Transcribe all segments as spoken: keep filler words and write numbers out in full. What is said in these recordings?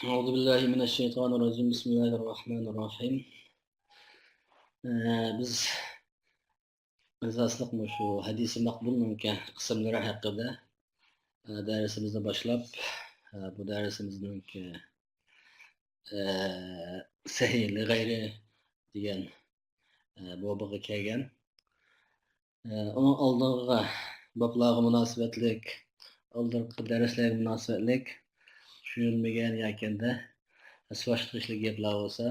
أعوذ بالله من الشيطان الرجيم. بسم الله الرحمن الرحيم. ئە، بىز ئاساسلىق مۇشۇ ھەدىسى مەقبۇلنىڭكى قىسىملىرى ھەققىدە، ئە، دەرسىمىزنى باشلاپ، ئە، بۇ دەرسىمىزنىڭكى، ئە، سەھىھ لىغەيرى دېگەن، ئە، بابىغا كەلگەن. ئە، ئۇنىڭ ئالدىنقى بابلارغا مۇناسىۋەتلىك، ئالدىنقى دەرسلەرگە مۇناسىۋەتلىك چۈشەنمىگەن ياكى ئەمدى ئەسۋاش قىلىشلىق گەپلەر بولسا،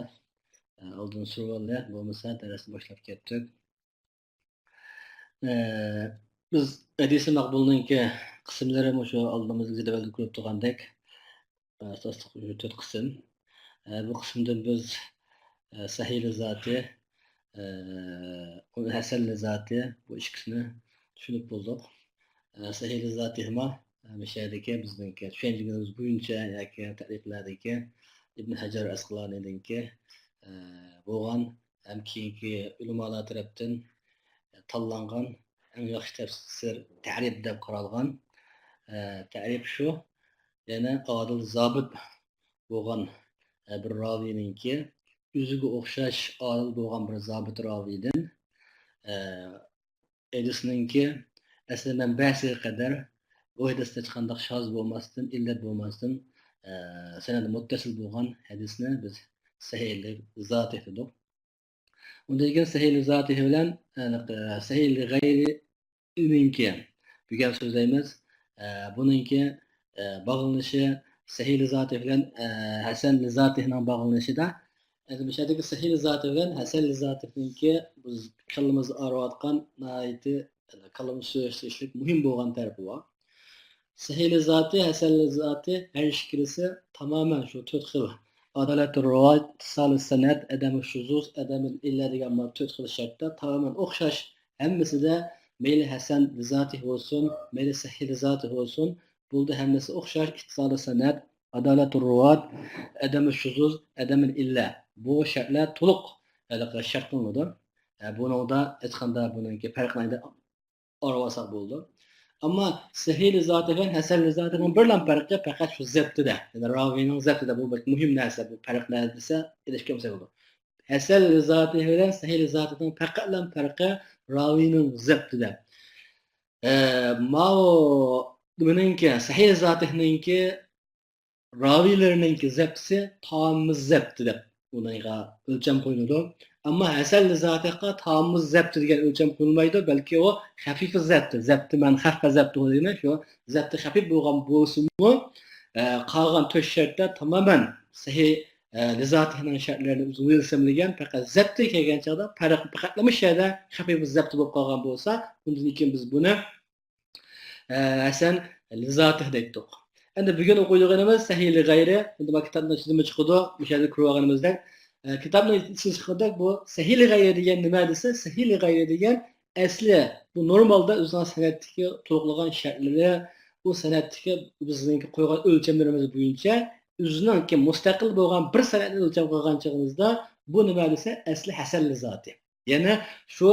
ئە، ئالدىن سورىۋالدى. بولمىسا دەرسنى باشلاپ كەتتۇق. ئە، بىز ھەدىسى مەقبۇلنىڭكى قىسىملىرى مۇشۇ ئالدىمىزدا جەدۋەلدە كۆرۈپ تۇرغاندەك، ئە، ئاساسلىق تۆت قىسىم. ئە، بۇ قىسىمدىن بىز، ئە، سەھىھ لىزاتى، ئە، ھەسەن لىزاتى، بۇ ئىككىسىنى چۈشىنىپ بولدۇق. ئە، سەھىھ لىزاتىھىما، ئە، مۇشۇ يەردىكى بىزنىڭكى چۈشەنچىمىز بويىچە ياكى تەرىپلەردىكى ئىبن ھەجەر ئەسقىلانىنىڭكى، ئە، بولغان ھەم كېيىنكى ئۆلىمالار تەرەپتىن تاللانغان ئەڭ ياخشى تەپسىر تەرىپ دەپ قارالغان، ئە، تەرىپ شۇ، يەنى ئادىل زابىت بولغان، ئە، بىر راۋىنىڭكى ئۆزىگە ئوخشاش ئادىل بولغان بىر زابىت راۋىدىن، ئە، ھەدىسنىڭكى ئەسلى مەنبەسىگە قەدەر بۇ ھەدىستە ھېچقانداق شاز بولماستىن، ئىللەت بولماستىن، ئە، سەنەدى مۇتتەسىل بولغان ھەدىسنى بىز سەھىھ لىزاتىھ دېدۇق. ئۇندىن كېيىن سەھىھ لىزاتىھ بىلەن، ئە، سەھىھ لىغەيرىنىڭكى بۈگۈن سۆزلەيمىز. ئە، بۇنىڭكى، ئە، باغلىنىشى سەھىھ لىزاتىھ بىلەن، ئە، ھەسەن لىزاتىھنىڭ باغلىنىشىدا، ئەمدى مۇشۇ يەردىكى سەھىھ لىزاتىھ بىلەن ھەسەن لىزاتىھنىڭكى بىز كاللىمىزدا ئاغرىۋاتقان ناھايىتى، كاللىمىزدا سۆزلىشىشلىك مۇھىم بولغان تەرىپى بار. سەھىھ لىزاتىھ، ھەسەن لىزاتىھ ھەر ئىككىلىسى تامامەن شۇ تۆت خىل. ئادالەتۇر رىۋايەت، ئىتتىسالۇ سەنەد، ئەدەمۇ شۇزۇز، ئەدەمۇل ئىللە دېگەن بۇ تۆت خىل شەرتتە تامامەن ئوخشاش. ھەممىسىدە مەيلى ھەسەن لىزاتىھ بولسۇن، مەيلى سەھىھ لىزاتىھ بولسۇن، بولدى، ھەممىسى ئوخشاش. ئىتتىسالۇ سەنەد، ئادالەتۇر رىۋايەت، ئەدەمۇ شۇزۇز، ئەدەمۇل ئىللە. بۇ شەرتلەر تولۇق ھېلىقى شەرت قىلىنىدۇ. ئە، بۇنىڭدا ھېچقانداق بۇنىڭكى پەرقىنى ئايرىۋالساق بولىدۇ. ئەمما سەھىھ لىزاتىھ بىلەن ھەسەن لىزاتىھنىڭ بىرلا پەرقى پەقەت شۇ زەپتىدە، يەنى راۋىنىڭ زەپتىدە. بۇ بەك مۇھىم نەرسە، بۇ پەرق نەدە دېسە، ئېلىشىپ كەلمىسە بولىدۇ. ھەسەن لىزاتىھ بىلەن سەھىھ لىزاتىھنىڭ پەقەتلا پەرقى راۋىنىڭ زەپتىدە. ئە، ماۋۇ بۇنىڭكى، سەھىھ لىزاتىھنىڭكى راۋىيلىرىنىڭكى زەپتىسى تامىز زەپتى دەپ ئۇنىڭغا ئۆلچەم قويۇلىدۇ. ئەمما ھەسەن لىزاتىھقا تامىز زەپتى دېگەن ئۆلچەم قويۇلمايدۇ، بەلكى ئۇ خەفىف زەپتى، زەپتى مەن خەففە زەپتى دېگەن شۇ زەپتى خەفىف بولغان بولسىمۇ، ئە، قالغان تۆت شەرتتە تامامەن سەھىھ، ئە، لىزاتىھنىڭ شەرتلىرىنى ئۆزىگە مۇجەسسەملىگەن، پەقەت زەپتى كەلگەن چاغدا پەرق پەقەتلا مۇشۇ يەردە خەفىف زەپتى بولۇپ قالغان بولسا، ئۇندىن كېيىن بىز بۇنى ئە، ھەسەن لىزاتىھ دەيتتۇق. ئەمدى بۈگۈن ئوقۇيدىغىنىمىز سەھىھ لىغەيرى. ئەمدى مانا كىتابنىڭ ئىچىدىنمۇ چىقىدۇ، مۇشۇ يەردە كۆرۈۋالغىنىمىزدەك. ئە، كىتابنىڭ ئىچىدىن چىققاندەك بۇ سەھىھ لىغەيرى دېگەن نېمە دېسە، سەھىھ لىغەيرى دېگەن ئەسلى بۇ نورمالدا ئۆزىنىڭ سەنەدتىكى تولۇقلىغان شەرتلىرى، بۇ سەنەدتىكى بىزنىڭكى قويغان ئۆلچەملىرىمىز بويىچە ئۆزىنىڭكى مۇستەقىل بولغان بىر سەنەدنى ئۆلچەم قىلغان چېغىمىزدا بۇ نېمە دېسە، ئەسلى ھەسەن لىزاتىھ. يەنى شۇ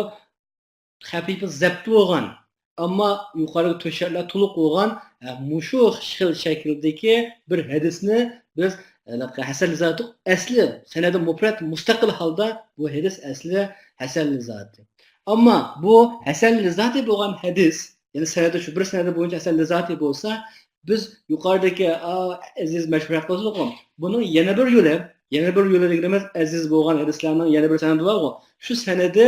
خەپىپە زەپتى بولغان، ئەمما يۇقىرىقى تۆت شەرتلەر تولۇق بولغان، ئە، مۇشۇ خىل شەكىلدىكى بىر ھەدىسنى بىز، ئە، ھەسەن لىزاتىھ ئەسلى سەنەدى مۇپرەت مۇستەقىل ھالدا بۇ ھەدىس ئەسلى ھەسەن لىزاتىھ. ئەمما بۇ ھەسەن لىزاتىھ بولغان ھەدىس، يەنى سەنەدى شۇ بىر سەنەدى بويىچە ھەسەن لىزاتىھ بولسا، بىز يۇقىرىدىكى، ئا، ئەزىز مەشھۇر قىلسىلىقمۇ، بۇنىڭ يەنە بىر يولى، يەنە بىر يولى دېگىنىمىز ئەزىز بولغان ھەدىسلەرنىڭ يەنە بىر سەنەدى بارغۇ، شۇ سەنەدى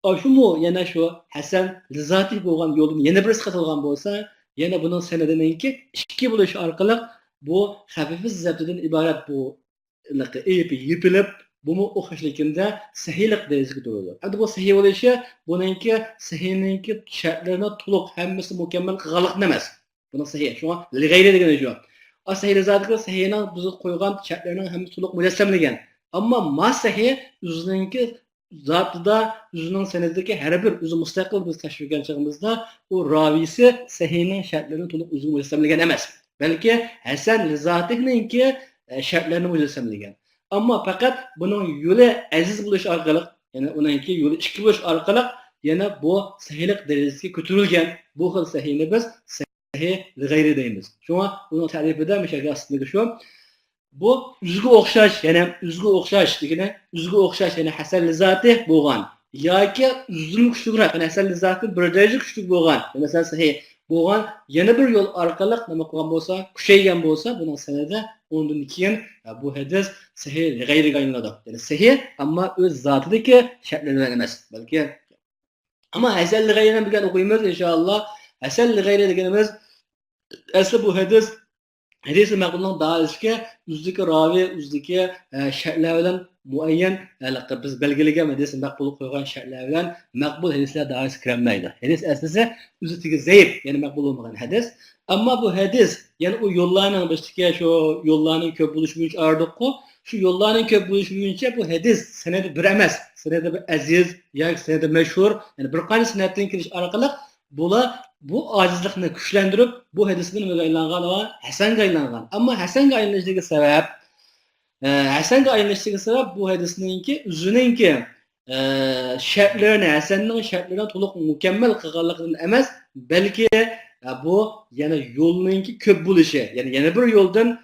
ئاشۇمۇ يەنە شۇ ھەسەن لىزاتىھ بولغان يولدىن يەنە بىرسى قېتىلغان بولسا، يەنە بۇنىڭ سەنەدىنىڭكى ئىككى بولۇشى ئارقىلىق بۇ خەفىف زەپتىدىن ئىبارەت بۇ ئېيىپ يېپىلىپ، بۇمۇ ئوخشاش لېكىندە سەھىھلىك دەرىجىسىگە كۆتۈرۈلىدۇ. ئەمدى بۇ سەھىھ بولۇشى بۇنىڭكى سەھىھنىڭكى شەرتلىرىنى تولۇق ھەممىسى مۇكەممەل قىلغانلىقتىن ئەمەس. بۇنىڭ سەھىھ. شۇڭا لىغەيرى دېگىنى شۇ. ئا، سەھىھ لىزاتىھقا سەھىھنىڭ بىز قويغان شەرتلىرىنىڭ ھەممىسى تولۇق مۇجەسسەملىگەن. ئەمما ما سەھىھ ئۆزىنىڭكى زاتىدا، ئۆزىنىڭ سەنەدىدىكى ھەر بىر ئۆزى مۇستەقىل بىز تەشۋىق قىلغان چېغىمىزدا، ئۇ راۋىسى سەھىھنىڭ شەرتلىرىنى تولۇق ئۆزىگە مۇجەسسەملىگەن ئەمەس. بەلكى ھەسەن لىزاتىھنىڭكى، ئە، شەرتلىرىنى مۇجەسسەملىگەن. ئەمما پەقەت بۇنىڭ يولى ئەزىز بولۇش ئارقىلىق، يەنى ئۇنىڭكى يولى ئىككى بولۇش ئارقىلىق يەنە بۇ سەھىھلىك دەرىجىسىگە كۆتۈرۈلگەن بۇ خىل سەھىھنى بىز سەھىھ لىغەيرى دەيمىز. شۇڭا ئۇنىڭ تەرىپىدە مۇشۇ ئاستىدىكى شۇ. بۇ ئۆزىگە ئوخشاش، يەنى ئۆزىگە ئوخشاش دېگىنى، ئۆزىگە ئوخشاش، يەنى ھەسەن لىززاتى بولغان ياكى ئۆزىدىن كۈچلۈكرەك، يەنى ھەسەن لىززاتى بىر دەرىجە كۈچلۈك بولغان، مەسىلەن، سەھىھ بولغان يەنە بىر يول ئارقىلىق نېمە قىلغان بولسا، كۈچەيگەن بولسا، بۇنىڭ سەنىدى ئۇندىن كېيىن، ئە، بۇ ھەدىس سەھىھ لىغەيرىگە ئايلىنىدۇ. يەنى سەھىھ، ئەمما ئۆز زاتىدىكى شەرتلىرى بىلەن ئەمەس، بەلكى. ئەمما ھەسەن لىغەيرىنى بىر ئوقۇيمىز، ئىنشائاللا. ھەسەن لىغەيرى دېگىنىمىز، ئەسلى بۇ ھەدىس، ھەدىسى مەقبۇلنىڭ دائىرىسىدىكى ئۆزىدىكى راۋى، ئۆزىدىكى، ئە، شەرتلەر بىلەن مۇئەييەن، ھېلىقى بىز بەلگىلىگەن ھەدىسنى مەقبۇل قويغان شەرتلەر بىلەن مەقبۇل ھەدىسلەر دائىرىسىگە كىرەلمەيدۇ. ھەدىس ئەسلىسى ئۆزى تېگى زەئىپ، يەنى مەقبۇل بولمىغان ھەدىس. ئەمما بۇ ھەدىس، يەنى ئۇ يوللارنىڭ بېشىدىكى شۇ يوللارنىڭ كۆپ بولۇشى بويىچە ئايرىدۇققۇ، شۇ يوللارنىڭ كۆپ بولۇشى بويىچە بۇ ھەدىس سەنەدى بىر ئەمەس، سەنەدى بىر ئەزىز ياكى سەنەدى مەشھۇر، يەنى بىر قانچە سەنەدتىن كېلىش ئارقىلىق بۇلار بۇ ئاجىزلىقنى كۈچلەندۈرۈپ، بۇ ھەدىسنى نېمىگە ئايلانغان؟ ھەسەنگە ئايلانغان. ئەمما ھەسەنگە ئايلىنىشىدىكى سەۋەب، ئە، ھەسەنگە ئايلىنىشىدىكى سەۋەب بۇ ھەدىسنىڭكى ئۆزىنىڭكى، ئە، شەرتلىرىنى، ھەسەننىڭ شەرتلىرىنى تولۇق مۇكەممەل قىلغانلىقىدىن ئەمەس، بەلكى، ئە، بۇ يەنە يولنىڭكى كۆپ بولۇشى، يەنى يەنە بىر يولدىن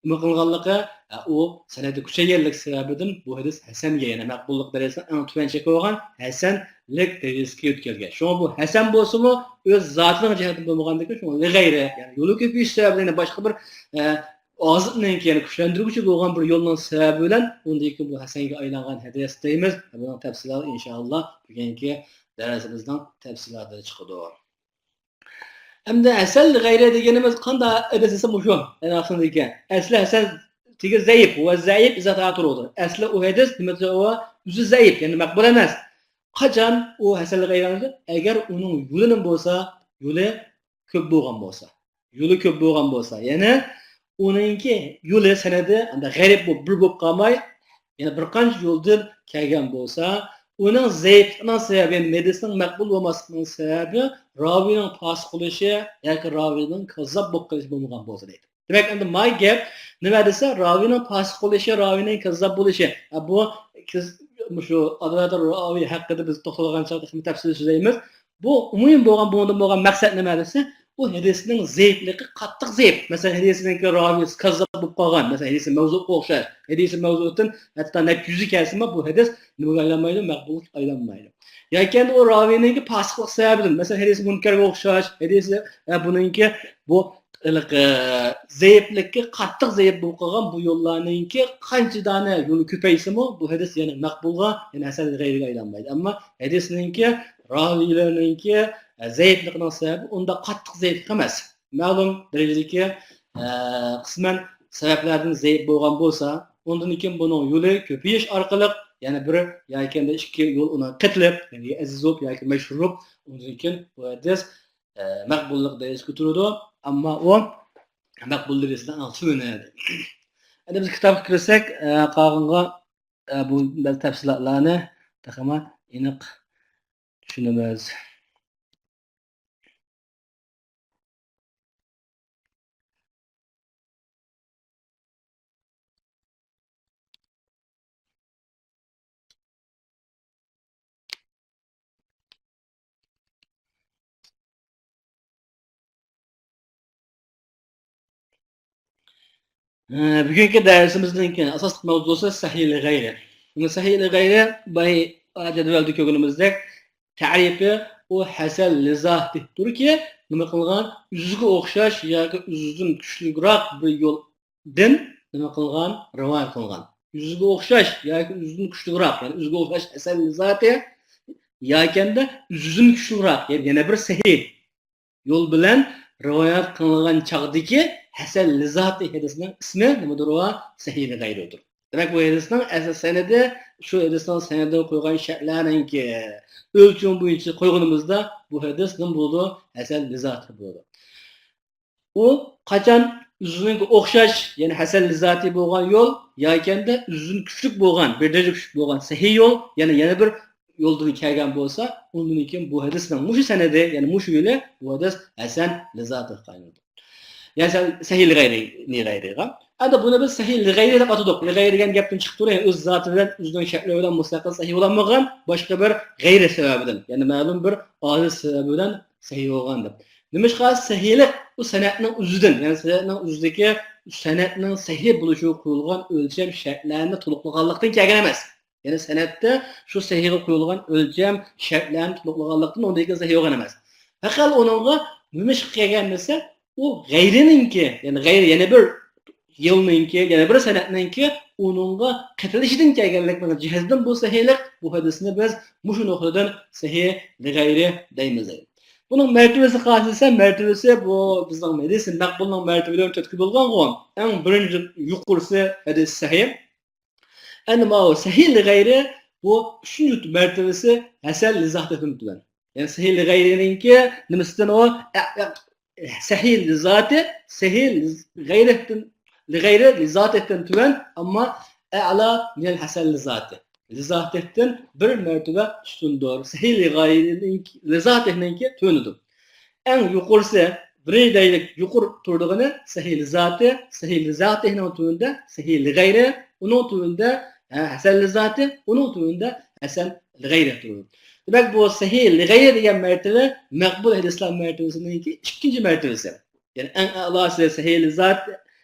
نېمە قىلغانلىقى، ئە، ئۇ سەنەدى كۈچەيگەنلىك سەۋەبىدىن بۇ ھەدىس ھەسەنگە، يەنى مەقبۇللۇق دەرىجىسىنىڭ ئەڭ تۆۋەن چېكى بولغان ھەسەنلىك دەرىجىسىگە يۆتكەلگەن. شۇڭا بۇ ھەسەن بولسىمۇ، ئۆز زاتىنىڭ جەھەتتىن بولمىغاندىكىن، شۇڭا لىغەيرى، يەنى يولى كۆپىيىش سەۋەبىدىن، يەنى باشقا بىر، ئە، ئازلىقنىڭكى، يەنى كۈچلەندۈرگۈچى بولغان بىر يولنىڭ سەۋەبى بىلەن ئۇندىن كېيىن بۇ ھەسەنگە ئايلانغان ھەدىس دەيمىز. بۇنىڭ تەپسىلاتى ئىنشائاللا بۈگۈنكى دەرسىمىزنىڭ تەپسىلاتىدا چىقىدۇ. ئەمدى ھەسەن لىغەيرى دېگىنىمىز قانداق ھەدىس دېسە مۇشۇ. ئەسلى ھەسەن تېگى زەئىپ، ۋە زەئىپ ئىزا تەۋاتۇر بولىدۇ. ئەسلى ئۇ ھەدىس نېمە دېسە ئۇ ئۆزى زەئىپ، يەنى مەقبۇل ئەمەس. قاچان ئۇ ھەسەن لىغەيرى؟ ئەگەر ئۇنىڭ يولى نېمە بولسا، يولى كۆپ بولغان بولسا، يولى كۆپ بولغان بولسا، يەنى ئۇنىڭكى يولى سەنەدى ئەمدى غەرىب بولۇپ، بىر بولۇپ قالماي، يەنە بىر قانچە يولدىن كەلگەن بولسا، ئۇنىڭ زەئىپلىكىنىڭ سەۋەبى، يەنى ھەدىسنىڭ مەقبۇل بولماسلىقىنىڭ سەۋەبى راۋىنىڭ پاسىق بولۇشى ياكى راۋىنىڭ كاززاپ بولۇپ قېلىشى بولمىغان بولسا دەيدۇ. دېمەك، ئەمدى ماي گەپ نېمە دېسە، راۋىنىڭ پاسىق بولۇشى، راۋىنىڭ كاززاپ بولۇشى. ئە، بۇ كىز-، مۇشۇ ئادالەتۇر راۋى ھەققىدە بىز توختالغان چاغدا تېخىمۇ تەپسىلىي سۆزلەيمىز. بۇ ئومۇمىي بولغان، بۇنىڭدىن بولغان مەقسەت نېمە دېسە، بۇ ھەدىسنىڭ زەئىپلىكى قاتتىق زەئىپ. مەسىلەن، ھەدىسنىڭكى راۋىسى كاززاپ بولۇپ قالغان، مەسىلەن، ھەدىسى مەۋزۇغا ئوخشاش، ھەدىسى مەۋزۇدىن ھەتتا نەچچە يۈزى كەلسىمۇ، بۇ ھەدىس نېمىگە ئايلانمايدۇ؟ مەقبۇللۇققا ئايلانمايدۇ. ياكى ئەمدى ئۇ راۋىنىڭكى پاسىقلىق سەۋەبىدىن، مەسىلەن، ھەدىسى مۇنكەرگە ئوخشاش، ھەدىسى، ئە، بۇنىڭكى بۇ ھېلىقى زەئىپلىككە قاتتىق زەئىپ بولۇپ قالغان بۇ يوللارنىڭكى قانچە دانە يولى كۆپەيسىمۇ، بۇ ھەدىس يەنە مەقبۇلغا، يەنە ھەسەن غەيرىگە ئايلانمايدۇ. ئەمما ھەدىسنىڭكى راۋىيلىرىنىڭكى، ئە، زەئىپلىكىنىڭ سەۋەبى ئۇنداق قاتتىق زەئىپلىك ئەمەس. مەلۇم دەرىجىدىكى، ئە، قىسمەن سەۋەبلەردىن زەئىپ بولغان بولسا، ئۇندىن كېيىن بۇنىڭ يولى كۆپىيىش ئارقىلىق يەنە بىر ياكى ئەمدى ئىككى يول ئۇنىڭ قېتىلىپ، يەنى ئەزىز بولۇپ ياكى مەشھۇر بولۇپ، ئۇندىن كېيىن بۇ ھەدىس، ئە، مەقبۇللۇق دەرىجىسىگە كۆتۈرىدۇ. ئەمما ئۇ مەقبۇل دەرىجىسىدىن ئەڭ تۆۋىنى. ئەمدى بىز كىتابقا كىرسەك، ئە، قالغانغا، ئە، بۇ بەزى تەپسىلاتلارنى تېخىمۇ ئېنىق چۈشىنىمىز. ئە، بۈگۈنكى دەرسىمىزنىڭكى ئاساسلىق مەۋزۇسى سەھىھ لىغەيرى. بۇ سەھىھ لىغەيرى باي جەدۋەلدە كۆرگىنىمىزدەك، تەرىپى ئۇ ھەسەن لىزاتىدۇركى، نېمە قىلغان؟ ئۆزىگە ئوخشاش ياكى ئۆزىدىن كۈچلۈكرەك بىر يولدىن نېمە قىلغان؟ رىۋايەت قىلغان. ئۆزىگە ئوخشاش ياكى ئۆزىدىن كۈچلۈكرەك، يەنى ئۆزىگە ئوخشاش ھەسەن لىزاتى، ياكەندە ئۆزىدىن كۈچلۈكرەك، يەنى يەنە بىر سەھىھ يول بىلەن رىۋايەت قىلىنغان چاغدىكى ھەسەن لىزاتى ھەدىسنىڭ ئىسمى نېمىدۇر؟ سەھىھ لىغەيرىدۇر. دېمەك، بۇ ھەدىسنىڭ ئەسلى سەنىدى، شۇ ھەدىسنىڭ سەنىدىگە قويغان شەرتلەرنىڭكى ئۆلچىمى بويىچە قويغىنىمىزدا، بۇ ھەدىس نېمە بولىدۇ؟ ھەسەن لىزاتى بولىدۇ. ئۇ قاچان ئۆزىنىڭكى ئوخشاش، يەنى ھەسەن لىزاتى بولغان يول، ياكەندە ئۆزىدىن كۈچلۈك بولغان، بىر دەرىجە كۈچلۈك بولغان سەھىھ يول، يەنى يەنە بىر يولدىن كەلگەن بولسا، ئۇندىن كېيىن بۇ ھەدىسنىڭ مۇشۇ سەنىدى، يەنى مۇشۇ يولى بۇ ھەدىس ھەسەن لىزاتىغا ئايلىنىدۇ. يەنى سەن سەھىھ لىغەيرى، لىغەيرىغا. ئەمدى بۇنى بىز سەھىھ لىغەيرى دەپ ئاتىدۇق. لىغەيرى دېگەن گەپتىن چىقىپ تۇرۇپ، يەنى ئۆز زاتى بىلەن، ئۆزىنىڭ شەرتلىرى بىلەن مۇستەقىل سەھىھ بولالمىغان، باشقا بىر غەيرى سەۋەبىدىن، يەنى مەلۇم بىر ئاجىز سەۋەبى بىلەن سەھىھ بولغان دەپ. نېمىشقا سەھىيلىك ئۇ سەنەدنىڭ ئۆزىدىن، يەنى سەنەدنىڭ ئۆزىدىكى سەنەدنىڭ سەھىھ بولۇشىغا قويۇلغان ئۆلچەم شەرتلەرنى تولۇقلىغانلىقتىن كەلگەن ئەمەس. يەنى سەنەدتە شۇ سەھىھگە قويۇلغان ئۆلچەم شەرتلەرنى تولۇقلىغانلىقتىن ئۇنىڭدىن كېيىن سەھىھ بولغان ئەمەس. پەقەت ئۇنىڭغا نېمىشقا كەلگەن دېسە، ئۇ غەيرىنىڭكى، يەنى غەيرى يەنە بىر يىلنىڭكى، يەنە بىر سەنەدنىڭكى ئۇنىڭغا قېتىلىشىدىن كەلگەنلىكنىڭ جىھەتىدىن بۇ سەھىھلىك، بۇ ھەدىسنى بىز مۇشۇ نۇقتىدىن سەھىھ لىغەيرى دەيمىز. بۇنىڭ مەرتىۋىسى قايسى دېسە، مەرتىۋىسى بۇ بىزنىڭ ھەدىسى مەقبۇلنىڭ مەرتىۋىلىرى تۆتكە بولغانغۇ. ئەڭ بىرىنچى يۇقىرىسى ھەدىس سەھىھ. ئەمدى ماۋۇ سەھىھ لىغەيرى بۇ ئۈچىنچى مەرتىۋىسى ھەسەن لىزاتىدىن تۆۋەن. يەنى سەھىھ لىغەيرىنىڭكى نېمىسىدىن ئۇ؟ ئە-، ئە-، سەھىھ لىزاتى، سەھىھ لىز-، غەيرىدىن، لىغەيرى لىزاتىدىن تۆۋەن، ئەمما ئەلا مىنەل ھەسەن لىزاتى. لىزاتىدىن بىر مەرتىۋە ئۈستۈندۇر. سەھىھ لىغەيرىنىڭكى، لىزاتىنىڭكى تۆۋىنىدۇر. ئەڭ يۇقىرىسى، بىرىنچى دەرىجىلىك يۇقىرى تۇرىدىغىنى سەھىھ لىزاتى، سەھىھ لىزاتىنىڭ تۆۋىنىدە سەھىھ لىغەيرى، ئۇنىڭ تۆۋىنىدە، ھە، ھەسەن لىزاتى، ئۇنىڭ تۆۋىنىدە ھەسەن لىغەيرى تۇرىدۇ. دېمەك، بۇ سەھىھ لىغەيرى دېگەن مەرتىۋە مەقبۇل ھەدىسلەر مەرتىۋىسىنىڭكى ئىككىنچى مەرتىۋىسى. يەنى ئەڭ ئەلاسى سەھىھ لىزات،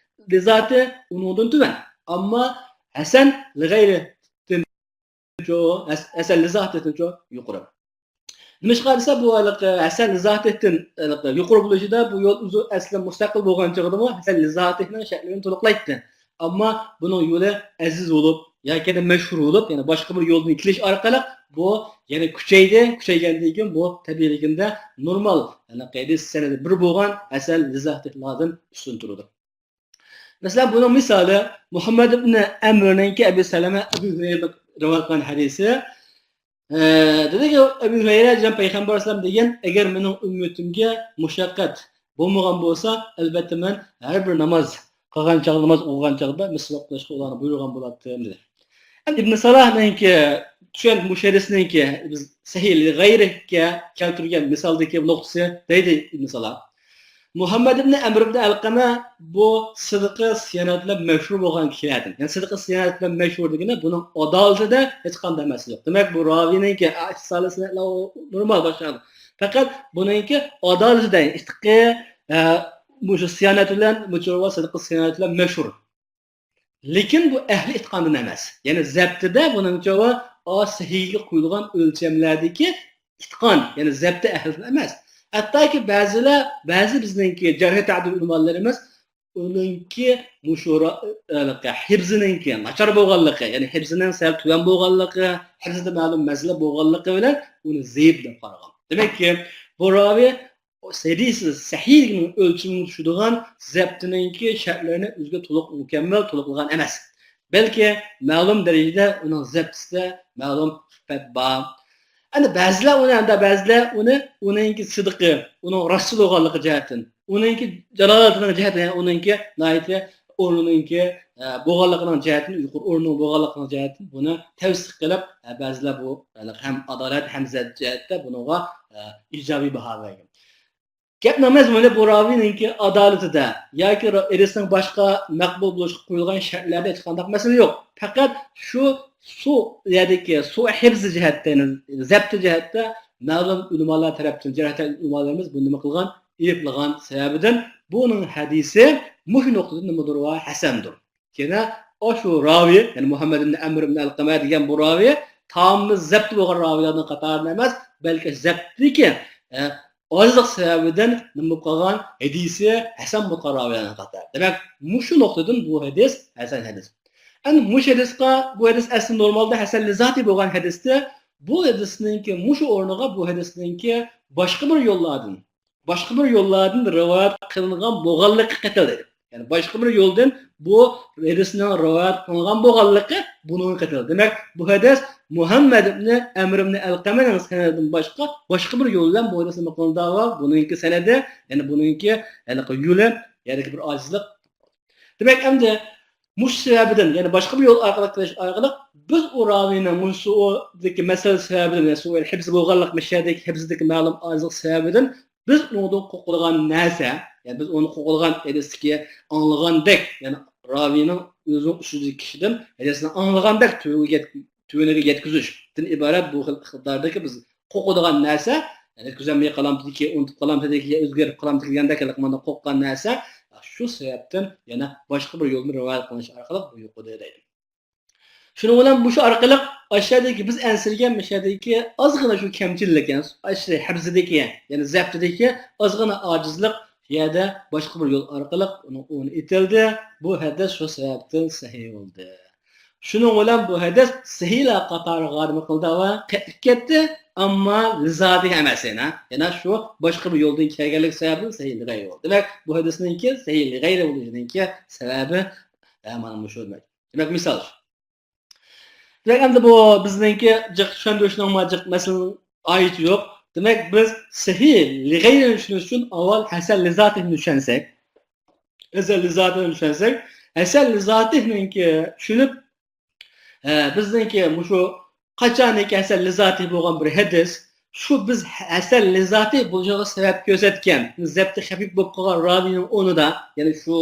لىزاتى، ئۇنىڭدىن تۆۋەن. ئەمما ھەسەن لىغەيرىدىن چوڭ، ھەس-، ھەسەن لىزاتىدىن چوڭ يۇقىرى. نېمىشقا دېسە، بۇ ھېلىقى ھەسەن لىزاتىدىن ھېلىقى يۇقىرى بولۇشىدا بۇ يول ئۆزى ئەسلى مۇستەقىل بولغان چېغىدىمۇ ھەسەن لىزاتىدىن شەرتلىرىنى تولۇقلايتتى. ئەمما بۇنىڭ يولى ئەزىز بولۇپ ياكى مەشھۇر بولۇپ، يەنى باشقا بىر يولدىن كېلىش ئارقىلىق بۇ يەنە كۈچەيدى. كۈچەيگەندىن كېيىن بۇ تەبىئىيلىكىندە نورمال، يەنى ھەدىس سەنەدى بىر بولغان ھەسەن لىزاتىدىن ئۈستۈن تۇرىدۇ. مەسىلەن، بۇنىڭ مىسالى مۇھەممەد ئىبن ئەمرنىڭكى ئەبۇ سەلەمە، ئەبۇ ھۇرەيرە رىۋايەت قىلغان ھەدىسى. ئە، دېدىكى، ئەبۇ ھۇرەيرە جان پەيغەمبەر ئەلەيھىسسالام دېگەن، ئەگەر مېنىڭ ئۈممىتىمگە مۇشەققەت بولمىغان بولسا، ئەلۋەتتە مەن ھەر بىر ناماز قىلغان چاغدا، ناماز ئوقۇغان چاغدا مىسۋاك قىلىشقا ئۇلارنى بۇيرۇغان بولاتتىم، دېدى. ئەمدى ئىبن سالاھنىڭكى چۈشەن-، مۇشۇ ھەدىسنىڭكى بىز سەھىھ لىغەيرىگە كەلتۈرگەن مىسالدىكى نۇقتىسى دەيدۇ ئىبن سالاھ. مۇھەممەد ئىبن ئەمر ئىبن ئەلقەمە بۇ سىدقى سىيانەت بىلەن مەشھۇر بولغان كىشىلەردىن. يەنى سىدقى سىيانەت بىلەن مەشھۇر دېگىنى بۇنىڭ ئادالىتىدە ھېچقانداق مەسىلە يوق. دېمەك، بۇ راۋىنىڭكى ئىتتىسالى سىنەتلەر نورمال باشقا. پەقەت بۇنىڭكى ئادالىتىدە ئىتقى، ئە، مۇشۇ سىيانەت بىلەن، مۇشۇ سىدقى سىيانەت بىلەن مەشھۇر. لېكىن بۇ ئەھلى ئىتقاندىن ئەمەس. يەنى زەپتىدە بۇنىڭچە ئا سەھىھگە قويۇلغان ئۆلچەملەردىكى ئىتقان، يەنى زەپتە ئەھلىدىن ئەمەس. ھەتتاكى بەزىلەر، بەزى بىزنىڭكى جەرھ تەدىل ئۆلىمالىرىمىز ئۇنىڭكى مۇشۇ را-، ھېلىقى ھىفزىنىڭكى ناچار بولغانلىقى، يەنى ھىفزىنىڭ سەل تۆۋەن بولغانلىقى، ھىفزىدە مەلۇم مەسىلە بولغانلىقى بىلەن ئۇنى زەئىپ دەپ قارىغان. دېمەككى، بۇ راۋى ھەدىس سەھىھنىڭ ئۆلچىمىگە چۈشىدىغان زەپتىنىڭكى شەرتلىرىنى ئۆزىگە تولۇق مۇكەممەل تولۇقلىغان ئەمەس. بەلكى مەلۇم دەرىجىدە ئۇنىڭ زەپتىسىدە مەلۇم خىپەت بار. ئەنە بەزىلەر ئۇنى، ئەنە بەزىلەر ئۇنى، ئۇنىڭكى سىدىقى، ئۇنىڭ راستچىل بولغانلىقى جەھەتتىن، ئۇنىڭكى جالالىتىنىڭ جەھەتتىن، يەنى ئۇنىڭكى ناھايىتى ئورنىنىڭكى، ئە، بولغانلىقىنىڭ جەھەتتىن، يۇقىرى ئورنىنىڭ بولغانلىقىنىڭ جەھەتتىن بۇنى تەۋسىق قىلىپ، ئە، بەزىلەر بۇ، يەنى ھەم ئادالەت، ھەم زەپ جەھەتتە بۇنىڭغا، ئە، ئىجابىي باھا بەرگەن. گەپنىڭ مەزمۇنى بۇ راۋىنىڭكى ئادالىتىدە ياكى را-، ھەدىسنىڭ باشقا مەقبۇل بولۇشقا قويۇلغان شەرتلەردە ھېچقانداق مەسىلە يوق. پەقەت شۇ سۇ يەردىكى سۇ ھىفزى جەھەتتە، يەنى زەپتى جەھەتتە مەلۇم ئۆلىمالار تەرەپتىن، جەرھ تەدىل ئۆلىمالىرىمىز بۇنى نېمە قىلغان؟ ئېيىبلىغان سەۋەبىدىن بۇنىڭ ھەدىسى مۇشۇ نۇقتىدىن نېمىدۇر؟ ۋە ھەسەندۇر. يەنە ئاشۇ راۋى، يەنى مۇھەممەد ئىبن ئەمر ئىبن ئەلقەمە دېگەن بۇ راۋى تامامەن زەپتى بولغان راۋىلارنىڭ قاتارىدا ئەمەس، بەلكى زەپتىكى، ئە، ئاجىزلىق سەۋەبىدىن نېمە بولۇپ قالغان؟ ھەدىسى ھەسەن بولۇپ قالغان راۋىلارنىڭ قاتارىدا. دېمەك، مۇشۇ نۇقتىدىن بۇ ھەدىس ھەسەن ھەدىس. ئەمدى مۇشۇ ھەدىسقا، بۇ ھەدىس ئەسلى نورمالدا ھەسەن لىزاتى بولغان ھەدىستە، بۇ ھەدىسنىڭكى مۇشۇ ئورنىغا بۇ ھەدىسنىڭكى باشقا بىر يوللاردىن باشقا بىر يوللاردىن رىۋايەت قىلىنغان بولغانلىقى قېتىلدى. يەنى باشقا بىر يولدىن بۇ ھەدىسنىڭ رىۋايەت قىلىنغان بولغانلىقى بۇنىڭغا قېتىلدى. دېمەك، بۇ ھەدىس مۇھەممەد ئىبنى ئەمر ئىبنى ئەلقەمەنىڭ سەنەدىدىن باشقا، باشقا بىر يول بىلەن بۇ ھەدىس نېمە قىلىنىدۇ؟ بۇنىڭكى سەنەدى، يەنى بۇنىڭكى ھېلىقى يولى، يەنى بىر ئاجىزلىق. دېمەك، ئەمدى مۇشۇ سەۋەبىدىن، يەنى باشقا بىر يول ئارقىلىق قىلىش ئارقىلىق بىز ئۇ راۋىنىڭ مۇشۇدىكى مەسىلە سەۋەبىدىن، يەنى سۇئۇل ھىفزى بولغانلىق، مۇشۇ يەردىكى ھىفزىدىكى مەلۇم ئاجىزلىق سەۋەبىدىن بىز ئۇنىڭدىن قوقۇلغان نەرسە، يەنى بىز ئۇنى قوقۇلغان ھەدىستىكى ئاڭلىغاندەك، يەنى راۋىنىڭ ئۆزىنىڭ ئۈستىدىكى كىشىدىن ھەدىسنى ئاڭلىغاندەك تۆۋىگە يەت-، تۆۋىنىگە يەتكۈزۈشتىن ئىبارەت بۇ خىل ئىقتىداردىكى بىز قوقىدىغان نەرسە، يەنى كۆزەممىگە قالامتىدىكى، ئۇنتۇپ قالامتىدىكى يا ئۆزگىرىپ قالامتىدىكى دېگەندەك ھېلىقى مانا قوققان نەرسە شۇ سەۋەبتىن يەنە باشقا بىر يولدىن رىۋايەت قىلىنىش ئارقىلىق بۇ يۇقىدۇ دەيدۇ. شۇنىڭ بىلەن مۇشۇ ئارقىلىق ئاشۇ يەردىكى بىز ئەنسىرىگەن مۇشۇ يەردىكى ئازغىنا شۇ كەمچىللىك، يەنى ئاشۇ ھەپزىدىكى، يەنى زەپتىدىكى ئازغىنا ئاجىزلىق يەردە باشقا بىر يول ئارقىلىق ئۇنىڭ ئورنى ئېتىلدى. بۇ ھەدىس شۇ سەۋەبتىن سەھىھ بولدى. شۇنىڭ بىلەن بۇ ھەدىس سەھىھلەر قاتارىغا نېمە قىلدى؟ قېتىپ كەتتى. ئەمما لىزاتى ئەمەس يەنە. يەنە شۇ باشقا بىر يولدىن كەلگەنلىك سەۋەبىدىن سەھىھ لىغەيرى بولدى. دېمەك، بۇ ھەدىسنىڭكى سەھىھ لىغەيرى بولۇشىنىڭكى سەۋەبى، ئە، مانا مۇشۇ دېمەك. دېمەك، مىسال. دېمەك، ئەمدى بۇ بىزنىڭكى جىق چۈشەندۈرۈشنىڭ ما جىق مەسىلىنىڭ ئايىتى يوق. دېمەك، بىز سەھىھ لىغەيرىنى چۈشىنىش ئۈچۈن ئاۋۋال ھەسەن لىزاتىنى چۈشەنسەك، ھەسەن لىزاتىنى چۈشەنسەك، ھەسەن لىزاتىنىڭكى چۈشىنىپ، ئە، بىزنىڭكى مۇشۇ قاچانكى ھەسەن لىزاتى بولغان بىر ھەدىس، شۇ بىز ھەسەن لىزاتى بولۇشىغا سەۋەب كۆرسەتكەن، زەپتى خەپىپ بولۇپ قالغان راۋىنىڭ ئورنىدا، يەنى شۇ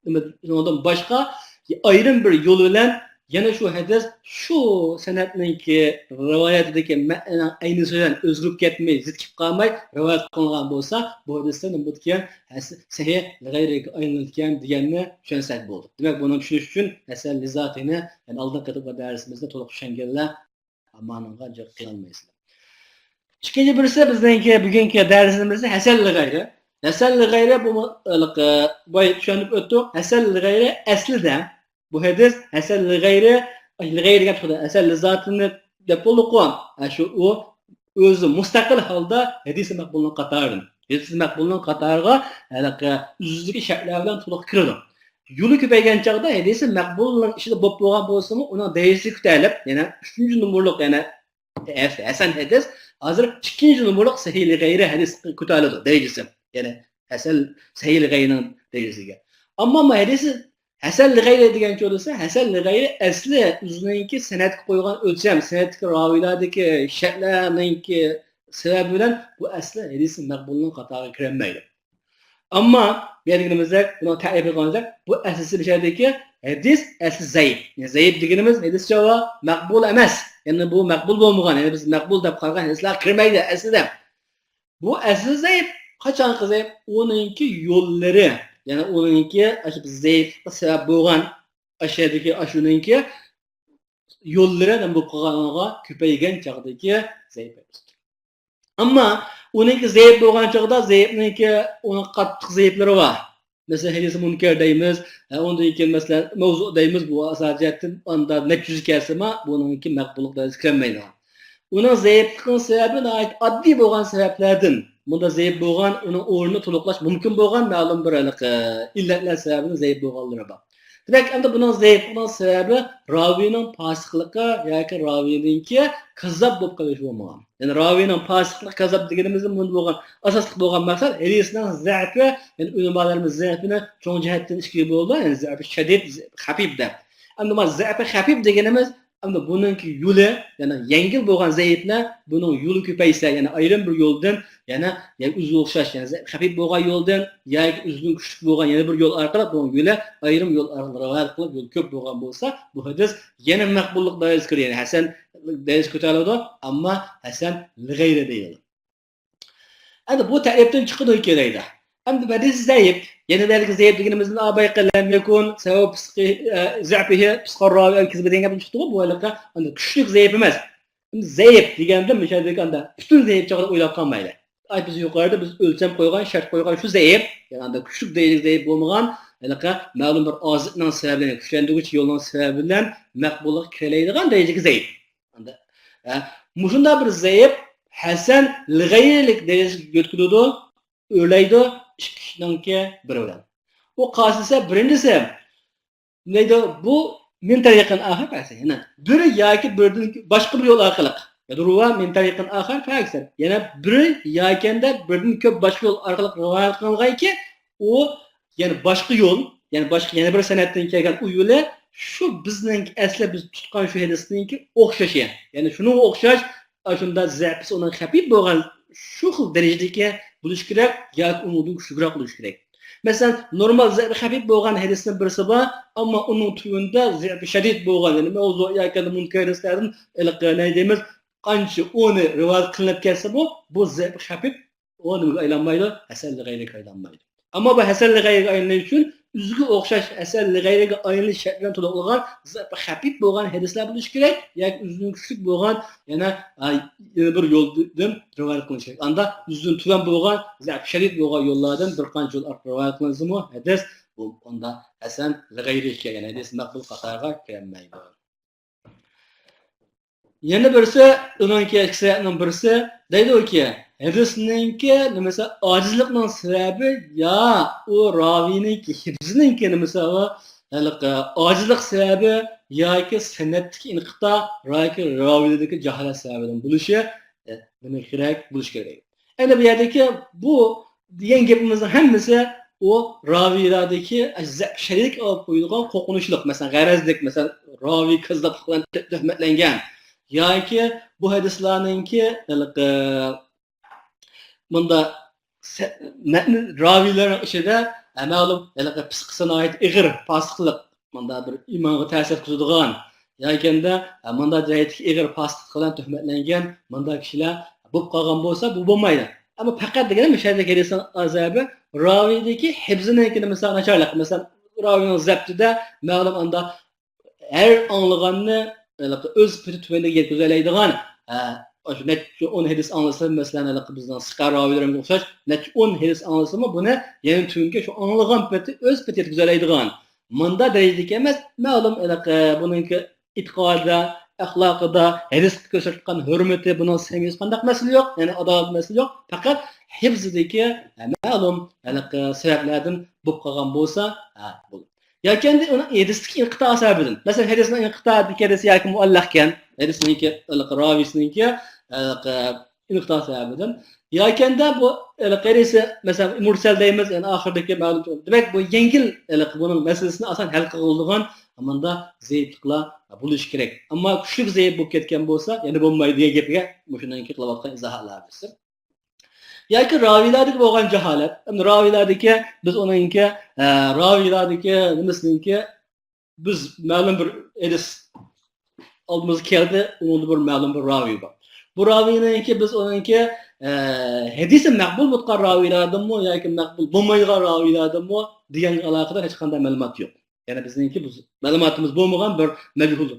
نېمە، شۇنىڭدىن باشقا ئايرىم بىر يول بىلەن يەنە شۇ ھەدىس شۇ سەنەدنىڭكى رىۋايەتىدىكى مەنىنىڭ ئەينىسى بىلەن ئۆزگىرىپ كەتمەي، زىت كېلىپ قالماي رىۋايەت قىلىنغان بولسا، بۇ ھەدىستە نېمە بولىدىكەن؟ ھەس-، سەھىھ لىغەيرىگە ئايلىنىدىكەن دېگەننى چۈشەنسەك بولدى. دېمەك، بۇنى چۈشىنىش ئۈچۈن ھەسەن لىزاتىنى، يەنى ئالدىنقى قېتىمقى دەرسىمىزدە تولۇق چۈشەنگەنلەر ئامانىڭغا جىق قىينالمايسىلەر. ئىككىنچى بىرسى بىزنىڭكى بۈگۈنكى دەرسىمىزدە ھەسەن لىغەيرى. ھەسەن لىغەيرى بۇ، بۇ، بايا چۈشەندۈرۈپ ئۆتتۇق. ھەسەن لىغەيرى ئەسلىدە بۇ ھەدىس ھەسەن لىغەيرى، لىغەيرى دېگەن تۇردا ھەسەن لىزاتىنى دەپ بولدۇققۇ. ھە، شۇ ئۇ ئۆزى مۇستەقىل ھالدا ھەدىسى مەقبۇلنىڭ قاتارىدىن. ھەدىسى مەقبۇلنىڭ قاتارىغا ھېلىقى ئۆزىدىكى شەرتلەر بىلەن تولۇق كىرىدۇ. يولى كۆپەيگەن چاغدا ھەدىسى مەقبۇلنىڭ ئىچىدە بولۇپ بولغان بولسىمۇ، ئۇنىڭ دەرىجىسى كۆتەرىلىپ، يەنە ئۈچىنچى نومۇرلۇق، يەنە ھەسەن ھەدىس ھازىر ئىككىنچى نومۇرلۇق سەھىھ لىغەيرى ھەدىسكە كۆتۈرۈلىدۇ دەرىجىسى. يەنى ھەسەن، سەھىھ لىغەيرىنىڭ دەرىجىسىگە. ئەمما بۇ ھەدىس ھەسەن لىغەيرى دېگەن چاغدا، ھەسەن لىغەيرى ئەسلى ئۆزىنىڭكى سەنەدكە قويغان ئۆلچەم، سەنەدتىكى راۋىيلاردىكى شەرتلەرنىڭكى سەۋەبى بىلەن بۇ ئەسلى ھەدىسى مەقبۇلنىڭ قاتارىغا كىرەلمەيدۇ. ئەمما بۇ يەردە دېگىنىمىزدەك بۇنىڭ تەرىپى قىلغانىكەن، بۇ ئەسلىسى بۇ يەردىكى ھەدىس ئەسلى زەئىپ. يەنى زەئىپ دېگىنىمىز ھەدىسچە مەقبۇل ئەمەس. يەنى بۇ مەقبۇل بولمىغان، يەنى بىز مەقبۇل دەپ قارىغان ھەدىسلەرگە كىرمەيدۇ ئەسلىدە. بۇ ئەسلى زەئىپ. قاچانقى زەئىپ؟ ئۇنىڭكى يوللىرى، يەنى ئۇنىڭكى ئاشۇ زەئىپلىققا سەۋەب بولغان ئاشۇ يەردىكى ئاشۇنىڭكى يوللىرى نېمە بولۇپ قالغانغا كۆپەيگەن چاغدىكى زەئىپ. ئەمما ئۇنىڭكى زەئىپ بولغان چاغدا زەئىپنىڭكى ئۇنىڭ قاتتىق زەئىپلىرى بار. مەسىلەن، ھەدىسى مۇنكەر دەيمىز، ھە، ئۇندىن كېيىن، مەسىلەن، مەۋزۇ دەيمىز، بۇ ئاساسىي جەھەتتىن ئاندا نەچچە يۈز كەلسىمۇ، بۇنىڭكى مەقبۇللۇق دەرىجىسىگە كىرەلمەيدۇ. ئۇنىڭ زەئىپلىقىنىڭ سەۋەبى ناھايىتى ئاددىي بولغان سەۋەبلەردىن، بۇندا زەئىپ بولغان، ئۇنىڭ ئورنىنى تولۇقلاش مۇمكىن بولغان مەلۇم بىر ھېلىقى ئىللەتلەر سەۋەبىدىن زەئىپ بولغانلىرى بار. دېمەك، ئەمدى بۇنىڭ زەئىپلىقىنىڭ سەۋەبى راۋىنىڭ پاسىقلىقى ياكى راۋىنىڭكى كاززاپ بولۇپ قېلىشى بولمىغان. يەنى راۋىنىڭ پاسىقلىقى، كاززاپ دېگىنىمىزدە بۇندا بولغان ئاساسلىق بولغان مەقسەت ھەدىسنىڭ زەئىپى، يەنى ئۆلىمالىرىمىز زەئىپىنى چوڭ جەھەتتىن ئىككىگە بۆلىدۇ، يەنى زەئىپى شەدىد، زەئىپى خەپىف دەپ. ئەمدى مانا زەئىپى خەپىف دېگىنىمىز، ئەمدى بۇنىڭكى يولى، يەنى يەڭگىل بولغان زەئىپلەر، بۇنىڭ يولى كۆپەيسە، يەنى ئايرىم بىر يولدىن، يەنە، يەنى ئۆزىگە ئوخشاش، يەنى زەئىپى خەپىف بولغان يولدىن ياكى ئۆزىدىن كۈچلۈك بولغان يەنە بىر يول ئارقىلىق بۇنىڭ يولى ئايرىم يول ئارقىلىق رىۋايەت قىلىپ، يول كۆپ بولغان بولسا، بۇ ھەدىس يەنە مەقبۇللۇق دائىرىسىگە كىرىدۇ، يەنى ھەسەن دەرىجىسىگە كۆتۈرۈلىدۇ، ئەمما ھەسەن لىغەيرى دەيدۇ. ئەمدى بۇ تەرىپتىن چىقىدۇ كېلەيدۇ. ئەمدى بۇ ھەدىس زەئىپ. يەنە بۇ يەردىكى زەئىپ دېگىنىمىزدىن ئابايقى لەم يەكۇن سەۋەب پىسقى، ئە، زەئپىھى پىسقار راۋى ئەل كىزىبى دېگەن گەپ چىقتىغۇ، بۇ ھېلىقى ئەمدى كۈچلۈك زەئىپ ئەمەس. ئەمدى زەئىپ دېگەندە مۇشۇ يەردىكى ئاندا پۈتۈن زەئىپ چاغدا ئويلاپ قالمايلى. ئاي بىز يۇقىرىدا بىز ئۆلچەم قويغان، شەرت قويغان شۇ زەئىپ. يەنى ئاندا كۈچلۈك دەرىجىلىك زەئىپ بولمىغان، ھېلىقى مەلۇم بىر ئازىتنىڭ سەۋەبى بىلەن، كۈچلەندۈرگۈچ يولنىڭ سەۋەبى بىلەن مەقبۇللۇققا كىرەلەيدىغان دەرىجىدىكى زەئىپ. ئاندا، ھە، مۇشۇنداق بىر زەئىپ ھەسەن لىغەيرىلىك دەرىجىگە يۆتكىلىدۇ، ئۆرلەيدۇ ئىككى كىشىنىڭكى بىرى بىلەن. ئۇ قايسىسى؟ بىرىنچىسى، دەيدۇ، بۇ مىن تەرىقىن ئاخار پەكسەر. يەنى بىر ياكى بىردىن باشقا بىر يول ئارقىلىق. يەنى رۇۋا مىن تەرىقىن ئاخار پەكسەر. يەنە بىر ياكى بىردىن كۆپ باشقا يول ئارقىلىق رىۋايەت قىلىنغايكى، ئۇ يەنى باشقا يول، يەنى باشقا، يەنە بىر سەنەدتىن كەلگەن ئۇ يولى شۇ بىزنىڭ ئەسلى بىز تۇتقان شۇ ھەدىسنىڭكى ئوخشىشى. يەنى شۇنىڭغا ئوخشاش، ئاشۇنداق زەئپىسى ئۇنىڭ خەپىف بولغان شۇ خىل دەرىجىدىكى بولۇشى كېرەك ياكى ئۇنىڭدىن كۈچلۈكرەك بولۇشى كېرەك. مەسىلەن، نورمال زەئپى خەپىف بولغان ھەدىسنىڭ بىرسى بار، ئەمما ئۇنىڭ تۈۋىدە زەئپى شەدىد بولغان، يەنى مەۋزۇ ياكى مۇنكەر ھەدىسلەردىن ھېلىقى نېمە دەيمىز، قانچە ئونى رىۋايەت قىلىنىپ كەلسىمۇ، بۇ زەئىپ خەپىپ ئۇ نېمىگە ئايلانمايدۇ؟ ھەسەن لىغەيرىگە ئايلانمايدۇ. ئەمما بۇ ھەسەن لىغەيرىگە ئايلىنىش ئۈچۈن ئۆزىگە ئوخشاش ھەسەن لىغەيرىگە ئايلىنىش شەرتلىرىنى تولۇقلىغان زەئىپ خەپىپ بولغان ھەدىسلەر بولۇشى كېرەك، ياكى ئۆزىدىن كۈچلۈك بولغان يەنە، ئا، يەنە بىر يولدىن رىۋايەت قىلىنىشى كېرەك. ئاندا ئۆزىدىن تۆۋەن بولغان زەئىپ شەدىد بولغان يوللاردىن بىر قانچە يول ئارقىلىق رىۋايەت قىلىنسىمۇ، ھەدىس بۇ ئاندا ھەسەن لىغەيرىگە كىرگەن، ھەدىس مەقبۇل قاتارىغا كىرەلمەيدۇ. يەنە بىرسى، ئۇنىڭكى ئىككى سەۋەبنىڭ بىرسى، دەيدۇكى، ھەدىسنىڭكى نېمىسى ئاجىزلىقنىڭ سەۋەبى يا ئۇ راۋىينىڭكى ھىپزىنىڭكى نېمىسى ئۇ ھېلىقى ئاجىزلىق سەۋەبى ياكى سەنەدتىكى ئىنقىتا ياكى راۋىيلىرىدىكى جاھالەت سەۋەبىدىن بولۇشى، ئە، نېمە كېرەك، بولۇشى كېرەك. ئەنە بۇ يەردىكى بۇ دېگەن گېپىمىزنىڭ ھەممىسى ئۇ راۋىيلاردىكى زەئىپ شەدىدكە ئېلىپ قويىدىغان قورقۇنچلۇق، مەسىلەن، غەرەزلىك، مەسىلەن، راۋىي كاززاپلىق بىلەن تۆھمەتلەنگەن ياكى بۇ ھەدىسلەرنىڭكى ھېلىقى مۇندا سە-، مەتن راۋىيلارنىڭ ئىچىدە، ئە، مەلۇم ھېلىقى پىسقىسى ناھايىتى ئېغىر پاسىقلىق، مۇندا بىر ئىمانغا تەسىر يەتكۈزىدىغان ياكى ئەمدى، ئە، مۇندا جەھەتتىكى ئېغىر پاسىقلىق بىلەن تۆھمەتلەنگەن مۇنداق كىشىلەر بولۇپ قالغان بولسا، بۇ بولمايدۇ. ئەمما پەقەت دېگەن مۇشۇ يەردىكى ھەدىسنىڭ ئازابى راۋىيدىكى ھىپزىنىڭكى، مىسال، ناچارلىقى. مەسىلەن، راۋىينىڭ زەپتىدە مەلۇم ئاندا ھەر ئاڭلىغاننى ھېلىقى ئۆز پېتى تۆۋەندىكىگە يەتكۈزەلەيدىغان، ھە، ئاشۇ نەچچە ئون ھەدىس ئاڭلىسا، مەسىلەن، ھېلىقى بىزنىڭ سىقا راۋىيلىرىمىزگە ئوخشاش نەچچە ئون ھەدىس ئاڭلىسىمۇ، بۇنى يەنە تۆۋەنگە شۇ ئاڭلىغان پېتى ئۆز پېتى يەتكۈزەلەيدىغان مۇنداق دەرىجىدىكى ئەمەس. مەلۇم ھېلىقى بۇنىڭكى ئېتىقادىدا، ئەخلاقىدا، ھەدىسقا كۆرسىتىدىغان ھۆرمىتى، بۇنىڭ سەۋىيىسى قانداق مەسىلە يوق، يەنى ئادالەت مەسىلە يوق. پەقەت ھىپزىدىكى، ھە، مەلۇم ھېلىقى سەۋەبلەردىن بولۇپ قالغان بولسا، ھە، بولىدۇ. ياكى ئەمدى ئۇنىڭ ھەدىستىكى ئىنقىتا سەۋەبىدىن. مەسىلەن، ھەدىسنىڭ ئىنقىتا دېگەن ھەدىس ياكى مۇئەللەقكەن، ھەدىسنىڭكى، ھېلىقى راۋىيسىنىڭكى، ھېلىقى ئىنقىتا سەۋەبىدىن. ياكەندە بۇ، ھېلىقى ھەدىسى، مەسىلەن، مۇرسەل دەيمىز، يەنى ئاخىرىدىكى مەلۇم. دېمەك، بۇ يەڭگىل، ھېلىقى بۇنىڭ مەسىلىسىنى ئاسان ھەل قىلىدىغان مۇنداق زەئىپلىكلەر بولۇشى كېرەك. ئەمما كۈچلۈك زەئىپ بولۇپ كەتكەن بولسا، يەنە بولمايدۇ دېگەن گەپكە مۇشۇنىڭكى قىلىۋاتقان ئىزاھاتلار بىرسى. ياكى راۋىيلاردىكى بولغان جاھالەت. ئەمدى راۋىيلاردىكى، بىز ئۇنىڭكى، ئە، راۋىيلاردىكى نېمىسىنىڭكى، بىز مەلۇم بىر ھەدىس ئالدىمىزغا كەلدى، ئۇنىڭدا بىر مەلۇم بىر راۋىي بار. بۇ راۋىينىڭكى، بىز ئۇنىڭكى، ئە، ھەدىسى مەقبۇل بولغان راۋىيلاردىنمۇ ياكى مەقبۇل بولمايدىغان راۋىيلاردىنمۇ دېگەنگە ئالاقىدار ھېچقانداق مەلۇمات يوق. يەنى بىزنىڭكى بۇ مەلۇماتىمىز بولمىغان بىر مەجھۇل.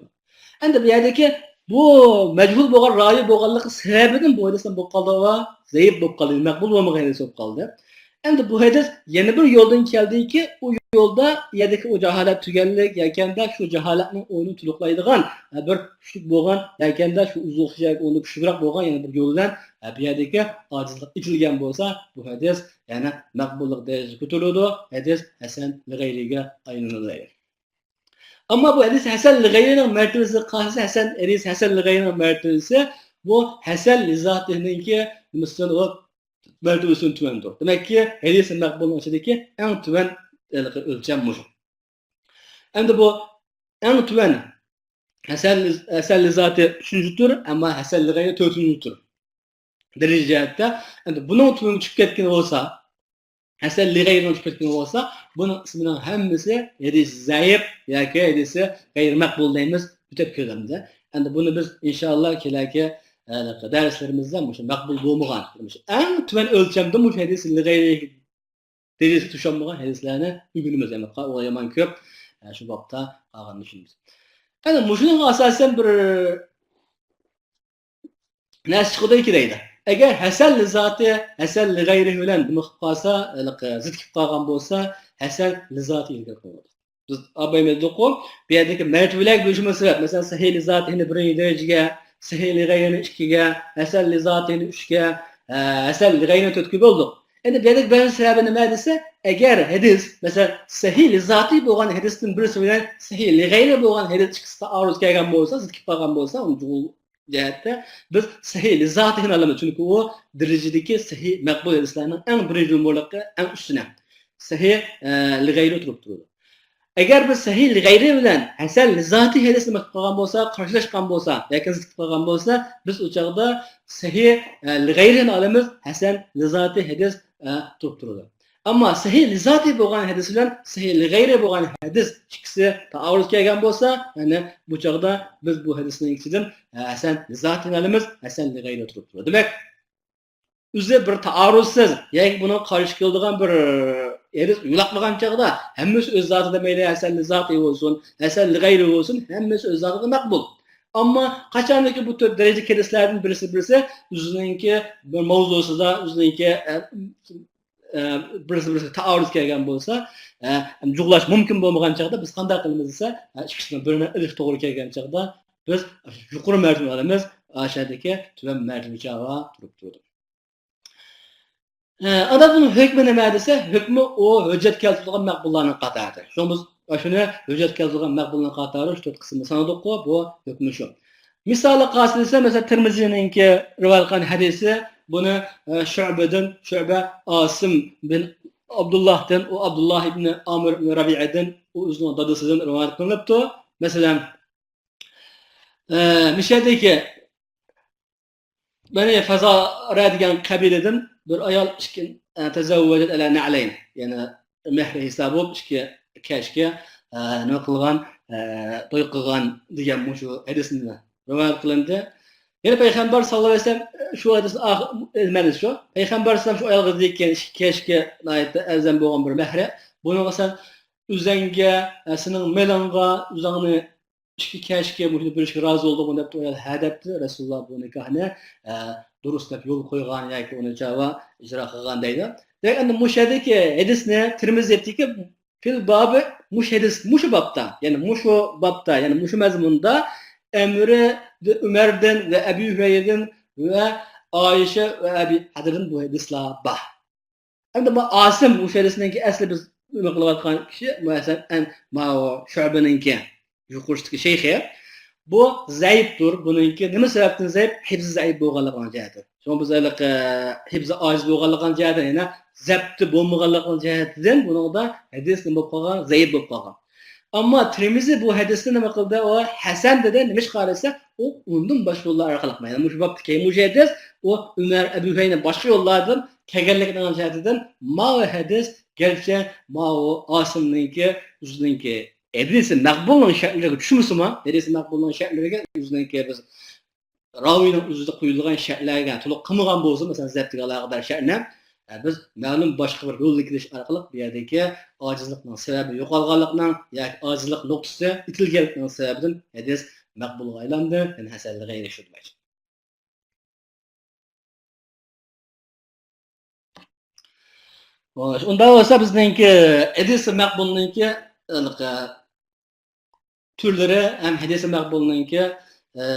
ئەمدى بۇ يەردىكى بۇ مەجھۇل بولغان راۋىي بولغانلىقى سەۋەبىدىن بۇ ھەدىس نېمە بولۇپ قالدى؟ زەئىپ بولۇپ قالدى، مەقبۇل بولمىغان ھەدىس بولۇپ قالدى. ئەمدى بۇ ھەدىس يەنە بىر يولدىن كەلدىكى، ئۇ يولدا يەردىكى ئۇ جاھالەت تۈگەنلىك ياكەندە شۇ جاھالەتنىڭ ئورنىنى تولۇقلايدىغان، ھە، بىر كۈچلۈك بولغان ياكەندە شۇ ئوزۇقلۇق ياكى ئۇنىڭ كۈچلۈكرەك بولغان يەنە بىر يول بىلەن، ھە، بۇ يەردىكى ئاجىزلىق ئېچىلگەن بولسا، بۇ ھەدىس يەنە مەقبۇللۇق دەرىجىسىگە كۆتۈرۈلىدۇ، ھەدىس ھەسەن لىغەيرىگە ئايلىنىدۇ. ئەمما بۇ ھەدىس ھەسەن لىغەيرىنىڭ مەرتىۋىسى قالسا، ھەسەن، ھەدىس ھەسەن لىغەيرىنىڭ مەرتىۋىسى بۇ ھەسەن لىزاتىنىڭكى نېمىسىدىن ئۇ مەرتىۋىسىدىن تۆۋەندۇر. دېمەككى، ھەدىس مەقبۇلنىڭ ئىچىدىكى ئەڭ تۆۋەن، ھېلىقى ئۆلچەم مۇشۇ. ئەمدى بۇ ئەڭ تۆۋەن ھەسەن، ھەسەن لىزاتى ئۈچىنچى تۈر، ئەمما ھەسەن لىغەيرى تۆتىنچى تۈر. دەرىجە جەھەتتە، ئەمدى بۇنىڭ تۆۋىنىگە چۈشۈپ كەتكىنى بولسا، ھەسەن لىغەيرىنىڭ چۈشۈپ كەتكىنى بولسا، بۇنىڭ ئىسمىنىڭ ھەممىسى ھەدىس زەئىپ ياكى ھەدىسى غەيرىي مەقبۇل دەيمىز، ئۆتۈپ كېلىمىز. ئەمدى بۇنى بىز ئىنشائاللا كېلەكى، ئە، دەرسلىرىمىزدە مۇشۇ مەقبۇل بولمىغان، مۇشۇ ئەڭ تۆۋەن ئۆلچەمدە مۇشۇ ھەدىس لىغەيرى دەرىجىسىگە چۈشەلمىگەن ھەدىسلەرنى ئۆگىنىمىز. يەنى يامان كۆپ، ئە، شۇ بابتا قالغاننى چۈشىنىمىز. ئەنە مۇشۇنىڭغا ئاساسەن بىر نەرسە چىقىدۇكى دەيدۇ. ئەگەر ھەسەن لىزاتى ھەسەن لىغەيرى بىلەن نېمە قىلىپ قالسا، ھېلىقى زىت كېلىپ قالغان بولسا، ھەسەن لىزاتى ئىلگىرى قويۇلىدۇ. بىز ئابايمىز دېدۇققۇ، بۇ يەردىكى مەرتىۋىلەرگە بۆلۈشىمىز سەۋەب. مەسىلەن، سەھىھ لىزاتىنى بىرىنچى دەرىجىگە، سەھىھ لىغەيرىنى ئىككىگە، ھەسەن لىزاتىنى ئۈچكە، ئە، ھەسەن لىغەيرىنى تۆتكە بۆلدۇق. ئەمدى بۇ يەردىكى بۆلۈش سەۋەبى نېمە دېسە، ئەگەر ھەدىس، مەسىلەن، سەھىھ لىزاتى بولغان ھەدىستىن بىرسى بىلەن سەھىھ لىغەيرى بولغان ھەدىس ئىككىسى تائارۇز كەلگەن بولسا، زىت كېلىپ قالغان بولسا، ئۇنى جۇغۇل جەھەتتە بىز سەھىھ لىزاتىھىنى ئالىمىز. چۈنكى ئۇ دەرىجىدىكى سەھىھ مەقبۇل ھەدىسلەرنىڭ ئەڭ بىرىنچى نومۇرلۇقى، ئەڭ ئۈستىنە. سەھىھ، ئە، لىغەيرى تۇرۇپ تۇرىدۇ. ئەگەر بىز سەھىھ لىغەيرى بىلەن ھەسەن لىزاتى ھەدىسنى مەقبۇل قىلغان بولسا، قارشىلاشقان بولسا ياكى زىت قىلغان بولسا، بىز ئۇ چاغدا سەھىھ، ئە، لىغەيرىنى ئالىمىز، ھەسەن لىزاتى ھەدىس، ئە، تۇرۇپ تۇرىدۇ. ئەمما سەھىھ لىزاتى بولغان ھەدىس بىلەن سەھىھ لىغەيرى بولغان ھەدىس ئىككىسى تائارۇز كەلگەن بولسا، يەنى بۇ چاغدا بىز بۇ ھەدىسنىڭ ئىچىدىن ھەسەن لىزاتىنى ئالىمىز، ھەسەن لىغەيرى تۇرۇپ تۇرىدۇ. دېمەك، ئۆزى بىر تائارۇزسىز ياكى بۇنىڭغا قارشى كېلىدىغان بىر ھەدىس يوقلىمىغان چاغدا ھەممىسى ئۆز زاتىدا مەيلى ھەسەن لىزاتى بولسۇن، ھەسەن لىغەيرى بولسۇن، ھەممىسى ئۆز زاتىدا مەقبۇل. ئەمما قاچانكى بۇ تۆت دەرىجىلىك ھەدىسلەردىن بىرسى، بىرسى ئۆزىنىڭكى بىر ماۋزۇسىدا، ئۆزىنىڭكى، ئە، ئە، بىرسى بىرسىگە تائارۇز كەلگەن بولسا، ئە، جۇغلاش مۇمكىن بولمىغان چاغدا بىز قانداق قىلىمىز دېسە، ئە، ئىككىسىنىڭ بىرىنى ئېلىش توغرا كەلگەن چاغدا بىز يۇقىرى مەرتىۋىنى ئالىمىز، ئاشۇدىكى تۆۋەن مەرتىۋىچە تۇرۇپ تۇرىدۇ. ئە، ئاندىن بۇنىڭ ھۆكمى نېمە دېسە، ھۆكمى ئۇ ھۆججەت كەلتۈرىدىغان مەقبۇللارنىڭ قاتارىدا. شۇڭا بىز شۇنى ھۆججەت كەلتۈرىدىغان مەقبۇلنىڭ قاتارى شۇ تۆت قىسىمنى سانىدۇققۇ، بۇ ھۆكمى شۇ. مىسالى قالسا دېسە، مەسىلەن، تىرمىزىنىڭكى رىۋايەت قىلغان ھەدىسى، بۇنى، ئە، شۇئبىدىن، شۇئبە ئاسىم بىن ئابدۇللاھتىن، ئۇ ئابدۇللاھ ئىبنى ئامىر ئىبنى رەبىئەدىن، ئۇ ئۆزىنىڭ دادىسىدىن رىۋايەت قىلىنىپتۇ. مەسىلەن، ئە، مىشەدىكى بەنى فازارە دېگەن قەبىلىدىن بىر ئايال ئىككى، ئە، تەزەۋۋەجەت ئەلە نەئلەين، يەنى مەھرى ھېسابى بولۇپ ئىككى كەشكە، ئە، نېمە قىلغان، ئە، توي قىلغان دېگەن مۇشۇ ھەدىسنى رىۋايەت قىلىندى. يەنە پەيغەمبەر ساللاللاھۇ ئەلەيھى ۋەسەللەم شۇ ھەدىسنى ئاخ-، مەنىسى شۇ. پەيغەمبەر ئەلەيھىسسالام شۇ ئايالغا دېدىكەن، ئىككى كەشكە ناھايىتى ئەرزان بولغان بىر مەھرى. بۇنىڭغا سەن ئۆزەڭگە، ئە، سېنىڭ مېلىڭغا، ئۆزەڭنى ئىككى كەشكە مۇشۇنى بېرىشكە رازى بولدۇڭمۇ دەپتۇ ئايال. ھە دەپتۇ. رەسۇلۇللا بۇ نىكاھنى، ئە، دۇرۇس دەپ يول قويغان ياكى ئۇنى چاۋا ئىجرا قىلغان دەيدۇ. دېمەك، ئەمدى مۇشۇ يەردىكى ھەدىسنى تىرمىزى دەپتىكى، فىل بابى، مۇشۇ ھەدىس، مۇشۇ بابتا، يەنى مۇشۇ بابتا، يەنى مۇشۇ مەزمۇندا ئەمرى ئۆمەردىن ۋە ئەبى ھۈرەيرىدىن ۋە ئائىشە ۋە ئەبى ھەدىردىن بۇ ھەدىسلار بار. ئەمدى بۇ ئاسىم مۇشۇ ھەدىسنىڭكى ئەسلى بىز نېمە قىلىۋاتقان كىشى، مەسىلەن، ماۋۇ شۇئبىنىڭكى يۇقىرىسىدىكى شەيخى. بۇ زەئىپتۇر. بۇنىڭكى نېمە سەۋەبتىن زەئىپ؟ ھىپزى زەئىپ بولغانلىقىنىڭ جەھەتى. شۇڭا بىز ھېلىقى ھىپزى ئاجىز بولغانلىقىنىڭ جەھەتىدىن، يەنە زەپتى بولمىغانلىقىنىڭ جەھەتىدىن بۇنىڭدا ھەدىس نېمە بولۇپ قالغان؟ زەئىپ بولۇپ قالغان. ئەمما تىرمىزى بۇ ھەدىسنى نېمە قىلدى؟ ئۇ ھەسەن دېدى. نېمىشقا دېسە، ئۇ ئۇندىن باشقا يوللار ئارقىلىق، يەنى مۇشۇ بابتىكى مۇشۇ ھەدىس، ئۇ ئۆمەر، ئەبۇ ھۈرەيرە باشقا يوللاردىن كەلگەنلىكىنىڭ جەھەتىدىن ماۋۇ ھەدىس گەرچە ماۋۇ ئاسىمنىڭكى، ئۆزىنىڭكى ھەدىسى مەقبۇلنىڭ شەرتلىرىگە چۈشمىسىمۇ، ھەدىسى مەقبۇلنىڭ شەرتلىرىگە ئۆزىنىڭكى بىز راۋىنىڭ ئۆزىدە قويۇلغان شەرتلەرگە تولۇق قىلمىغان بولسا، مەسىلەن، زەپتىگە ئالاقىدار شەرتنى، ئە، بىز مەلۇم باشقا بىر يولنى كېلىش ئارقىلىق بۇ يەردىكى ئاجىزلىقنىڭ سەۋەبى يوقالغانلىقنىڭ ياكى ئاجىزلىق نۇقتىسى ئېتىلگەنلىكنىڭ سەۋەبىدىن ھەدىس مەقبۇلغا ئايلاندى، يەنى ھەسەنلىككە ئېرىشىدۇ. خوش، ئۇنداق بولسا بىزنىڭكى ھەدىسى مەقبۇلنىڭكى، ئە، تۈرلىرى ھەم ھەدىسى مەقبۇلنىڭكى، ئە،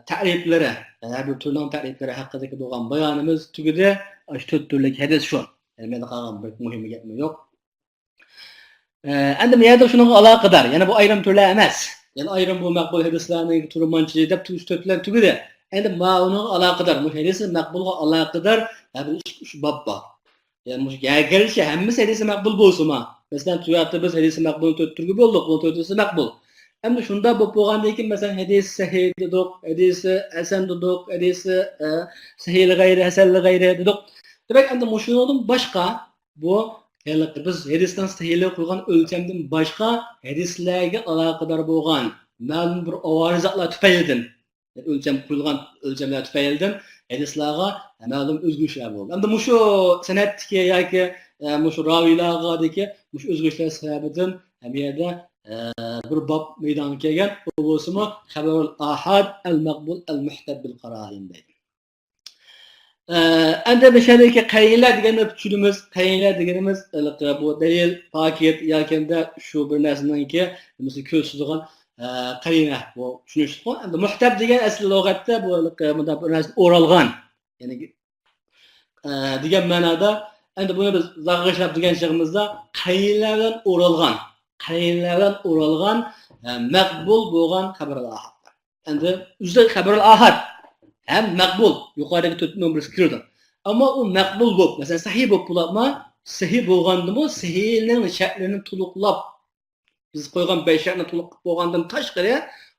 تەرىپلىرى، ھەر بىر تۈرنىڭ تەرىپلىرى ھەققىدىكى بولغان بايانىمىز تۈگىدى. ئاشۇ تۆت تۈرلۈك ھەدىس شۇ. يەنە مەندە قالغان بىر مۇھىم گەپمۇ يوق. ئە، ئەمدى بۇ يەردە شۇنىڭغا ئالاقىدار، يەنە بۇ ئايرىم تۈرلەر ئەمەس. يەنە ئايرىم بۇ مەقبۇل ھەدىسلەرنىڭ تۈرى مانچە دەپ تۈرۈش تۆت بىلەن تۈگىدى. ئەمدى ماۋۇنىڭغا ئالاقىدار، مۇشۇ ھەدىسى مەقبۇلغا ئالاقىدار ھە بىر ئۈچ، ئۈچ باب بار. يەنى مۇشۇ گەرچە ھەممىسى ھەدىسى مەقبۇل بولسىمۇ، مەسىلەن، تۆۋەندە بىز ھەدىسى مەقبۇلنى تۆت تۈرگە بۆلدۇق، بۇ تۆتىسى مەقبۇل. ئەمدى شۇنداق بولۇپ بولغاندىن كېيىن، مەسىلەن، ھەدىسى سەھىھ دېدۇق، ھەدىسى ھەسەن دېدۇق، ھەدىسى، ئە، سەھىھ لىغەيرى، ھەسەن لىغەيرى دېدۇق. دېمەك، ئەمدى مۇشۇنىڭدىن باشقا، بۇ ھېلىقى بىز ھەدىسنىڭ سەھىھلىكىگە قويغان ئۆلچەمدىن باشقا ھەدىسلەرگە ئالاقىدار بولغان مەلۇم بىر ئاۋارە زاتلار تۈپەيلىدىن، ئۆلچەم قويۇلغان ئۆلچەملەر تۈپەيلىدىن ھەدىسلارغا مەلۇم ئۆزگىرىشلەر بولدى. ئەمدى مۇشۇ سەنەدتىكى ياكى، ئە، مۇشۇ راۋىيلاردىكى مۇشۇ ئۆزگىرىشلەر سەۋەبىدىن ھەم يەردە، ئە، بىر باب مەيدانغا كەلگەن. ئۇ بولسىمۇ خەبەرۇل ئاھاد ئەل مەقبۇل ئەل مۇھتەب بىل قارائىن دەيدۇ. ئە، ئەمدى مۇشۇ يەردىكى قەرىنىلەر دېگەننى چۈشىنىمىز. قەرىنىلەر دېگىنىمىز، ھېلىقى بۇ دەلىل، پاكىت ياكى شۇ بىر نەرسىنىڭكى نېمىسى كۆرسىتىدىغان، ئە، قەرىنە، بۇ چۈشىنىشلىكقۇ. ئەمدى مۇھتەب دېگەن ئەسلى لۇغەتتە بۇ ھېلىقى مۇنداق بىر نەرسە ئورالغان، يەنى، ئە، دېگەن مەنادا. ئەمدى بۇنى بىز زاغغىشلاپ دېگەن چېغىمىزدا قەرىنىلەر بىلەن ئورالغان، قەرىنىلەر بىلەن ئورالغان، ئە، مەقبۇل بولغان خەبەر ئاھاد. ئەمدى ئۆزى خەبەرۇل ئاھاد ھەم مەقبۇل يۇقىرىدىكى تۆت نومۇرغا كىرىدۇ. ئەمما ئۇ مەقبۇل بولۇپ، مەسىلەن، سەھىھ بولۇپ بولۇپمۇ؟ سەھىھ بولغاندىمۇ، سەھىھنىڭ شەرتلىرىنى تولۇقلاپ، بىز قويغان بەش شەرتنى تولۇق قىلىپ بولغاندىن تاشقىرى،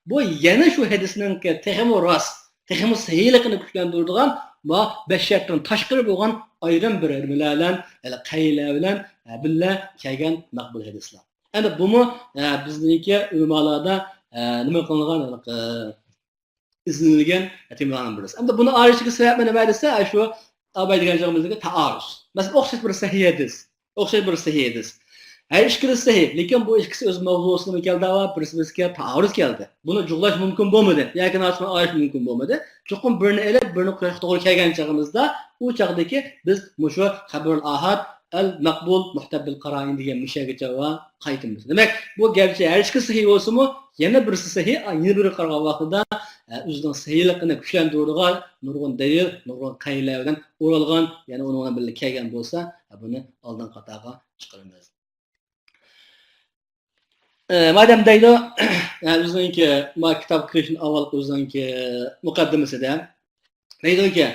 بۇ يەنە شۇ ھەدىسنىڭكى تېخىمۇ راست، تېخىمۇ سەھىھلىكىنى كۈچلەندۈرىدىغان ما بەش شەرتتىن تاشقىرى بولغان ئايرىم بىر نېمىلەر بىلەن، يەنى قەينىلەر بىلەن، ئە، بىللە كەلگەن مەقبۇل ھەدىسلەر. ئەمدى بۇمۇ، ئە، بىزنىڭكى ئۆلىمالاردا، ئە، نېمە قىلىنغان، ئە، ئىزدىنىلگەن تېمىلارنىڭ بىرسى. ئەمدى بۇنى ئايرىشىشتىكى سەۋەب نېمە دېسە، ئە، شۇ ئاباي دېگەن چېغىمىزدىكى تائارۇز. مەسىلەن، ئوخشاش بىر سەھىھ ھەدىس. ئوخشاش بىر سەھىھ ھەدىس. ھەر ئىككىلىسى سەھىھ، لېكىن بۇ ئىككىسى ئۆز ماۋزۇسىدا كەلدى ۋە بىرسى بىرسىگە تائارۇز كەلدى. بۇنى جۇغلاش مۇمكىن بولمىدى ياكى ناسىمان ئايرىش مۇمكىن بولمىدى. چوقۇم بىرىنى ئېلىپ، بىرىنى قويۇشقا توغرا كەلگەن چېغىمىزدا، ئۇ چاغدىكى بىز مۇشۇ خەبەرۇل ئاھاد، ئەل مەقبۇل، مۇھتەببىل قارائىن دېگەن مۇشەگىچە ۋە قايتىمىز. دېمەك، بۇ گەرچە ھەر ئىككىسى سەھىھ بولسىمۇ، يەنە بىرسى سەھىھ، يەنە بىرىگە قارىغان ۋاقتىدا، ئە، ئۆزىنىڭ سەھىھلىقىنى كۈچلەندۈرىدىغان نۇرغۇن دەلىل، نۇرغۇن قەينىلەر بىلەن ئورالغان، يەنە ئۇنىڭ بىلەن بىللە كەلگەن بولسا، ئە، بۇنى ئالدىنقى قاتارغا چىقىرىمىز. ئە، مادەم دەيدۇ، ئە، ئۆزىنىڭكى، ما كىتاب كىرىشتىن ئاۋۋالقى ئۆزىنىڭكى مۇقەددىمىسىدە دەيدۇكى،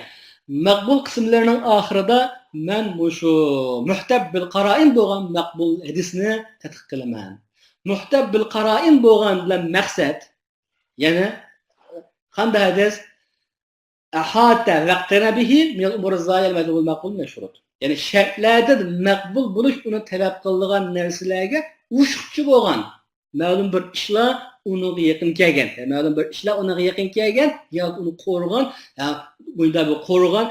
مەقبۇل قىسىملىرىنىڭ ئاخىرىدا مەن مۇشۇ مۇھتەببىل قارائىن بولغان مەقبۇل ھەدىسنى تەتقىق قىلىمەن. مۇھتەببىل قارائىن بولغان بىلەن مەقسەت، يەنى قانداق ھەدىس؟ ئەھاتە ۋەقتەنە بىھى مىنەل ئۇمۇرىز زاھىرە مەتلۇبۇل مەقبۇل مىنەش شۇرۇت. يەنى شەرتلەردىن مەقبۇل بولۇش ئۇنى تەلەپ قىلىدىغان نەرسىلەرگە ئوشۇقچە بولغان مەلۇم بىر ئىشلار ئۇنىڭغا يېقىن كەلگەن. يەنى مەلۇم بىر ئىشلار ئۇنىڭغا يېقىن كەلگەن ياكى ئۇنى قورۇغان، يا بۇنداق بىر قورۇغان،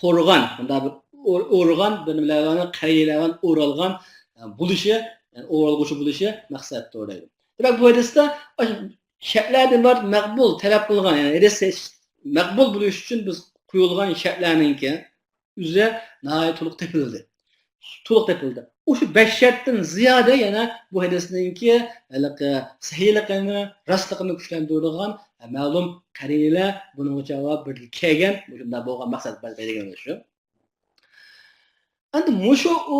قورۇغان، بۇنداق بىر ئور-، ئورۇغان، بىر نېمىلەر بىلەن، قەرىنىلەر بىلەن ئورالغان، ئە، بولۇشى، يەنى ئورالغۇچى بولۇشى مەقسەتتۇر دەيدۇ. دېمەك، بۇ ھەدىستە شەرتلەردىن ئىبارەت مەقبۇل تەلەپ قىلغان، يەنى ھەدىس مەقبۇل بولۇش ئۈچۈن بىز قويۇلغان شەرتلەرنىڭكى ئۆزى ناھايىتى تولۇق تېپىلدى. تولۇق تېپىلدى. ئۇ شۇ بەش شەرتتىن زىيادە يەنە بۇ ھەدىسنىڭكى ھېلىقى سەھىھلىقىنى، راستلىقىنى كۈچلەندۈرىدىغان مەلۇم قەرىنىلەر بۇنىڭغا جاۋاب بىرگە كەلگەن، مۇشۇنداق بولغان مەقسەت بەلگىلىگەن شۇ. ئەمدى مۇشۇ ئۇ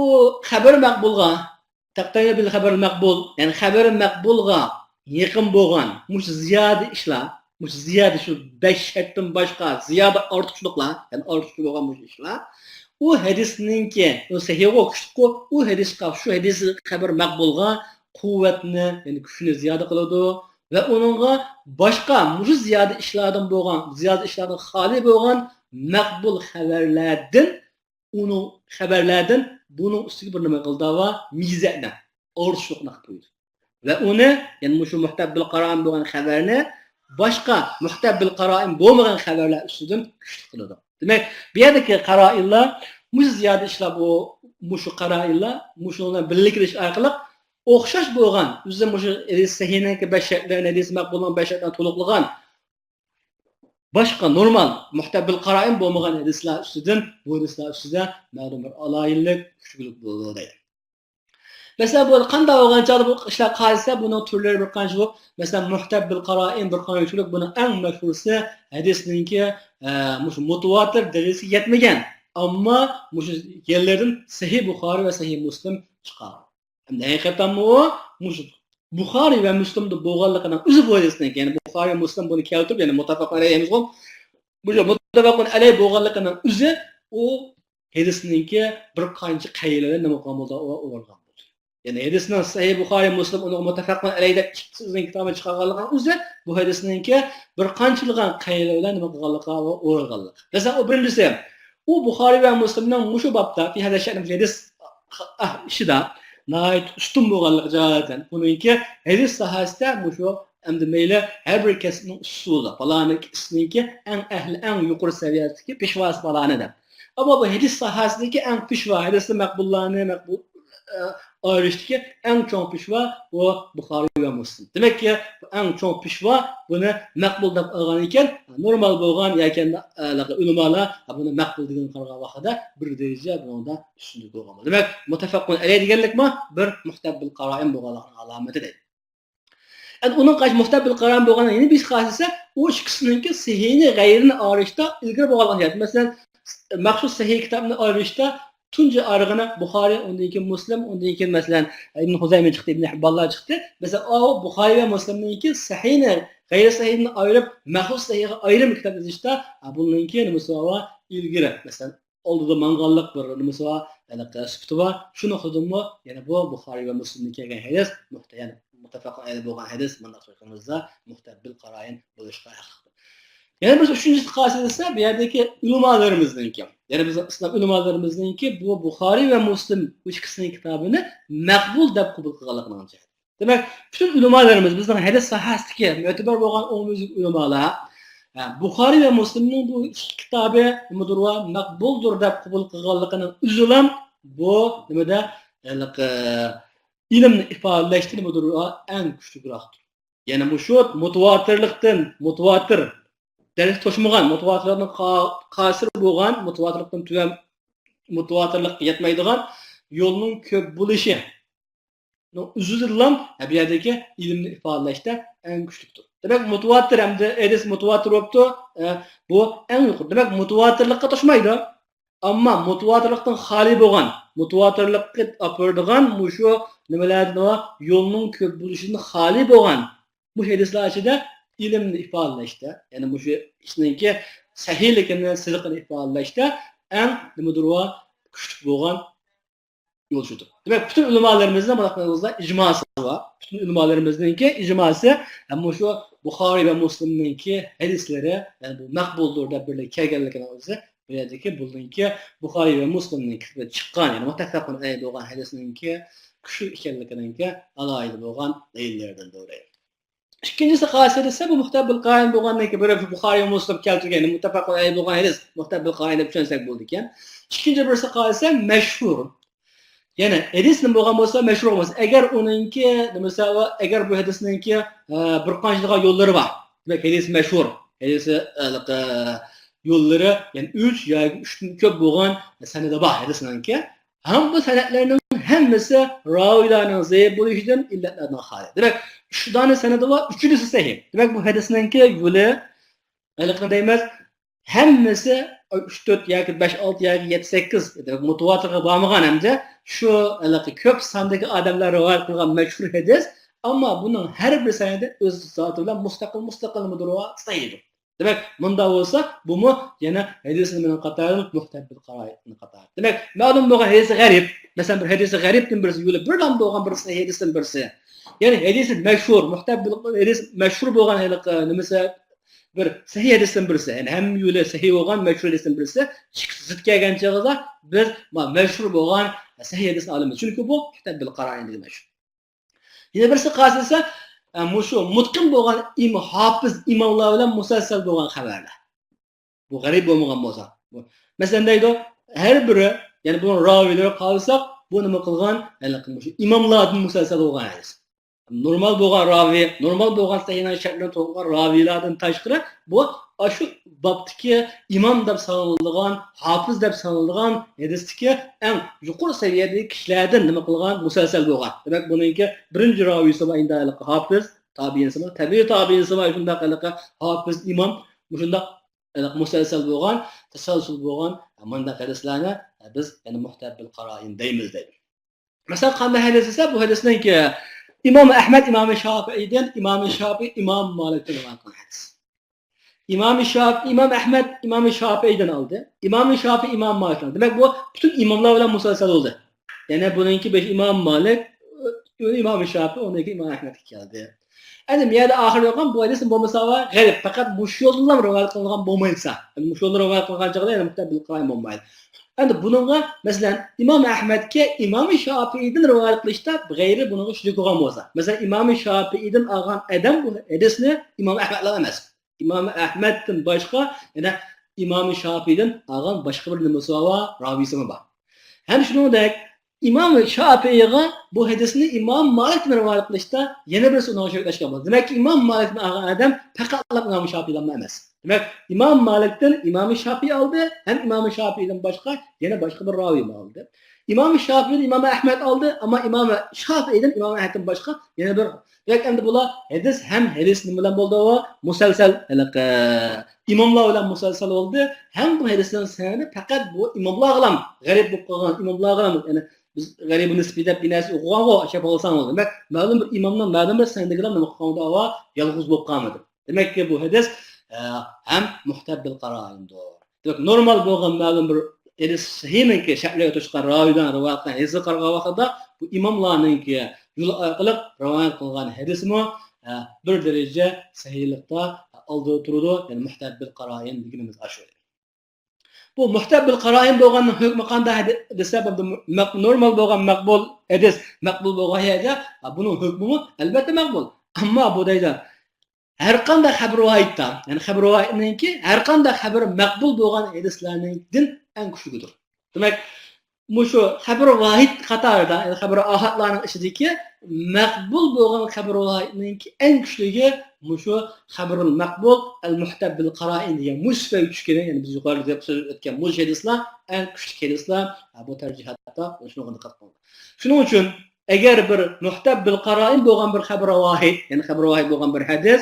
خەبەر مەقبۇلغا، تەقدىر بىل خەبەر مەقبۇل، يەنى خەبەر مەقبۇلغا يېقىن بولغان مۇشۇ زىيادە ئىشلار، مۇشۇ زىيادە شۇ بەش شەرتتىن باشقا زىيادە ئارتۇقچىلىقلار، يەنى ئارتۇقچە بولغان مۇشۇ ئىشلار، ئۇ ھەدىسنىڭكى، ئۇ سەھىھغۇ كۈچلۈككۇ، ئۇ ھەدىسقا، شۇ ھەدىس خەبەر مەقبۇلغا قۇۋۋەتنى، يەنى كۈچنى زىيادە قىلىدۇ ۋە ئۇنىڭغا باشقا مۇشۇ زىيادە ئىشلاردىن بولغان، زىيادە ئىشلاردىن خالىي بولغان مەقبۇل خەۋەرلەردىن ئۇنىڭ خەۋەرلەردىن بۇنىڭ ئۈستىگە بىر نېمە قىلدى ۋە مىزەنى، ئارتۇقچىلىقنى قىلىپ قويدى. ۋە ئۇنى، يەنى مۇشۇ مۇھتەببىل قارائىن بولغان خەۋەرنى باشقا مۇھتەببىل قارائىن بولمىغان خەۋەرلەر ئۈستىدىن كۈچلۈك قىلىدۇ. دېمەك، بۇ يەردىكى قارائىنلار، مۇشۇ زىيادە ئىشلار بۇ، مۇشۇ قارائىنلار، مۇشۇنىڭ بىلەن بىللە كېلىش ئارقىلىق ئوخشاش بولغان، ئۆزى مۇشۇ ھەدىس سەھىھنىڭكى بەش شەرتلىرىنى، ھەدىس مەقبۇلنىڭ بەش شەرتلىرىنى تولۇقلىغان باشقا نورمال مۇھتەببىل قارائىن بولمىغان ھەدىسلەر ئۈستىدىن، بۇ ھەدىسلەر ئۈستىدە مەلۇم بىر ئالاھىدىلىك، كۈچلۈك بولىدۇ دەيدۇ. مەسىلەن، بۇ قانداق بولغان چاغدا بۇ ئىشلار قالسا، بۇنىڭ تۈرلىرى بىر قانچە بولۇپ، مەسىلەن، مۇھتەببىل قارائىن بىر قانچىلىك، بۇنىڭ ئەڭ مەشھۇرسى ھەدىسنىڭكى، ئە، مۇشۇ مۇتىۋاتىر دەرىجىسىگە يەتمىگەن، ئەمما مۇشۇ يەرلەردىن سەھىھ بۇخارى ۋە سەھىھ مۇسلىم چىقارغان. ئەمدى ھەقىقەتەنمۇ ئۇ مۇشۇ بۇخارىي ۋە مۇسلىمدا بولغانلىقىنىڭ ئۆزى بۇ ھەدىسنىڭكى، يەنى بۇخارىي مۇسلىم بۇنى كەلتۈرۈپ، يەنى مۇتتەپەقۇن ئەلەيھ دەيمىزغۇ، مۇشۇ مۇتتەپەقۇن ئەلەيھ بولغانلىقىنىڭ ئۆزى ئۇ ھەدىسنىڭكى بىر قانچە قەينىلەر نېمە قىلغان بولدى، ئۇ ئورالغان بولدى. يەنى ھەدىسنىڭ سەھىھ بۇخارىي مۇسلىم ئۇنىڭغا مۇتتەپەقۇن ئەلەيھ دەپ ئىككىسى ئۆزىنىڭ كىتابىنى چىقارغانلىقىنىڭ ئۆزى بۇ ھەدىسنىڭكى بىر قانچىلىغان قەينىلەر بىلەن نېمە قىلغانلىقىغا ئورالغانلىق. مەسىلەن، ئۇ بىرىنچىسى، ئۇ بۇخارىي ۋە مۇسلىمنىڭ مۇشۇ بابتا، في هذا الشأن، ھەدىس ئىشىدا ناھايىتى ئۈستۈن بولغانلىقى جالالاً، ئۇنىڭكى ھەدىس ساھەسىدە مۇشۇ ئەمدى مەيلى ھەر بىر كەسىپنىڭ ئۇسسۇلى، پالانى كەسىپنىڭكى ئەڭ ئەھلى، ئەڭ يۇقىرى سەۋىيەسىدىكى پېشۋاسى پالانى دەپ. ئەمما بۇ ھەدىس ساھەسىدىكى ئەڭ پېشۋا، ھەدىسنى مەقبۇللارنى مەقبۇل، ئە، ئايرىشتىكى ئەڭ چوڭ پېشۋا بۇ بۇخارىي ۋە مۇسلىم. دېمەككى، بۇ ئەڭ چوڭ پېشۋا بۇنى مەقبۇل دەپ ئالغان ئىكەن، نورمال بولغان ياكى، ئە، ئۆلىمالار بۇنى مەقبۇل دېگەن قارىغان ۋاقتىدا بىر دەرىجە بۇنىڭدا ئۈستۈنلۈك بولغان بولىدۇ. دېمەك، مۇتتەپەقۇن ئەلەيھ دېگەنلىكمۇ بىر مۇھتەببىل قارائىن بولغانلىقىنىڭ ئالامىتى دەيدۇ. ئەمدى ئۇنىڭ قاش مۇھتەببىل قارائىن بولغان يەنە بىر خاسىيىتى، ئۇ ئىككىسىنىڭكى سەھىھنى غەيرىنى ئايرىشتا ئىلگىرى بولغانلىقى جەھەتتىن. مەسىلەن، مەخسۇس سەھىھ كىتابنى ئايرىشتا تۇنجى ئايرىغىنى بۇخارىي، ئۇندىن كېيىن مۇسلىم، ئۇندىن كېيىن، مەسىلەن، ئىبن خۇزەيمە چىقتى، ئىبن ھىببانلار چىقتى. مەسىلەن، ئاۋۇ بۇخارىي ۋە مۇسلىمنىڭكى سەھىھنى غەيرىي سەھىھدىن ئايرىپ، مەخسۇس سەھىھغا ئايرىم كىتاب يېزىشتا، ئا، بۇنىڭكى نېمىسى بار؟ ئىلگىرى، مەسىلەن، ئالدىدا ماڭغانلىق بىر نېمىسى بار، ھېلىقى سۈپىتى بار. شۇ نۇقتىدىنمۇ يەنە بۇ بۇخارىي ۋە مۇسلىمدىن كەلگەن ھەدىس مۇھت-، يەنى مۇتتەپەقۇن ئەلەيھ بولغان ھەدىس، مۇنداق سۆزلىگىنىمىزدە، مۇھتەببىل قارائىن بولۇشقا ھەقلىقتۇر. يەنە بىر ئۈچىنچى قائىدە دېسە، بۇ يەردىكى ئۆلىمالىرىمىزنىڭكى، يەنى بىزنىڭ ئىسلام ئۆلىمالىرىمىزنىڭكى بۇ بۇخارىي ۋە مۇسلىم بۇ ئىككىسىنىڭ كىتابىنى مەقبۇل دەپ قوبۇل قىلغانلىقىنىڭ جەھەتى. دېمەك، پۈتۈن ئۆلىمالىرىمىز، بىزنىڭ ھەدىس ساھەسىدىكى مۆتىبەر بولغان ئومۇميۈزلۈك ئۆلىمالار، ھە، بۇخارىي ۋە مۇسلىمنىڭ بۇ ئىككى كىتابى نېمىدۇر ۋە مەقبۇلدۇر دەپ قوبۇل قىلغانلىقىنىڭ ئۆزىلا بۇ نېمىدە، ھېلىقى ئىلىمنى ئىپادىلەشتە نېمىدۇر ۋە ئەڭ كۈچلۈكراقتۇر. يەنى مۇشۇ مۇتىۋاتىرلىقتىن، مۇتىۋاتىر، دەرىجىسى توشمىغان، مۇتىۋاتىرلىقتىن قا-، قاسىر بولغان، مۇتىۋاتىرلىقتىن تۆۋەن، مۇتىۋاتىرلىققا يەتمەيدىغان يولنىڭ كۆپ بولۇشى. ئۆزىدىنلا بۇ يەردىكى ئىلىمنى ئىپادىلەشتە ئەڭ كۈچلۈكتۇر. دېمەك، مۇتىۋاتىر ھەمدە ھەدىس مۇتىۋاتىر بوپتۇ، ئە، بۇ ئەڭ يۇقىرى. دېمەك، مۇتىۋاتىرلىققا توشمايدۇ. ئەمما مۇتىۋاتىرلىقتىن خالىي بولغان، مۇتىۋاتىرلىققا ئاپىرىدىغان مۇشۇ نېمىلەردىن، يولنىڭ كۆپ بولۇشىدىن خالىي بولغان بۇ ھەدىسلەر ئىچىدە ئىلىمنى ئىپادىلەشتە، يەنى مۇشۇ ئىشنىڭكى سەھىھلىكىنى، سىدىقىنى ئىپادىلەشتە ئەڭ نېمىدۇر، كۈچلۈك بولغان يول شۇدۇر. دېمەك، پۈتۈن ئۆلىمالىرىمىزنىڭ مۇنداق قىلغاندا ئىجماسى بار. پۈتۈن ئۆلىمالىرىمىزنىڭكى ئىجماسى، ھەم مۇشۇ بۇخارىي ۋە مۇسلىمنىڭكى ھەدىسلىرى، يەنى بۇ مەقبۇلدۇر دەپ بىرلىككە كەلگەنلىكىنىڭ ئۆزى بۇ يەردىكى بۇنىڭكى بۇخارىي ۋە مۇسلىمنىڭ كىتابىدا چىققان، يەنى مۇتتەپەقۇن ئەلەيھ بولغان ھەدىسنىڭكى كۈچلۈك ئىكەنلىكىنىڭكى ئالاھىدە بولغان دەلىللىرىدىن دەيدۇ. ئىككىنچىسى قائىدە دېسە، بۇ مۇتتەپىق بىل قارائىن بولغاندىن كېيىن، بىر بۇخارىي ۋە مۇسلىم كەلتۈرگەن مۇتتەپەقۇن ئەلەيھ بولغان ھەدىس مۇتتەپىق بىل قارائىن دەپ چۈشەنسەك بولىدىكەن. ئىككىنچى بىرسى قائىدە دېسە مەشھۇر. يەنى ھەدىس نېمە بولغان بولسا، مەشھۇر بولغان بولسا، ئەگەر ئۇنىڭكى نېمىسى، ئەگەر بۇ ھەدىسنىڭكى، ئە، بىر قانچىلىغان يوللىرى بار. دېمەك، ھەدىس مەشھۇر. ھەدىس، ئە، يوللىرى، يەنى ئۈچ ياكى ئۈچتىن كۆپ بولغان سەنىدى بار ھەدىسنىڭكى. ھەم بۇ سەنەدلەرنىڭ ھەممىسى راۋىيلارنىڭ زەئىپ بولۇشىدىن، ئىللەتلەردىن خالىي. دېمەك، ئۈچ دانە سەنەدى بار، ئۈچىنچىسى سەھىھ. دېمەك، بۇ ھەدىسنىڭكى يولى، ھېلىقى دەيمىز، ھەممىسى ئۈچ، تۆت ياكى بەش، ئالتە ياكى يەتتە، سەككىز، دېمەك، مۇتىۋاتىرغا بارمىغان ھەمدە شۇ ھېلىقى كۆپ ساندىكى ئادەملەر رىۋايەت قىلغان مەشھۇر ھەدىس، ئەمما بۇنىڭ ھەر بىر سەنەدى ئۆز زاتى بىلەن مۇستەقىل، مۇستەقىل نېمىدۇر، سەھىھدۇر. دېمەك، مۇنداق بولسا، بۇمۇ يەنە ھەدىس نېمىنىڭ قاتارىدىن، مۇتتەپىق بىل قارائىن قاتارى. دېمەك، مەلۇم بولغان ھەدىسى غەرىب، مەسىلەن، بىر ھەدىسى غەرىبتىن بىرسى، يولى بىرلا بولغان بىر سەھىھ ھەدىستىن بىرسى. يەنى ھەدىسى مەشھۇر، مۇتتەپىق بىل، ھەدىس مەشھۇر بولغان ھېلىقى نېمىسى، بىر سەھىھ ھەدىستىن بىرسى. يەنى ھەممە يولى سەھىھ بولغان مەشھۇر ھەدىستىن بىرسى. ئىككىسى زىت كەلگەن چېغىدا بىز ما-، مەشھۇر بولغان سەھىھ ھەدىسنى ئالىمىز. چۈنكى بۇ مۇتتەپىق بىل قارائىن دېگەن مەشھۇر. يەنە بىرسى قائىدە دېسە، ئە، مۇشۇ مۇتقىن بولغان ئىم-، ھاپىز ئىماملار بىلەن مۇسەلسەل بولغان خەۋەرلەر. بۇ غەرىب بولمىغان بولسا. بۇ، مەسىلەن، دەيدۇ، ھەر بىرى، يەنى بۇنىڭ راۋىيلىرى قارىساق، بۇ نېمە قىلغان؟ ھېلىقى مۇشۇ ئىماملاردىن مۇسەلسەل بولغان ھەدىس. نورمال بولغان راۋىي، نورمال بولغان سەھىھنىڭ شەرتلىرىنى تولۇقلىغان راۋىيلاردىن تاشقىرى، بۇ ئاشۇ بابتىكى ئىمام دەپ سانىلىدىغان، ھاپىز دەپ سانىلىدىغان ھەدىستىكى ئەڭ يۇقىرى سەۋىيەدىكى كىشىلەردىن نېمە قىلغان؟ مۇسەلسەل بولغان. دېمەك، بۇنىڭكى بىرىنچى راۋىيسىمۇ ئىنداق ھېلىقى ھاپىز، تابىئىنسىمۇ، تەبىئىي تابىئىنسىمۇ شۇنداق ھېلىقى ھاپىز ئىمام، مۇشۇنداق ھېلىقى مۇسەلسەل بولغان، تەسەلسۇل بولغان مۇنداق ھەدىسلەرنى بىز يەنە مۇتتەپىق بىل قارائىن دەيمىز دەيدۇ. مەسىلەن، قانداق ھەدىس دېسە، بۇ ھەدىسنىڭكى ئىمام ئەھمەد، ئىمام شافىئىدىن، ئىمام شافىئى، ئىمام مالىكتىن رىۋايەت قىلغان ھەدىس. ئىمام شاپ-، ئىمام ئەھمەد، ئىمام شافىئىدىن ئالدى. ئىمام شافىئى، ئىمام مالىكتىن ئالدى. دېمەك، بۇ پۈتۈن ئىماملار بىلەن مۇسەلسەل بولدى. يەنى بۇنىڭكى بېشى ئىمام مالىك، ئىمام شافىئى، ئۇنىڭكى ئىمام ئەھمەدكە كەلدى. ئەمدى بۇ يەردە ئاخىرى يوققان بۇ ھەدىس بولمىسا، غەرىب، پەقەت مۇشۇ يولدىن رىۋايەت قىلىنغان بولمايدىسا، يەنى مۇشۇ يولدىن رىۋايەت قىلغان چاغدا يەنە مۇتتەپىق بىل قارائىن بولمايدۇ. ئەمدى بۇنىڭغا، مەسىلەن، ئىمام ئەھمەدكە ئىمام شافىئىدىن رىۋايەت قىلىشتا غەيرى بۇنىڭغا شېرىك بولغان بولسا، مەسىلەن، ئىمام شافىئىدىن ئالغان ئادەم بۇ ھەدىسنى ئىمام ئەھمەدلا ئەمەس. ئىمام ئەھمەدتىن باشقا يەنە ئىمام شافىئىدىن ئالغان باشقا بىر نېمىسى بار، راۋىيسىمۇ بار. ھەم شۇنىڭدەك ئىمام شافىئىغا بۇ ھەدىسنى ئىمام مالىكتىن رىۋايەت قىلىشتا يەنە بىرسى ئۇنىڭغا شېرىكلەشكەن بولدى. دېمەك، ئىمام مالىكتىن ئالغان ئادەم پەقەتلا ئىمام شافىئىلا ئەمەس. دېمەك، ئىمام مالىكتىن ئىمام شافىئى ئالدى، ھەم ئىمام شافىئىدىن باشقا يەنە باشقا بىر راۋىيمۇ ئالدى. ئىمام شافىئىدىن ئىمام ئەھمەد ئالدى، ئەمما ئىمام شافىئىدىن ئىمام ئەھمەدتىن باشقا يەنە بىر، دېمەك، ئەمدى بۇلار ھەدىس ھەم ھەدىس نېمە بىلەن بولدى؟ ئۇ مۇسەلسەل، ھېلىقى ئىماملار بىلەن مۇسەلسەل بولدى. ھەم بۇ ھەدىسنىڭ سەنىدى پەقەت بۇ ئىماملارغىلا غەرىب بولۇپ قالغان، ئىماملارغىلا، يەنى بىز غەرىبۇ نىسبى دەپ بىر نەرسە ئوقۇغانغۇ، ئاشۇ بولساڭ بولدى. دېمەك، مەلۇم بىر ئىمامنىڭ مەلۇم بىر سەنىدىگىلا نېمە قىلغانمىدى؟ ئاۋا، يالغۇز بولۇپ قالمىدى. دېمەككى، بۇ ھەدىس، ئە، ھەم مۇتتەپىق بىل قارائىندۇر. دېمەك، نورمال بولغان مەلۇم بىر ھەدىس سەھىھنىڭكى شەرتلىرىگە توشقان راۋىيلار رىۋايەت قىلغان ھەدىسكە قارىغان ۋاقىتتا، بۇ ئىماملارنىڭكى يولى ئارقىلىق رىۋايەت قىلغان ھەدىسمۇ، ئە، بىر دەرىجە سەھىھلىقتا ئالدىدا تۇرىدۇ. يەنى مۇھتەببىل قارائىن دېگىنىمىز ئاشۇ. بۇ مۇھتەببىل قارائىن بولغاننىڭ ھۆكمى قانداق دېسە، بۇ مەق-، نورمال بولغان مەقبۇل ھەدىس مەقبۇل بولغان يەردە، بۇنىڭ ھۆكمىمۇ ئەلۋەتتە مەقبۇل. ئەمما بۇ دەيدۇ، ھەر قانداق خەبەر ۋاھىدتا، يەنى خەبەر ۋاھىدنىڭكى ھەر قانداق خەبىرى مەقبۇل بولغان ھەدىسلەرنىڭدىن ئەڭ كۈچلۈكىدۇر. دېمەك، مۇشۇ خەبەر ۋاھىد قاتارىدا، يەنى خەبەر ئاھادلارنىڭ ئىچىدىكى مەقبۇل بولغان خەبەر ۋاھىدنىڭكى ئەڭ كۈچلۈكى مۇشۇ خەبىرۇل مەقبۇل ئەل مۇھتەببىل قارائىن دېگەن مۇشۇ سۈپەتكە چۈشكىنى، يەنى بىز يۇقىرىدا دەپ سۆز ئۆتكەن مۇشۇ ھەدىسلەر ئەڭ كۈچلۈك ھەدىسلەر، ھە، بۇ تەرجىھاتتا شۇنىڭغا دىققەت قىلىڭ. شۇنىڭ ئۈچۈن ئەگەر بىر مۇھتەببىل قارائىن بولغان بىر خەبىر ۋاھىد، يەنى خەبىر ۋاھىد بولغان بىر ھەدىس،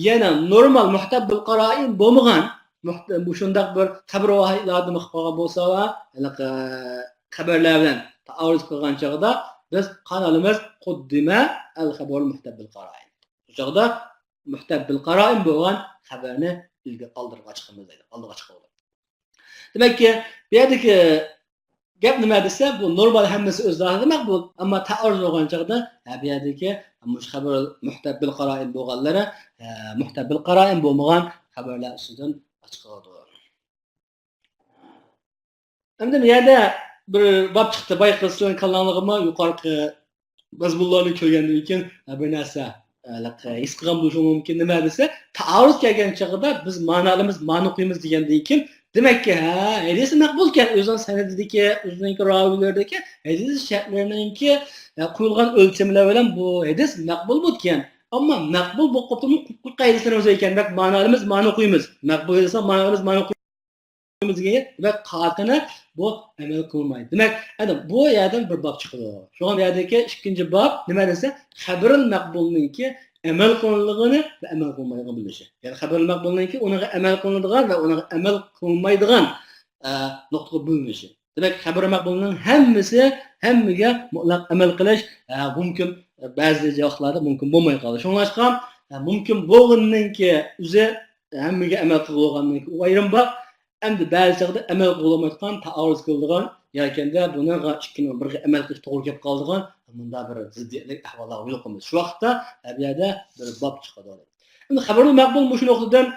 يەنە نورمال مۇھتەببىل قارائىن بولمىغان مۇھت-، مۇشۇنداق بىر خەبىر ۋاھىدلاردىن قالغان بولسا ۋە ھېلىقى خەبەرلەر بىلەن تائارۇز قىلغان چاغدا بىز قارايمىز، قۇددىمە ئەل خەبەر مۇھتەببىل قارائىن. شۇ چاغدا مۇھتەببىل قارائىن بولغان خەبەرنى ئىلگە ئالدىغا چىقىمىز دەيدۇ، ئالدىغا چىقىۋالىدۇ. دېمەككى، بۇ يەردىكى گەپ نېمە دېسە، بۇ نورمال ھەممىسى ئۆز زاتىدا مەقبۇل، ئەمما تائارۇز بولغان چاغدا، ھە، بۇ يەردىكى مۇشۇ خەبەر مۇھتەببىل قارائىن بولغانلىرى، ھە، مۇھتەببىل قارائىن بولمىغان خەبەرلەر ئۈستىدىن ئاچىقىلىدۇ. ئەمدى بۇ يەردە بىر باب چىقتى، بايىقى سىلەرنىڭ كاللاڭلىرىغىمۇ يۇقىرىقى مەزمۇنلارنى كۆرگەندىن كېيىن، ھە، بىر نەرسە، ھە، ھېس قىلغان بولۇشۇڭ مۇمكىن. نېمە دېسە، تائارۇز كەلگەن چېغىدا بىز مانالىرىمىز مانا قويىمىز دېگەندىن كېيىن، دېمەككى، ھە، ھەدىسى مەقبۇلكەن، ئۆزىنىڭ سەنىدىدىكى، ئۆزىنىڭكى راۋىلىرىدىكى ھەدىس شەرتلىرىنىڭكى، ھە، قويۇلغان ئۆلچەملەر بىلەن بۇ ھەدىس مەقبۇل بولىدىكەن. ئەمما مەقبۇل بولۇپ قاپتۇ، قايسىلىرىمىز ئىكەن، دېمەك، مانالىرىمىز مانا قويىمىز. مەقبۇل دېسە، مانالىرىمىز مانا قويىمىز. دېگەن گەپ قالغىنى بۇ ئەمەل قىلمايدۇ. دېمەك، ئەنە بۇ يەردىن بىر باب چىقىدۇ. شۇڭا بۇ يەردىكى ئىككىنچى باب نېمە دېسە، خەبىرىل مەقبۇلنىڭكى ئەمەل قىلىنىدىغىنى ۋە ئەمەل قىلمايدىغىنى بىلىنىشى. يەنى خەبىرىل مەقبۇلنىڭكى ئۇنىڭغا ئەمەل قىلىنىدىغان ۋە ئۇنىڭغا ئەمەل قىلمايدىغان، ئە، نۇقتىغا بۆلۈنۈشى. دېمەك، خەبىرىل مەقبۇلنىڭ ھەممىسى، ھەممىگە مۇتلەق ئەمەل قىلىش، ئە، مۇمكىن، بەزى ۋاقىتلاردا مۇمكىن بولماي قالىدۇ. شۇڭلاشقا، ئە، مۇمكىن بولغىنىنىڭكى ئۆزى ھەممىگە ئەمەل قىلغۇلىغاننىڭكى ئۇ ئايرىم باب. ئەمدى بەزى چاغدا ئەمەل قىلالمايدىغان، تائارۇز قىلىدىغان ياكى بۇنىڭغا ئىككىنىڭ بىرىگە ئەمەل قىلىش توغرا كەپ قالىدىغان مۇنداق بىر زىددىيەتلىك ئەھۋاللارغا يولۇقىمىز. شۇ ۋاقىتتا بۇ يەردە بىر باب چىقىدۇ. ئەمدى خەبىرۇل مەقبۇل مۇشۇ نۇقتىدىن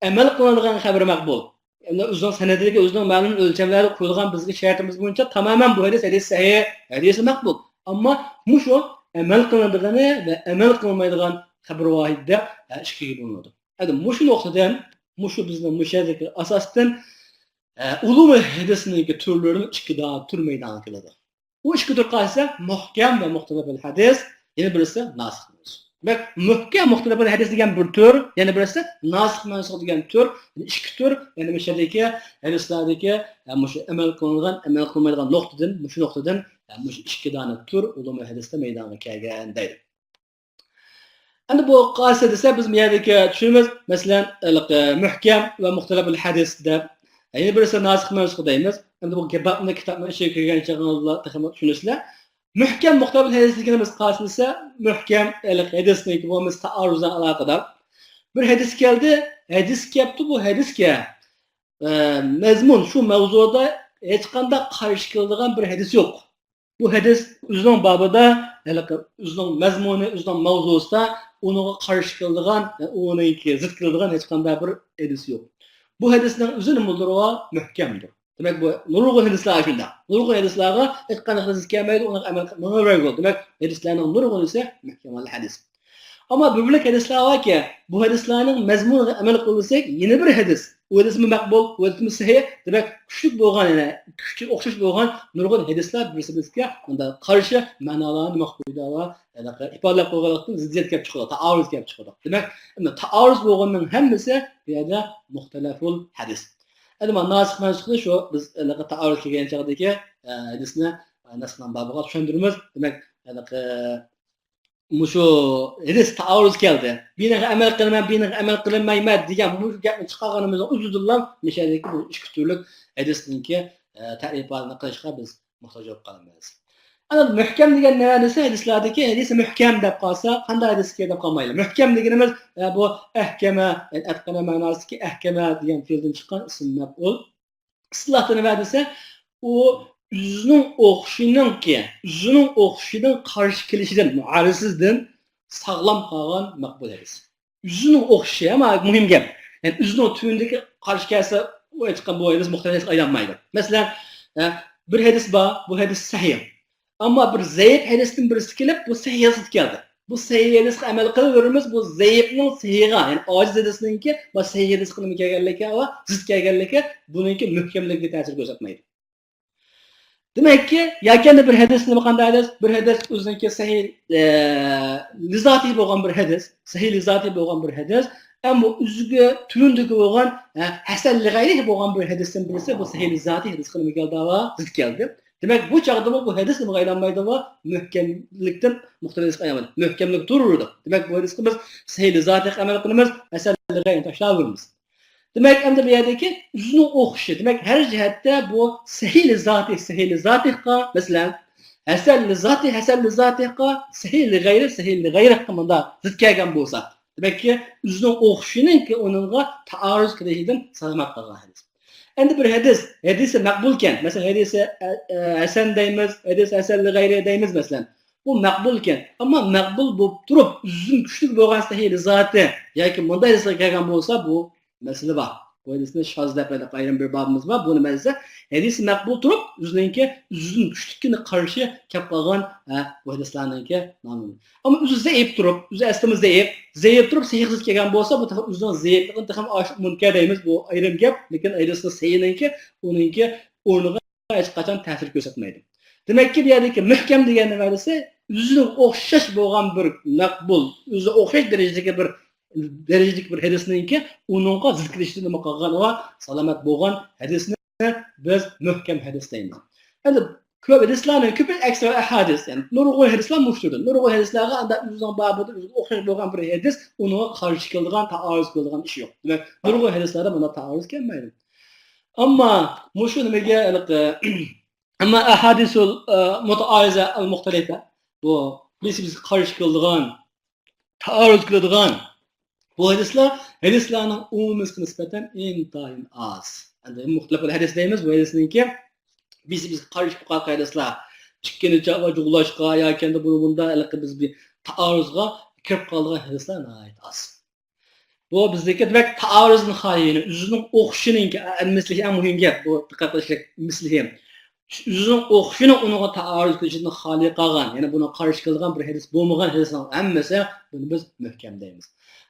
ئەمەل قىلىنىدىغان خەبىرى مەقبۇل. يەنى ئۆزىنىڭ سەنىدىدىكى ئۆزىنىڭ مەلۇم ئۆلچەملەردە قويۇلغان بىزگە شەرتىمىز بويىچە تامامەن بۇ ھەدىس، ھەدىس سەھىھ، ھەدىسى مەقبۇل. ئەمما مۇشۇ ئەمەل قىلىنىدىغىنى ۋە ئەمەل قىلىنمايدىغان خەبىر ۋاھىد دەپ، ئە، ئىككىگە بۆلۈنىدۇ. ئەمدى مۇشۇ نۇقتىدىن، مۇشۇ بىزنىڭ مۇشۇ يەردىكى ئاساستىن، ئە، ئۇلۇمۇ ھەدىسنىڭكى تۈرلىرىمۇ ئىككى دانە تۈر مەيدانغا كېلىدۇ. ئۇ ئىككى تۈر قايسى؟ مۇھكەم ۋە مۇختەلەپۇل ھەدىس، يەنە بىرسى ناسىخ مەنسۇخ. دېمەك، مۇھكەم مۇختەلەپۇل ھەدىس دېگەن بىر تۈر، يەنە بىرسى ناسىخ مەنسۇخ دېگەن تۈر، يەنى ئىككى تۈر، يەنى مۇشۇ يەردىكى ھەدىسلەردىكى، ئە، مۇشۇ ئەمەل قىلىنغان، ئەمەل قىلمايدىغان نۇقتىدىن، مۇشۇ نۇقتىدىن، ئە، مۇشۇ ئىككى دانە تۈر ئۇلۇمۇ ھەدىستە مەيدانغا كەلگەن دەيدۇ. ئەمدى بۇ قايسى دېسە، بىز بۇ يەردىكى چۈشىنىمىز، مەسىلەن، ھېلىقى مۇھكەم ۋە مۇختەلەپۇل ھەدىس دەپ، يەنە بىرسى ناسىخ مەنسۇخ دەيمىز. ئەمدى بۇ بابنى كىتابنىڭ ئىچىگە كىرگەن چېغىڭىزدا تېخىمۇ چۈشىنىسىلەر. مۇھكەم مۇختەلەپۇل ھەدىس دېگىنىمىز قايسى دېسە، مۇھكەم، ھېلىقى ھەدىسنىڭكى بولمىسا تائارۇز بىلەن ئالاقىدار. بىر ھەدىس كەلدى، ھەدىس كەپتۇ، بۇ ھەدىسكە، ئە، مەزمۇن، شۇ مەۋزۇدا ھېچقانداق قارشى كېلىدىغان بىر ھەدىس يوق. بۇ ھەدىس ئۆزىنىڭ بابىدا، ھېلىقى ئۆزىنىڭ مەزمۇنى، ئۆزىنىڭ ماۋزۇسىدا ئۇنىڭغا قارشى كېلىدىغان، ئۇنىڭكى زىت كېلىدىغان ھېچقانداق بىر ھەدىس يوق. بۇ ھەدىسنىڭ ئۆزى نېمىدۇر؟ مۇھكەمدۇر. دېمەك، بۇ نۇرغۇن ھەدىسلەر شۇنداق. نۇرغۇن ھەدىسلەرگە ھېچقانداق زىت كەلمەيدۇ، ئۇنىڭغا ئەمەل قىلمىغىلى بولىدۇ. دېمەك، ھەدىسلەرنىڭ نۇرغۇنىسى مۇھكەم ھەدىس. ئەمما بىر بۆلەك ھەدىسلەر باركى، بۇ ھەدىسلەرنىڭ مەزمۇنىغا ئەمەل قىلمىساق، يەنە بىر ھەدىس، ئۇ ھەدىسمۇ مەقبۇل، ئۇ ھەدىسمۇ سەھىھ، دېمەك، كۈچلۈك بولغان، يەنە كۈچى ئوخشاش بولغان نۇرغۇن ھەدىسلەر بىرسى بىرسىگە مۇنداق قارشى مەنالارنى نېمە قويىدۇ ۋە ھېلىقى ئىپادىلەپ قويغانلىقتىن زىددىيەت كەپ چىقىدۇ، تائارۇز كەپ چىقىدۇ. دېمەك، ئەمدى تائارۇز بولغىنىنىڭ ھەممىسى بۇ يەردە مۇختەلەفۇل ھەدىس. ئەمدى مانا ناسىخ مەنسۇخنى شۇ بىز ھېلىقى تائارۇز كەلگەن چاغدىكى، ئە، ھەدىسنى، ئە، ناسىخنىڭ بابىغا چۈشەندۈرىمىز. دېمەك، ھېلىقى مۇشۇ ھەدىس تائارۇز كەلدى. بىرىنىڭغا ئەمەل قىلىمەن، بىرىنىڭغا ئەمەل قىلمايمەن دېگەن مۇشۇ گەپنى چىقارغىنىمىزنىڭ ئۆزىدىنلا مۇشۇ يەردىكى بۇ ئىككى تۈرلۈك ھەدىسنىڭكى، ئە، تەرىپاتىنى قىلىشقا بىز موھتاج بولۇپ قالىمىز. ئەنە مۇھكەم دېگەن نېمە دېسە، ھەدىسلەردىكى ھەدىسى مۇھكەم دەپ قالسا، قانداق ھەدىسكى دەپ قالمايلى. مۇھكەم دېگىنىمىز، ئە، بۇ ئەھكەمە، يەنى ئەتقەنە مەناسىدىكى ئەھكەمە دېگەن پېئىلدىن چىققان ئىسىم مەپئۇل. ئىستىلاھتا نېمە دېسە، ئۇ ئۆزىنىڭ ئوخشىشىنىڭكى، ئۆزىنىڭ ئوخشىشىنىڭ قارشى كېلىشىدىن، مۇئارىزىسىدىن ساغلام قالغان مەقبۇل ھەدىس. ئۆزىنىڭ ئوخشىشى، ئەمما مۇھىم گەپ. يەنى ئۆزىنىڭ تۈۋىدىكى قارشى كەلسە، ئۇ ئېيتقان بۇ ھەدىس مۇختەلىپ ھەدىسكە ئايلانمايدۇ. مەسىلەن، ئە، بىر ھەدىس بار، بۇ ھەدىس سەھىھ. ئەمما بىر زەئىپ ھەدىستىن بىرسى كېلىپ، بۇ سەھىھقا زىت كەلدى. بۇ سەھىھ ھەدىسكە ئەمەل قىلىۋېرىمىز، بۇ زەئىپنىڭ سەھىھقا، يەنى ئاجىز ھەدىسنىڭكى بۇ سەھىھ ھەدىسكە نېمە كەلگەنلىكى، زىت كەلگەنلىكى، بۇنىڭكى مۇھكەملىكىگە تەسىر كۆرسەتمەيدۇ. دېمەككى، ياكى ئەمدى بىر ھەدىس نېمە قانداق ھەدىس؟ بىر ھەدىس ئۆزىنىڭكى سەھىھ، ئە، لىزاتى بولغان بىر ھەدىس، سەھىھ لىزاتى بولغان بىر ھەدىس، ئەمما ئۆزىگە تۈۋىدىكى بولغان، ئە، ھەسەن لىغەيرىھ بولغان بىر ھەدىستىن بىرسى بۇ سەھىھ لىزاتى ھەدىسكە نېمە كەلدى؟ زىت كەلدى. دېمەك، بۇ چاغدىمۇ بۇ ھەدىس نېمىگە ئايلانمايدۇ؟ مۇھكەملىكتىن مۇختەلىف ھەدىسكە ئايلانمايدۇ. مۇھكەملىك تۇرىدۇ. دېمەك، بۇ ھەدىسكە بىز سەھىھ لىزاتىغا ئەمەل قىلىمىز، ھەسەن لىغەيرىھنى تاشلاۋېرىمىز. دېمەك، ئەمدى بۇ يەردىكى ئۆزىنىڭ ئوخشىشى. دېمەك، ھەر جەھەتتە بۇ سەھىھ لىزاتى، سەھىھ لىزاتىغا، مەسىلەن، ھەسەن لىزاتى، ھەسەن لىزاتىغا، سەھىھ لىغەيرى، سەھىھ لىغەيرىغا مۇنداق زىت كەلگەن بولسا، دېمەككى، ئۆزىنىڭ ئوخشىشىنىڭكى ئۇنىڭغا تائارۇز قىلىشىدىن سالامەت قالغان ھەدىس. ئەمدى بىر ھەدىس، ھەدىسى مەقبۇلكەن، مەسىلەن، ھەدىسى، ئە، ئە، ھەسەن دەيمىز، ھەدىس ھەسەن لىغەيرى دەيمىز، مەسىلەن. بۇ مەقبۇلكەن. ئەمما مەقبۇل بولۇپ تۇرۇپ، ئۆزىدىن كۈچلۈك بولغان سەھىھ لىزاتى ياكى مۇنداق ھەدىسلەر كەلگەن بولسا، بۇ مەسىلە بار. بۇ ھەدىسنى شاز دەپ ئايرىم بىر بابىمىز بار. بۇ نېمە دېسە، ھەدىسى مەقبۇل تۇرۇپ، ئۆزىنىڭكى ئۆزىدىن كۈچلۈككىنى قارشى كەپ قالغان، ھە، بۇ ھەدىسلەرنىڭكى نامى. ئەمما ئۆزى زەئىپ تۇرۇپ، ئۆزى ئەسلىمۇ زەئىپ، زەئىپ تۇرۇپ سەھىھقا زىت كەلگەن بولسا، بۇ تېخى ئۆزىنىڭ زەئىپلىقىنى تېخىمۇ ئاشۇرۇپ مۇنكەر دەيمىز، بۇ ئايرىم گەپ. لېكىن ھەدىسنىڭ سەھىھنىڭكى ئۇنىڭكى ئورنىغا ھېچقاچان تەسىر كۆرسەتمەيدۇ. دېمەككى، بۇ يەردىكى مۇھكەم دېگەن نېمە دېسە، ئۆزىگە ئوخشاش بولغان بىر مەقبۇل، ئۆزىگە ئوخشاش دەرىجىدىكى بىر، دەرىجىدىكى بىر ھەدىسنىڭكى ئۇنىڭغا زىت كېلىشىدىن نېمە قىلغان ۋە سالامەت بولغان ھەدىسنى بىز مۇھكەم ھەدىس دەيمىز. ئەمدى كۆپ ھەدىسلەرنىڭ كۆپى ئەكسەر ئەھادىس، يەنى نۇرغۇن ھەدىسلەر مۇشۇ تۈردە. نۇرغۇن ھەدىسلەرگە ئانداق ئۆزىنىڭ بابىدا ئۆزىگە ئوخشاش بولغان بىر ھەدىس ئۇنىڭغا قارشى كېلىدىغان، تائارۇز قىلىدىغان ئىش يوق. دېمەك، نۇرغۇن ھەدىسلەردە بۇنداق تائارۇز كەلمەيدۇ. ئەمما مۇشۇ نېمىگە، ھېلىقى، ئەمما ئەھادىسۇل، ئە، مۇتائارىزە ئەل مۇختەلىپە، بۇ بىرسى بىرسىگە قارشى كېلىدىغان، تائارۇز قىلىدىغان بۇ ھەدىسلەر، ھەدىسلەرنىڭ ئومۇمىيىتىگە نىسبەتەن ئىنتايىن ئاز. ئەمدى مۇختەلىپۇل ھەدىس دەيمىز، بۇ ھەدىسنىڭكى بىرسى بىرسىگە قارشى بولۇپ قالغان ھەدىسلەر، ئىككىنچى ۋە جۇغلاشقا ياكى ئەمدى بۇنى بۇندا ھېلىقى بىز بىر تائارۇزغا كىرىپ قالىدىغان ھەدىسلەر ناھايىتى ئاز. بۇ بىزدىكى، دېمەك، تائارۇزنى خالىي، يەنى ئۆزىنىڭ ئوخشىشىنىڭكى، ئە، مىسلىھى ئەڭ مۇھىم گەپ، بۇ دىققەت قىلىشلىق مىسلىھى. ئۆزىنىڭ ئوخشىشىنى ئۇنىڭغا تائارۇز قىلىشىدىن خالىي قالغان، يەنى بۇنىڭغا قارشى كېلىدىغان بىر ھەدىس بولمىغان ھەدىسنىڭ ھەممىسى، بۇنى بىز مۇھكەم دەيمىز.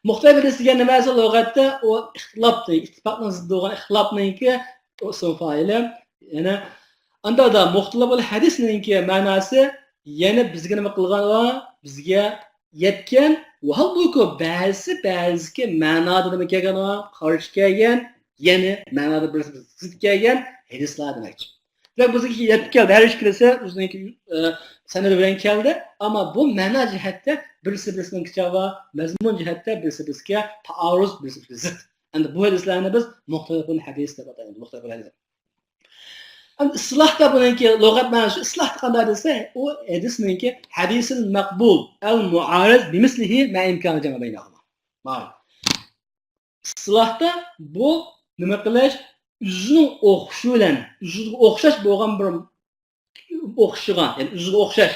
مۇختەلىپ ھەدىس دېگەن نېمە دېسە، لۇغەتتە ئۇ ئىختىلاپنى، ئىتتىپاقنىڭ زىددى بولغان ئىختىلاپنىڭكى ئىسمى فائىلى. يەنى ئانداقتا مۇختەلىپۇل ھەدىسنىڭكى مەناسى يەنە بىزگە نېمە قىلغان، بىزگە يەتكەن، ۋە ھالبۇكى بەزىسى بەزىسىگە مەنادا نېمە كەلگەن، قارشى كەلگەن، يەنى مەنادا بىرسى زىت كەلگەن ھەدىسلەر دېمەكچى. دېمەك، بىزگە يەتكەن ھەر ئىككىلىسى ئۆزىنىڭكى، ئە، سەنەدى بىلەن كەلدى، ئەمما بۇ مەنا جەھەتتە بىرسى بىرسىنىڭكىچە ۋە مەزمۇن جەھەتتە بىرسى بىرسىگە تائارۇز، بىرسى بىرسىگە زىت. ئەمدى بۇ ھەدىسلەرنى بىز مۇختەلىپۇل ھەدىس دەپ ئاتايمىز، مۇختەلىپۇل ھەدىس. ئەمدى ئىسلاھتا بۇنىڭكى لۇغەت مەنىسى، ئىسلاھتا قانداق دېسە، ئۇ ھەدىسنىڭكى ھەدىسىل مەقبۇل ئەل مۇئارىز بىمىسلىھى مە ئىمكان جەمئ بەينەھۇما. مانا. ئىسلاھتا بۇ نېمە قىلىش؟ ئۆزىنىڭ ئوخشىشى بىلەن، ئۆزىگە ئوخشاش بولغان بىر ئوخشىغان، يەنى ئۆزىگە ئوخشاش،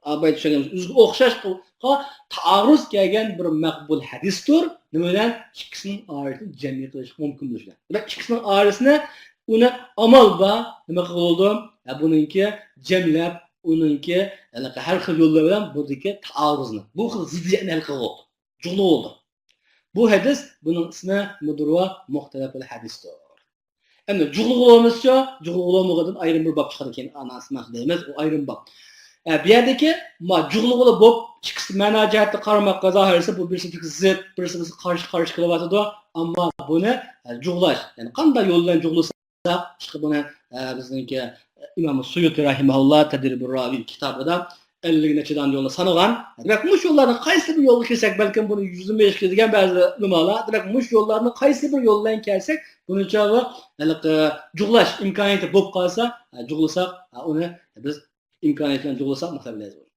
ئاباي چۈشەنگەن، ئۆزىگە ئوخشاشقا تائارۇز كەلگەن بىر مەقبۇل ھەدىستۇر. نېمە بىلەن؟ ئىككىسىنىڭ ئارىسىنى جەمئىي قىلىش مۇمكىن بولۇشى بىلەن. دېمەك، ئىككىسىنىڭ ئارىسىنى ئۇنى ئامال بار نېمە قىلغىلى بولىدۇ؟ ھە، بۇنىڭكى جەملەپ، ئۇنىڭكى ھېلىقى ھەر خىل يوللار بىلەن بۇدىكى تائارۇزنى، بۇ خىل زىددىيەتنى ھەل قىلغىلى بولىدۇ. جۇغلىغىلى بولىدۇ. بۇ ھەدىس، بۇنىڭ ئىسمى مۇدۇرۋا مۇختەلەپۇل ھەدىستۇر. ئەمدى جۇغلىغىلى بولمىسىچۇ؟ جۇغلىغىلى بولمىغىنىدىن ئايرىم بىر باب چىقىدىكەن، ئاناسىماق دەيمىز، ئۇ ئايرىم باب. ئە، بۇ يەردىكى ما جۇغلىغىلى بولۇپ، ئىككىسى مەنا جەھەتتە قارىماققا زاھىرسى بۇ بىرسى بىرسىگە زىت، بىرسى بىرسىگە قارشى، قارشى كېلىۋاتىدۇ. ئەمما بۇنى، ئە، جۇغلاش، يەنى قانداق يول بىلەن جۇغلىساق، ئىشقىلىپ بۇنى، ئە، بىزنىڭكى ئىمام سۇيۇتى رەھىمەھۇللا تەدرىبۇر راۋى كىتابىدا ئەللىك نەچچە دانە يولنى سانىغان. دېمەك، مۇشۇ يوللارنىڭ قايسى بىر يولغا كىرسەك، بەلكىم بۇنى يۈزدىن بېشى دېگەن بەزى ئۆلىمالار. دېمەك، مۇشۇ يوللارنىڭ قايسى بىر يولدىن كەلسەك، بۇنىڭچە بۇ ھېلىقى جۇغلاش ئىمكانىيىتى بولۇپ قالسا، جۇغلىساق، ئۇنى بىز ئىمكانىيەت بىلەن جۇغلىساق، مۇسەللەس بولىدۇ.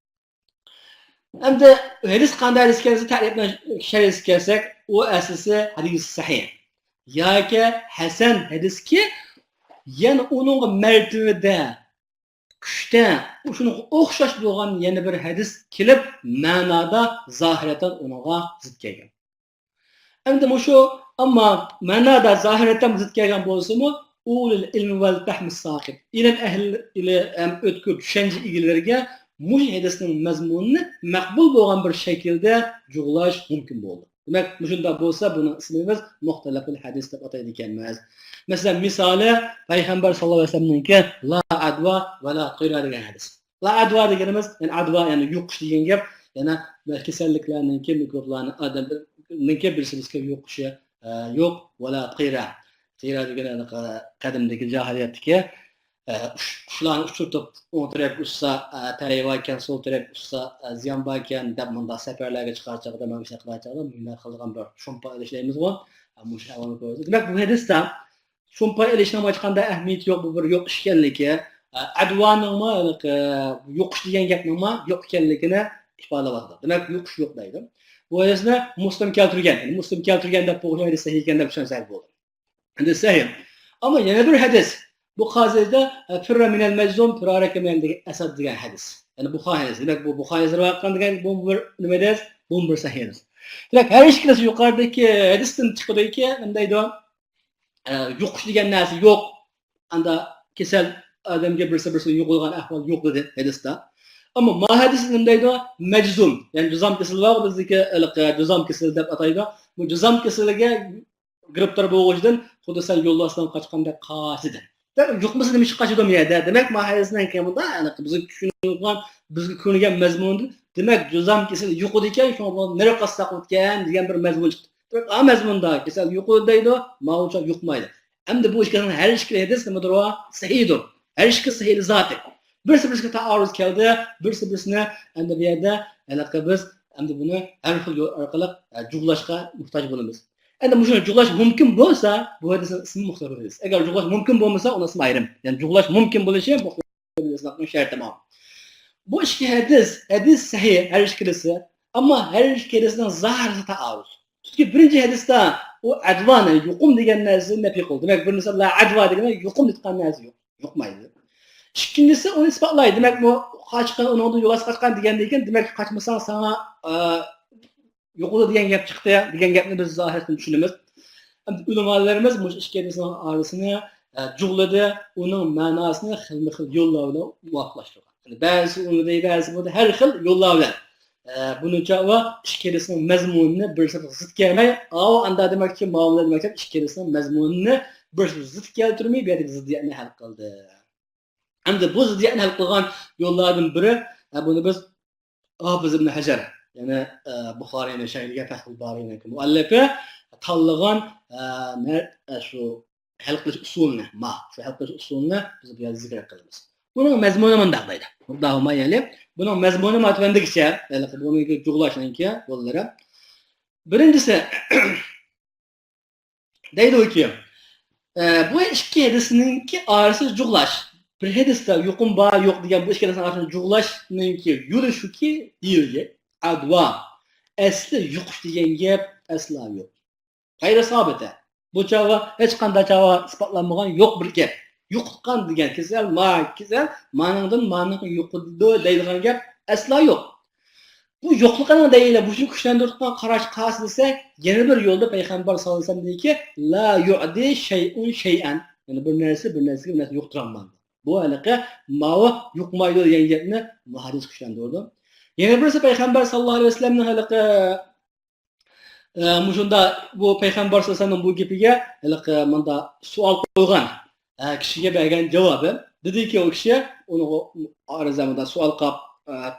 ئەمدى ھەدىس قانداق ھەدىس ئىكەن دېسە، تەرىپنى شەرھىگە كەلسەك، ئۇ ئەسلىسى ھەدىس سەھىھ ياكى ھەسەن ھەدىسكى، يەنە ئۇنىڭغا مەرتىۋىدە، كۈچتە، شۇنىڭغا ئوخشاش بولغان يەنە بىر ھەدىس كېلىپ، مەنادا زاھىرەتەن ئۇنىڭغا زىت كەلگەن. ئەمدى مۇشۇ، ئەمما مەنادا زاھىرەتەن زىت كەلگەن بولسىمۇ، ئۇلۇل ئىلمى ۋەل پەھمى ساقىت. ئىلىم ئەھلى ئىلى-، ئەم، ئۆتكۈر چۈشەنچە ئىگىلىرىگە مۇشۇ ھەدىسنىڭ مەزمۇنىنى مەقبۇل بولغان بىر شەكىلدە جۇغلاش مۇمكىن بولىدۇ. دېمەك، مۇشۇنداق بولسا، بۇنىڭ ئىسمىنى بىز مۇختەلەپۇل ھەدىس دەپ ئاتايدىكەنمىز. مەسىلەن، مىسالى، پەيغەمبەر ساللاللاھۇ ئەلەيھى ۋەسەللەمنىڭكى لا ئەدۋا ۋە لا تىرا دېگەن ھەدىس. لا ئەدۋا دېگىنىمىز، يەنى ئەدۋا، يەنى يۇقۇش دېگەن گەپ، يەنى كېسەللىكلەرنىڭكى، مىكروبلارنىڭ، ئادەمنىڭكى بىرسى بىرسىگە يۇقۇشى، ئە، يوق، ۋە لا تىرا. تىرا دېگەن، يەنى، قە-، قەدىمدىكى جاھىلىيەتتىكى، ئە، قۇش-، قۇشلارنى ئۇچۇرتۇپ، ئوڭ تەرەپ ئۇچسا، ئە، تەلەي باركەن، سول تەرەپ ئۇچسا، ئە، زىيان باركەن دەپ، مۇنداق سەپەرلەرگە چىقار چاغدا، مانا مۇشۇنداق قىلار چاغدا، مۇنداق قىلىدىغان بىر شومپا ئېلىش دەيمىزغۇ. ئە، مۇشۇ ئەھۋالنى كۆرسىتىدۇ. دېمەك، بۇ ھەدىستە شومپا ئېلىشنىڭ ھېچقانداق ئەھمىيىتى يوق، بۇ بىر يوق ئىش ئىكەنلىكى، ئە، ئەدۋانىڭمۇ، ھېلىقى، يۇقۇش دېگەن گەپنىڭمۇ يوق ئىكەنلىكىنى ئىپادىلەۋاتىدۇ. دېمەك، يۇقۇش يوق دەيدۇ. بۇ ھەدىسنى مۇسلىم كەلتۈرگەن، يەنى مۇسلىم كەلتۈرگەن دەپ بولغۇچە ھەدىس سەھىھ ئىكەن دەپ چۈشەنسەك بولىدۇ. ھەدىس سەھىھ. ئەمما يەنە بىر ھەدىس. بۇ قازىدە، ئە، فىررە مىنەل مەجزۇم، فىرارەكە مىنەل ئەسەد دېگەن ھەدىس. يەنى بۇخارى ھەدىسى. دېمەك، بۇ بۇخارى ھەدىسى رىۋايەت قىلغان دېگەن بۇ بىر نېمە ھەدىس؟ بۇ بىر سەھىھ ھەدىس. دېمەك، ھەر ئىككىلىسى يۇقىرىدىكى ھەدىستىن چىقىدۇكى، نېمە دەيدۇ؟ ئە، يۇقۇش دېگەن نەرسە يوق. ئاندا كېسەل ئادەمگە بىرسى بىرسىنى يۇقىدىغان ئەھۋال يوق دېدى ھەدىستە. ئەمما ما ھەدىس نېمە دەيدۇ؟ مەجزۇم. يەنى جۇزام كېسىلى بار، بىزدىكى ھېلىقى جۇزام كېسىلى دەپ ئاتايدۇ. بۇ جۇزام كېسىلىگە گىرىپتار بولغۇچىدىن خۇددى سەن يولۋاستىن قاچقاندەك قاچىدى. دەپ يۇقمىسا نېمە ئۈچۈن قاچىدۇ بۇ يەردە؟ دېمەك، ما ھەدىسنىڭ كەينىدە، يەنى بىزگە چۈشىنىدىغان، بىزگە كۆرۈنگەن مەزمۇندىن، دېمەك، جۇزام كېسىلى يۇقىدىكەن، شۇڭا بۇ نېرى قاسساق ئىكەن دېگەن بىر مەزمۇن چىقتى. دېمەك، ئا مەزمۇندا كېسەل يۇقىدۇ دەيدۇ، ماۋۇچە يۇقمايدۇ. ئەمدى بۇ ئىككىسىنىڭ ھەر ئىككىلى ھەدىس نېمىدۇر؟ سەھىھدۇر. ھەر ئىككىسى سەھىھ زاتى. بىرسى بىرسىگە تائارۇز كەلدى، بىرسى بىرسىنى، ئەمدى بۇ يەردە ھېلىقى بىز ئەمدى بۇنى ھەر خىل يول ئارقىلىق، ئە، جۇغلاشقا موھتاج بولىمىز. ئەمدى مۇشۇ جۇغلاش مۇمكىن بولسا، بۇ ھەدىسنىڭ ئىسمى مۇختەلىف ھەدىس. ئەگەر جۇغلاش مۇمكىن بولمىسا، ئۇنىڭ ئىسمى ئايرىم. يەنى جۇغلاش مۇمكىن بولۇشى مۇختەلىف ھەدىسنىڭ شەرتى ماۋۇ. بۇ ئىككى ھەدىس، ھەدىس سەھىھ ھەر ئىككىلىسى. ئەمما ھەر ئىككىلىسىنىڭ زاھىرىدا تائارۇز. چۈنكى بىرىنچى ھەدىستە ئۇ ئەدۋانى، يۇقۇم دېگەن نەرسىنى نەپى قىلدى. دېمەك، بىر مىسال لا ئەدۋا دېگەن يۇقۇم دەيدىغان نەرسە يوق. يۇقمايدۇ. ئىككىنچىسى ئۇنى ئىسپاتلايدۇ. دېمەك، بۇ قاچقان، ئۇنىڭدىن يولۋاس قاچقان دېگەندىن كېيىن، دېمەك، قاچمىساڭ ساڭا، ئە، يۇقىدۇ دېگەن گەپ چىقتى دېگەن گەپنى بىز زاھىرەتتىن چۈشىنىمىز. ئەمدى ئۆلىمالىرىمىز مۇشۇ ئىككى ھەدىسنىڭ ئارىسىنى، ئە، جۇغلىدى، ئۇنىڭ مەناسىنى خىلمۇ خىل يوللار بىلەن مۇۋاپىقلاشتۇرغان. يەنى بەزىسى ئۇنى دەيدۇ، بەزىسى بۇنى، ھەر خىل يوللار بىلەن. ئە، بۇنىڭچە ئۇ ئىككىلىسىنىڭ مەزمۇنىنى بىرسىگە زىت كەلمەي، ئاۋۇ ئاندا دېمەكچى، ماۋۇ دېمەكچى، ئىككىلىسىنىڭ مەزمۇنىنى بىرسىگە زىت كەلتۈرمەي، بۇ يەردىكى زىددىيەتنى ھەل قىلدى. ئەمدى بۇ زىددىيەتنى ھەل قىلغان يوللاردىن بىرى، ئە، بۇنى بىز ھاپىز ئىبن ھەجەر، يەنى، ئە، بۇخارىينى شەرھ دېگەن فەتھۇل بارىنىڭ مۇئەللىپى تاللىغان، ئە، نە-، ئە، شۇ ھەل قىلىش ئۇسۇلىنى، ما، شۇ ھەل قىلىش ئۇسۇلىنى بىز بۇ يەردە زىكىر قىلىمىز. بۇنىڭ مەزمۇنى مۇنداق دەيدۇ. مۇدداھۇما، يەنى بۇنىڭ مەزمۇنى مانا تۆۋەندىكىچە، يەنى بۇنىڭكى جۇغلاشنىڭكى يوللىرى. بىرىنچىسى، دەيدۇكى، ئە، بۇ ئىككى ھەدىسنىڭكى ئارىسىدا جۇغلاش. بىر ھەدىستە يۇقۇم بار، يوق دېگەن بۇ ئىككى ھەدىسنىڭ ئارىسىدا جۇغلاشنىڭكى يولى شۇكى، دېيىلگەن ئەدۋا. ئەسلى يۇقۇش دېگەن گەپ ئەسلا يوق. غەيرى سابىتە. بۇ چاغدا ھېچقانداق چاغدا ئىسپاتلانمىغان يوق بىر گەپ. يۇققان دېگەن كېسەل، ما كېسەل، مانىڭدىن مانىڭغا يۇقىدۇ دەيدىغان گەپ ئەسلا يوق. بۇ يوقلۇقىنىڭ دەلىلى، بۇنى كۈچلەندۈرۈپ قاراش قايسى دېسە، يەنە بىر يولدا پەيغەمبەر ساللاللاھۇ ئەلەيھى ۋەسەللەم دېدىكى، لا يۇئدى شەيئۇن شەيئەن. يەنى بىر نەرسە بىر نەرسىگە بىر نەرسە يۇقتۇرالمايدۇ. بۇ ھېلىقى ماۋۇ يۇقمايدۇ دېگەن گەپنى مۇ ھەدىس كۈچلەندۈرىدۇ. يەنە بىرسى پەيغەمبەر ساللاللاھۇ ئەلەيھى ۋەسەللەمنىڭ ھېلىقى ئە، مۇشۇنداق بۇ پەيغەمبەر سەللەللاھۇ ئەلەيھى ۋەسەللەم بۇ گېپىگە ھېلىقى مۇنداق سوئال قويغان، ئە، كىشىگە بەرگەن جاۋابى. دېدىكى ئۇ كىشى، ئۇنىڭغا ئارىزە مۇنداق سوئال قاپ، ئە،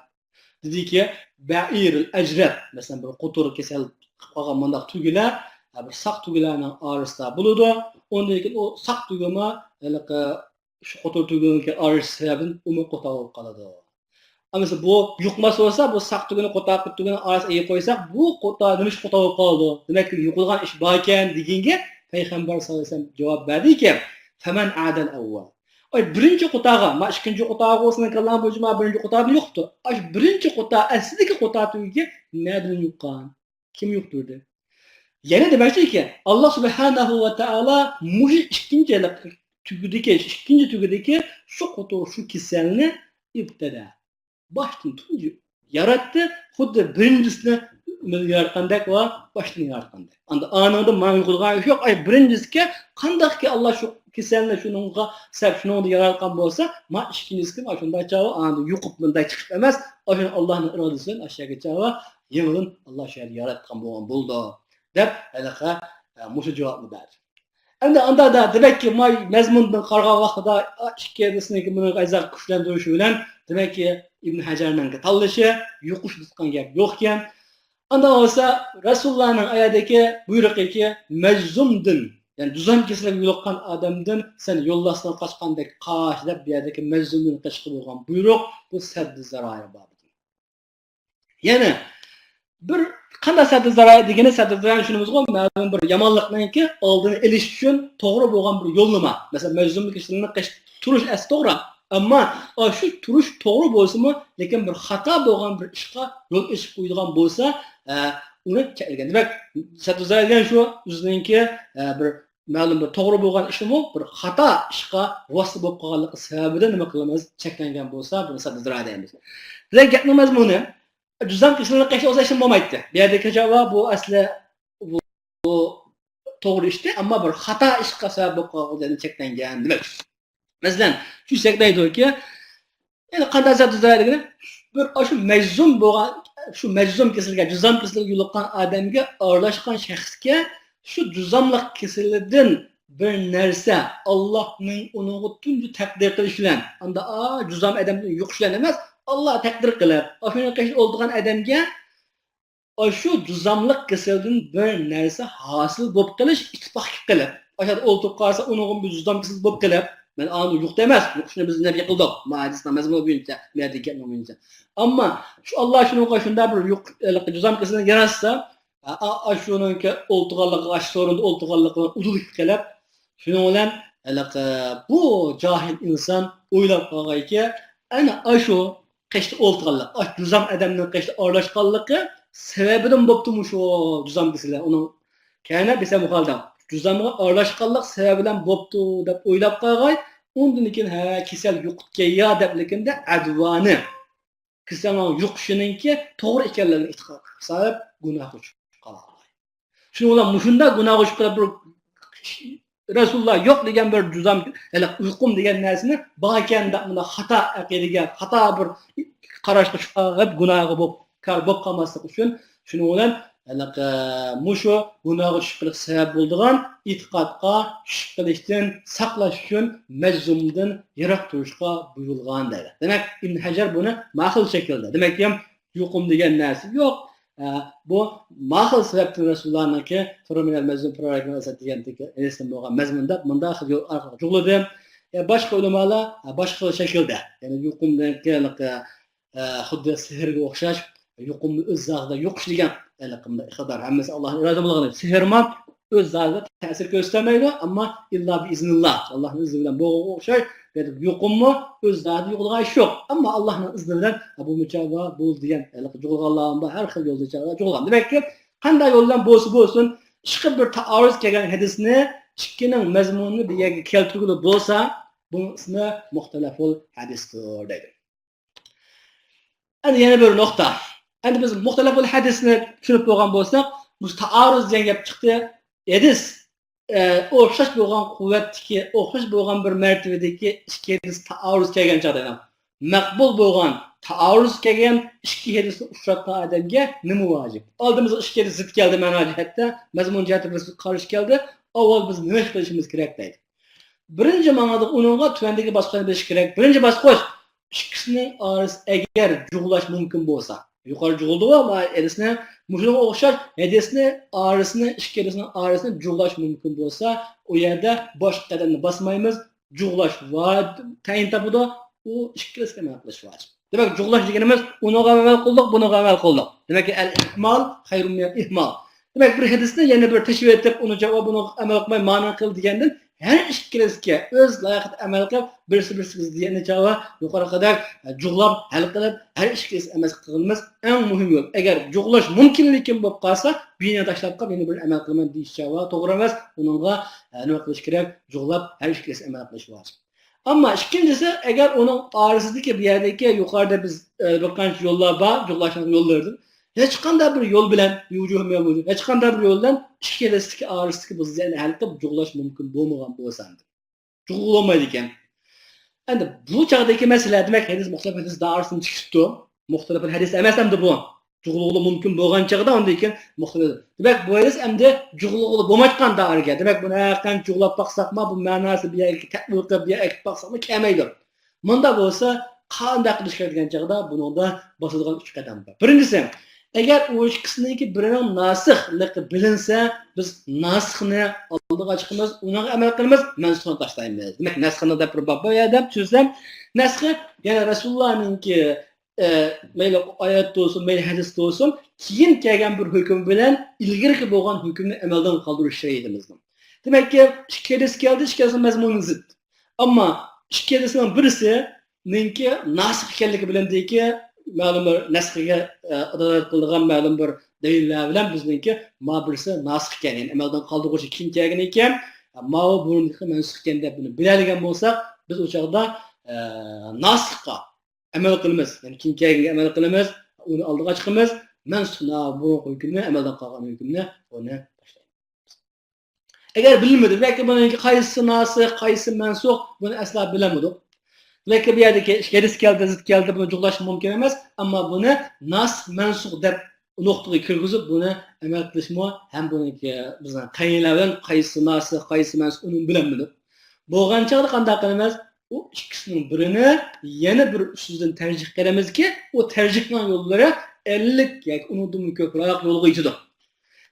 دېدىكى، بەئىرىل ئەجرەب، مەسىلەن، بىر قوتۇر كېسەل قىلىپ قالغان مۇنداق تۈگىلەر، ئە، بىر ساق تۈگىلەرنىڭ ئارىسىدا بولىدۇ. ئۇندىن كېيىن ئۇ ساق تۈگىمۇ ھېلىقى شۇ قوتۇر تۈگىنىڭكى ئارىلىشىش سەۋەبىدىن ئۇمۇ قوتار بولۇپ قالىدۇ. ئەمىسە بۇ يۇقماس بولسا، بۇ ساق تۈگىنى قوتار قىلىپ تۈگىنىڭ ئارىسىغا ئېلىپ قويساق، بۇ قوتار نېمە ئۈچۈن قوتار بولۇپ قالىدۇ؟ دېمەك، يۇقىدىغان ئىش باركەن دېگەنگە پەيغەمبەر ساللاللاھۇ ئەلەيھى ۋەسەللەم جاۋاب بەردىكى، فەمەن ئەدەل ئەۋۋەل. ئاي، بىرىنچى قوتارغا، ما ئىككىنچى قوتارغا بولسا، كاللام بۇ جۇما بىرىنچى قوتاردا يوقتۇ. ئاي، بىرىنچى قوتار، ئەسلىدىكى قوتار تۈگىگە نەدىن يۇققان؟ كىم يۇقتۇردى؟ يەنە دېمەكچىكى، ئاللا سۇبھانەھۇ ۋە تائالا مۇشۇ ئىككىنچى تۈگىدىكى، ئىككىنچى تۈگىدىكى شۇ قوتۇر، شۇ كېسەلنى ئىبتىدا، باشتىن تۇنجى ياراتتى، خۇددى بىرىنچىسىنى ئۆمۈرنى ياراتقاندەك ۋە باشنى ياراتقاندەك. ئاندا ئانىڭدا ماڭا يۇقىدىغان ئىش يوق. ئاي، بىرىنچىسىكى، قانداقكى ئاللا شۇ كېسەلنى شۇنىڭغا سەۋەب، شۇنىڭدا ياراتقان بولسا، ما ئىككىنچىسىكى ما شۇنداق چاغ ئاندا يۇقۇپ مۇنداق چىقىپ ئەمەس، ئاشۇنى ئاللانىڭ ئىرادىسى بىلەن ئاشۇ يەرگە چاغ يېڭىدىن ئاللا شۇ يەرنى ياراتقان بولغان بولىدۇ، دەپ ھېلىقى، ئە، مۇشۇ جاۋابنى بەردى. ئەمدى ئاندا دا، دېمەككى، ما مەزمۇندىن قارىغان ۋاقتىدا ئىككىلىسىنىڭكى بۇنى ئەزا كۈچلەندۈرۈشى بىلەن، دېمەككى، ئىبن ھەجەرنىڭكى تاللىشى يۇقۇش تۇتقان گەپ يوق ئىكەن. ئاندا بولسا رەسۇلۇللانىڭ ئايەتتىكى بۇيرۇقىكى مەجزۇمدىن، يەنى جۇزام كېسىلىگە يولۇققان ئادەمدىن سەن يولۋاستىن قاچقاندەك قاچ دەپ، بۇ يەردىكى مەجزۇمدىن قېچىشقا بولغان بۇيرۇق، بۇ سەددى زارايىر بابىدىن. يەنە بىر قانداق سەددى زارايىر دېگىنى، سەددى زارايىر شۇنىمىزغۇ، مەلۇم بىر يامانلىقنىڭكى ئالدىنى ئېلىش ئۈچۈن توغرا بولغان بىر يوللىما. مەسىلەن، مەجزۇم كىشىلەرنى قېچىپ تۇرۇش ئەس توغرا. ئەمما، ئا، شۇ تۇرۇش توغرا بولسىمۇ، لېكىن بىر خاتا بولغان بىر ئىشقا يول ئېچىپ قويىدىغان بولسا، ئە، ئۇنى چەكلىگەن. دېمەك، سەددى زارايىر دېگەن شۇ، ئۆزىنىڭكى، ئە، بىر مەلۇم بىر توغرا بولغان ئىشىمۇ بىر خاتا ئىشقا ۋاسىتە بولۇپ قالغانلىقى سەۋەبىدىن نېمە قىلىمىز؟ چەكلەنگەن بولسا، بۇنى سەددى زارايىر دەيمىز. دېگەن گەپنىڭ مەزمۇنى، جۇزام كېسىلىنى قېچىپ ئولتۇرسا ھېچنېمە بولمايتتى. بۇ يەردىكى جاۋاب بۇ ئەسلى بۇ، بۇ توغرا ئىشتى، ئەمما بىر خاتا ئىشقا سەۋەب بولۇپ قالغانلىقى چەكلەنگەن دېمەك. مەسىلەن، شۇ چەكلەيدۇكى، يەنى قانداق سەددى زارايىر دېگىنى، بىر شۇ مەجزۇم بولغان، شۇ مەجزۇم كېسەلگە، جۇزام كېسىلىگە يولۇققان ئادەمگە ئارىلاشقان شەخسكە شۇ جۇزاملىق كېسىلىدىن بىر نەرسە ئاللاھنىڭ ئۇنىڭغا تۇنجى تەقدىر قىلىشى بىلەن، ئاندا، ئا، جۇزام ئادەمدىن يۇقۇش بىلەن ئەمەس، ئاللا تەقدىر قىلىپ، ئاشۇنى قېشىدا ئولتۇرغان ئادەمگە ئاشۇ جۇزاملىق كېسەلدىن بىر نەرسە ھاسىل بولۇپ قېلىش ئىتتىپاق كېلىپ قېلىپ، ئاشۇ يەردە ئولتۇرۇپ قالسا، ئۇنىڭغا بىر جۇزام كېسەل بولۇپ قېلىپ، مەن ئاڭا يۇق دەيمەس، يۇقۇشنى بىز نەپى قىلدۇق. ما ھەدىسنىڭ مەزمۇنى بويىچە، ما ھەدىس گەپنىڭ بويىچە. ئەمما شۇ ئاللا شۇنىڭغا شۇنداق بىر يۇق، جۇزام كېسىلىنى ياراتسا، ئا-، ئا-، ئاشۇنىڭكى ئولتۇرغانلىقىغا، ئاشۇ سورۇندا ئولتۇرغانلىقىغا ئۇدۇل كېلىپ قېلىپ، شۇنىڭ بىلەن ھېلىقى بۇ جاھىل ئىنسان ئويلاپ قالغانكى، ئەنە ئاشۇ قېشىدا ئولتۇرغانلىق، ئاشۇ جۇزام ئادەمنىڭ قېشىدا ئارىلاشقانلىقى سەۋەبىدىن بوپتۇ مۇشۇ جۇزام كېسىلى. ئۇنىڭ كەينى بىسە مۇخالدام جۇزامغا ئارىلاشقانلىق سەۋەبى بىلەن بوپتۇ دەپ ئويلاپ قالغاي، ئۇندىن كېيىن ھە كېسەل يۇقۇپتىكەن يا دەپلىكىندە ئەدۋانى كېسەلنىڭ يۇقۇشىنىڭكى توغرا ئىكەنلىكىنى ئېتىقاد قىلىپ سالىپ گۇناھقا چۈشۈپ قالغاي. شۇنىڭ بىلەن مۇشۇنداق گۇناھقا چۈشۈپ قېلىپ بىر رەسۇلۇللا يوق دېگەن بىر جۇزام، ھېلى يۇقۇم دېگەن نەرسىنى باركەن دەپ مۇنداق خاتا ئەقىدىگە، خاتا بىر قاراشقا چۈشۈپ قېلىپ گۇناھقا بولۇپ، كار بولۇپ قالماسلىق ئۈچۈن شۇنىڭ بىلەن ھېلىقى مۇشۇ گۇناھقا چۈشۈپ قېلىپ سەۋەب بولىدىغان ئېتىقادقا چۈشۈپ قېلىشتىن ساقلاش ئۈچۈن مەجزۇمدىن يىراق تۇرۇشقا بۇيرۇلغان دەيدۇ. دېمەك، ئىبن ھەجەر بۇنى ماقۇل شەكىلدە، دېمەك، يۇقۇم دېگەن نەرسە يوق. ئە، بۇ ماقۇل سەۋەبتىن رەسۇلۇللانىڭكى فىررۇ مىنەل مەجزۇم فىررۇ رەيھانەل ئەسەد دېگەندىكى ھەدىستىن بولغان مەزمۇندا مۇنداق خىل يول ئارقىلىق جۇغلىدى. يا باشقا ئۆلىمالار، ئە، باشقا خىل شەكىلدە، يەنى يۇقۇمدىن كېيىن، ئە، خۇددى سېھىرگە ئوخشاش، يۇقۇمنى ئۆز زادىدا يوقىتىش دېگەن ھېلىقى ئىقتىدار ھەممىسى ئاللاھنىڭ ئىرادىسى بولغان. سېھىرمۇ ئۆز زادىدا تەسىر كۆرسىتەلمەيدۇ، ئەمما ئىللا بىئىزنىللا، ئاللاھنىڭ ئىزنى بىلەن بولغانغا ئوخشاش، يۇقۇممۇ ئۆز زادىدا يوقىدىغان ئىش يوق. ئەمما ئاللاھنىڭ ئىزنى بىلەن بۇ مۇچاۋا بولدى دېگەن ھېلىقى جۇغلىغانلار بار، ھەر خىل يولدا جۇغلىغان. دېمەككى، قانداق يول بىلەن بولسا بولسۇن، ئىككى بىر تائارۇز كەلگەن ھەدىسنى ئىككىنىڭ مەزمۇنىنى بىر يەرگە كەلتۈرگىلى بولسا، بۇنىڭ ئىسمى مۇختەلەفۇل ھەدىستۇر دەيدۇ. ئەمدى يەنە بىر نۇقتا. ئەمدى بىز مۇختەلەفۇل ھەدىسنى چۈشىنىپ بولغان بولساق، مۇشۇ تائارۇز دېگەن گەپ چىقتى. ھەدىس، ئە، ئوخشاش بولغان قۇۋۋەتتىكى، ئوخشاش بولغان بىر مەرتىۋىدىكى ئىككى ھەدىس تائارۇز كەلگەن چاغدا، مەقبۇل بولغان تائارۇز كەلگەن ئىككى ھەدىسنى ئۇچراتقان ئادەمگە نېمە ۋاجىپ؟ ئالدىمىزغا ئىككى ھەدىس زىت كەلدى، مەنا جەھەتتە، مەزمۇن جەھەتتە بىرسىگە قارشى كەلدى. ئاۋۋال بىز نېمە ئىش قىلىشىمىز كېرەك دەيدۇ. بىرىنچى ماڭىدىغان ئۇنىڭغا تۆۋەندىكى باسقۇچنى بېسىش كېرەك. بىرىنچى باسقۇچ، ئىككىسىنىڭ ئارىسى ئەگەر جۇغلاش مۇمكىن بولسا، يۇقىرى جۇغلىدىغۇ ھەدىسنى، مۇشۇنىڭغا ئوخشاش ھەدىسنى ئارىسىنى، ئىككىلىسىنىڭ ئارىسىنى جۇغلاش مۇمكىن بولسا، ئۇ يەردە باشقا قەدەمنى باسمايمىز، جۇغلاش ۋاجىپ تەيىن تاپىدۇ، ئۇ ئىككىلىسىگە ئەمەل قىلىش ۋاجىپ. دېمەك، جۇغلاش دېگىنىمىز ئۇنىڭغا ئەمەل قىلدۇق، بۇنىڭغا ئەمەل قىلدۇق. دېمەك، ئەل ئىھمال خەيرۇن مىنەل ئىھمال. دېمەك، بىر ھەدىسنى يەنە بىر تەشۋىق ئېتىپ، ئۇنى جاۋاب، بۇنىڭغا ئەمەل قىلماي، مانا قىل دېگەندىن ھەر ئىككىلىسىگە ئۆز لايىقىدا ئەمەل قىلىپ، بىرسى بىرسىگە دېگەننى چاغا يۇقىرىقىدەك جۇغلاپ ھەل قىلىپ، ھەر ئىككىلىسى ئەمەل قىلغىنىمىز ئەڭ مۇھىم يول. ئەگەر جۇغلاش مۇمكىنلىكىم بولۇپ قالسا، بىرىنى تاشلاپ قاپ، يەنە بىرىنى ئەمەل قىلىمەن دېيىش چاغا توغرا ئەمەس. ئۇنىڭغا، ئە، نېمە قىلىش كېرەك؟ جۇغلاپ ھەر ئىككىلىسى ئەمەل قىلىش ۋاجىپ. ئەمما ئىككىنچىسى، ئەگەر ئۇنىڭ ئارىسىدىكى بۇ يەردىكى يۇقىرىدا بىز، ئە، بىر قانچە يوللار بار، جۇغلاشنىڭ يوللىرىدىن. ھېچقانداق بىر يول بىلەن، ھېچقانداق بىر يول بىلەن ئىككىلىسىدىكى ئارىسىدىكى بۇ زىياننى ھەل قىلىپ جۇغلاش مۇمكىن بولمىغان بولسا، جۇغلىۋالمايدىكەن. ئەمدى بۇ چاغدىكى مەسىلە، دېمەك، ھەدىس مۇختەلىپ ھەدىس دائىرىسىدىن چىقىپتۇ. مۇختەلىپ ھەدىس ئەمەس ئەمدى بۇ. جۇغلىغىلى مۇمكىن بولغان چاغدا ئاندىن كېيىن مۇختەلىپ. دېمەك، بۇ ھەدىس ئەمدى جۇغلىغىلى بولمايدىغان دائىرىگە. دېمەك، بۇنى ھەقىقەتەن جۇغلاپ باقساقمۇ، بۇ مەناسى بۇ يەرگە تەتبىق قىلىپ، بۇ يەرگە ئەكىپ باقساقمۇ كەلمەيدۇ. مۇنداق بولسا، قانداق قىلىش كېرەك دېگەن چاغدا بۇنىڭدا باسىدىغان ئۈچ قەدەم بار. بىرىنچىسى، ئەگەر ئۇ ئىككىسىنىڭكى بىرىنىڭ ناسىخلىقى بىلىنسە، بىز ناسىخنى ئالدىغا چىقىمىز، ئۇنىڭغا ئەمەل قىلىمىز، مەنسۇخنى تاشلايمىز. دېمەك، ناسىخنى دەپ بىر باب بار يەردە چۈشىسەم، نەسخى، يەنى رەسۇلۇللانىڭكى، ئە، مەيلى ئايەت بولسۇن، مەيلى ھەدىس بولسۇن، كېيىن كەلگەن بىر ھۆكۈم بىلەن ئىلگىرىكى بولغان ھۆكۈمنى ئەمەلدىن قالدۇرۇش شەرىئىتىمىزنىڭ. دېمەككى، ئىككى ھەدىس كەلدى، ئىككىلىسى مەزمۇنى زىت. ئەمما ئىككىلىسىنىڭ بىرىسىنىڭكى ناسىخ ئىكەنلىكى بىلىندىكى، مەلۇم بىر نەسخىگە، ئە، دالالەت قىلىدىغان مەلۇم بىر دەلىللەر بىلەن بىزنىڭكى ما بىرسى ناسىخ ئىكەن، يەنى ئەمەلدىن قالدۇرغۇچى كېيىن كەلگەن ئىكەن، ماۋۇ بۇرۇندىكى مەنسۇخ ئىكەن دەپ بۇنى بىلەلىگەن بولساق، بىز ئۇ چاغدا، ئە، ناسىخقا ئەمەل قىلىمىز، يەنى كېيىن كەلگەنگە ئەمەل قىلىمىز، ئۇنى ئالدىغا چىقىمىز، مەنسۇخ، بۇرۇنقى ھۆكۈمنى، ئەمەلدىن قالغان ھۆكۈمنى، ئۇنى تاشلايمىز. ئەگەر بىلمىدى، بەلكى بۇنىڭكى قايسىسى ناسىخ، قايسىسى مەنسۇخ، بۇنى ئەسلا بىلەلمىدۇق. بەلكى بۇ يەردىكى ھەدىس كەلدى، زىت كەلدى، بۇنى جۇغلاش مۇمكىن ئەمەس. ئەمما بۇنى ناسىخ، مەنسۇخ دەپ نۇقتىغا كىرگۈزۈپ، بۇنى ئەمەل قىلىشمۇ ھەم بۇنىڭكى بىزنىڭ قەرىنىلەر بىلەن قايسىسى ناسىخ، قايسىسى مەنسۇخ، ئۇنى بىلەلمىدۇق. بولغان چاغدا قانداق قىلىمىز؟ ئۇ ئىككىسىنىڭ بىرىنى يەنە بىر ئۈستىدىن تەرجىھ قىلىمىزكى، ئۇ تەرجىھنىڭ يوللىرى ئەللىك ياكى ئۇنىڭدىنمۇ كۆپرەك يولغا يېتىدۇ.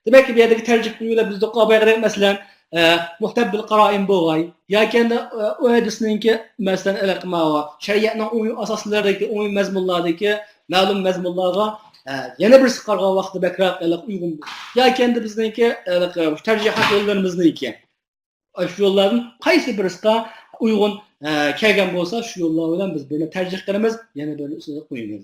دېمەك، بۇ يەردىكى تەرجىھ يولى بىز بايىقىدەك، مەسىلەن، ئە، مۇھتەببىل قارائىن بولغاي، ياكى ئەمدى، ئە، ئۇ ھەدىسنىڭكى، مەسىلەن، ئەلەقماۋا شەرىئەتنىڭ ئومۇمىي ئاساسلىرىدىكى، ئومۇمىي مەزمۇنلاردىكى، مەلۇم مەزمۇنلارغا، ئە، يەنە بىرسى قارىغان ۋاقىتتا بەكرەك، ئەلەق، ئۇيغۇن بولىدۇ. ياكى ئەمدى بىزنىڭكى، ئەلەق، تەرجىھات يوللىرىمىزنىڭكى، ئە، شۇ يوللاردىن قايسى بىرسىغا ئۇيغۇن، ئە، كەلگەن بولسا، شۇ يوللار بىلەن بىز بىرنى تەرجىھ قىلىمىز، يەنە بىرنى ئۈستىگە قويىمىز.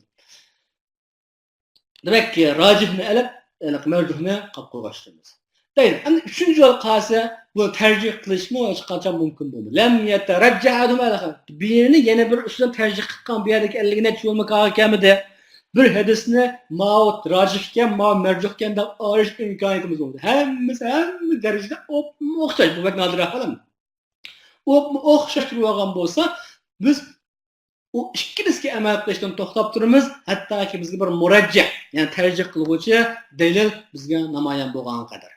دېمەك، راجىھنى ئېلىپ، ئېنىق مەرجۇھنى قاپ قويغاچ دەيمىز. دەيدۇ. ئەمدى ئۈچىنچى يول قالسا، بۇ تەرجىھ قىلىشمۇ ھېچقاچان مۇمكىن بولمايدۇ. لەم يەتەرەججەھ ئەھەدۇھۇم ئەلەخەر. بىرىنى يەنە بىر ئۈستىدىن تەرجىھ قىلغان بۇ يەردىكى ئەللىك نەچچە يولمۇ كارغا كەلمىدى. بىر ھەدىسنى ماۋۇ راجىھكەن، ماۋۇ مەرجۇھكەن دەپ ئايرىش ئىمكانىيىتىمىز بولمىدى. ھەممىسى ھەممە دەرىجىدە ئوپمۇ ئوخشاش. بۇ بەك نادىر ئەھۋال ئەمدى. ئوپمۇ ئوخشاش تۇرۇۋالغان بولسا، بىز ئۇ ئىككىلىسىگە ئەمەل قىلىشتىن توختاپ تۇرىمىز، ھەتتاكى بىزگە بىر مۇرەججەھ، يەنى تەرجىھ قىلغۇچى دەلىل بىزگە نامايان بولغانغا قەدەر.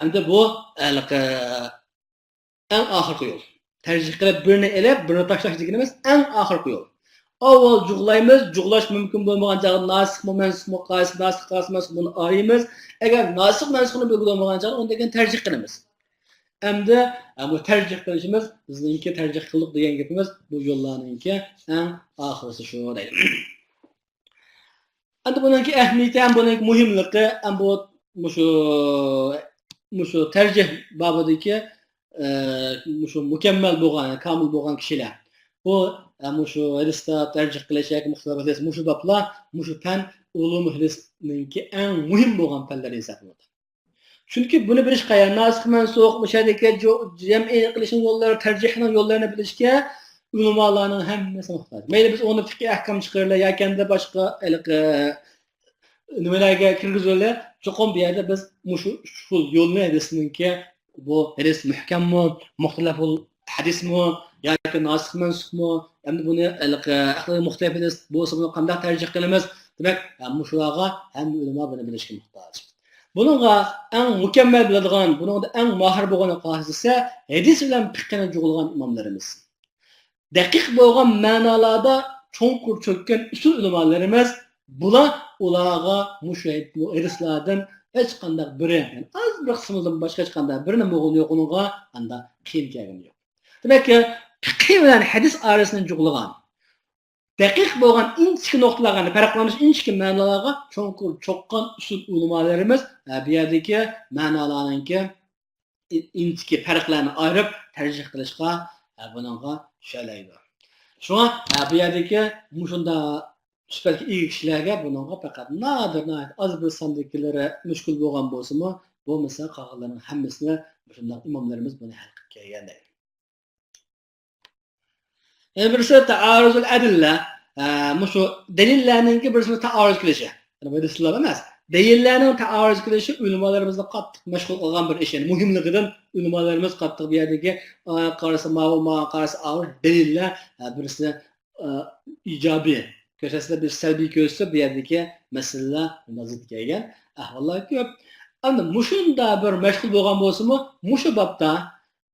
ئەمدى بۇ ھېلىقى ئەڭ ئاخىرقى يول. تەرجىھ قىلىپ بىرنى ئېلىپ، بىرنى تاشلاش دېگىنىمىز ئەڭ ئاخىرقى يول. ئاۋۋال جۇغلايمىز، جۇغلاش مۇمكىن بولمىغان چاغدا ناسىخمۇ، مەنسۇخمۇ، قايسى ناسىخ، قايسى مەنسۇخ، بۇنى ئايرىمىز. ئەگەر ناسىخ، مەنسۇخنى بىلگىلى بولمىغان چاغدا ئۇنى كېيىن تەرجىھ قىلىمىز. ئەمدى، ئە، بۇ تەرجىھ قىلىشىمىز، بىزنىڭكى تەرجىھ قىلدۇق دېگەن گېپىمىز بۇ يوللارنىڭكى ئەڭ ئاخىرسى شۇ دەيدۇ. ئەمدى بۇنىڭكى ئەھمىيىتى ھەم بۇنىڭكى مۇھىملىقى ھەم بۇ مۇشۇ، مۇشۇ تەرجىھ بابىدىكى، ئە، مۇشۇ مۇكەممەل بولغان، كامىل بولغان كىشىلەر. بۇ، ئە، مۇشۇ ھەدىستە تەرجىھ قىلىش ياكى مۇختەلەپ ھەدىس، مۇشۇ بابلار، مۇشۇ پەن ئۇلۇم ھەدىسنىڭكى ئەڭ مۇھىم بولغان پەنلەر ھېسابلىنىدۇ. چۈنكى بۇنى بىلىشقا، يەنى ناسىخ مەنسۇخ، مۇشۇ يەردىكى جو-، جەمئىي قىلىشنىڭ يوللىرى، تەرجىھنىڭ يوللىرىنى بىلىشكە ئۆلىمالارنىڭ ھەممىسى موھتاج. مەيلى بىز ئۇنى فىقھىي ئەھكام چىقىرىلى ياكى ئەمدى باشقا ھېلىقى نېمىلەرگە كىرگۈزۈۋېلى، چوقۇم بۇ يەردە بىز مۇشۇ ئۇسۇل يولنى ھەدىسنىڭكى، بۇ ھەدىس مۇھكەممۇ، مۇختەلەفۇل ھەدىسمۇ ياكى ناسىخ مەنسۇخمۇ، ئەمدى بۇنى ھېلىقى ئەھلى مۇختەلەف ھەدىس بولسا بۇنى قانداق تەرجىھ قىلىمىز؟ دېمەك، مۇشۇلارغا ھەممە ئۆلىما بۇنى بىلىشكە موھتاج. بۇنىڭغا ئەڭ مۇكەممەل بىلىدىغان، بۇنىڭدا ئەڭ ماھىر بولغان قاھىسى ھەدىس بىلەن پىقھىنى جۇغلىغان ئىماملىرىمىز. دەقىق بولغان مەنالاردا چوڭقۇر چۆككەن ئۇسۇل ئۆلىمالىرىمىز، بۇلار ئۇلارغا مۇشۇ ھەدىسلاردىن ھېچقانداق بىرى، يەنى ئاز بىر قىسمىدىن باشقا ھېچقانداق بىرىنى مۇغنى يوقىنىغا ئاندا قىيىن كەلگىنى يوق. دېمەك، پىقھى بىلەن ھەدىس ئارىسىنى جۇغلىغان، دەقىق بولغان ئىنچىكە نۇقتىلارغا، يەنى پەرقلەندۈرۈش ئىنچىكە مەنىلەرگە چوڭقۇر چوققان ئۇسۇل ئۆلىمالىرىمىز، ئە، بۇ يەردىكى مەنىلەرنىڭكى ئىنچىكە پەرقلەرنى ئايرىپ تەرجىھ قىلىشقا، ئە، بۇنىڭغا چۈشەلەيدۇ. شۇڭا، ئە، بۇ يەردىكى مۇشۇنداق سۈپەتكە ئىگە كىشىلەرگە بۇنىڭغا پەقەت نادىر، ناھايىتى ئاز بىر ساندىكىلىرى مۈشكۈل بولغان بولسىمۇ، بولمىسا قالغانلىرىنىڭ ھەممىسىنى مۇشۇنداق ئىماملىرىمىز بۇنى ھەل قىلىپ كەلگەن دەيدۇ. يەنە بىرسى تەئارۇزۇل ئەدىللە. ئە، مۇشۇ دەلىللەرنىڭكى بىرسىنىڭ تائارۇز قىلىشى. يەنى بۇ دەلىللەر ئەمەس. دەلىللەرنىڭ تائارۇز قىلىشى ئۆلىمالىرىمىزنى قاتتىق مەشغۇل قىلغان بىر ئىش. يەنى مۇھىملىقىدىن ئۆلىمالىرىمىز قاتتىق بۇ يەردىكى، ئە، قارىسا ماۋۇ، ماڭا قارىسا ئاۋۇ دەلىللەر، ئە، بىرسى، ئە، ئىجابىي كۆرسەتسە، بىر سەلبىي كۆرسەتسە، بۇ يەردىكى مەسىلىلەر زىت كەلگەن ئەھۋاللار كۆپ. ئەمدى مۇشۇنداق بىر مەشغۇل بولغان بولسىمۇ، مۇشۇ بابتا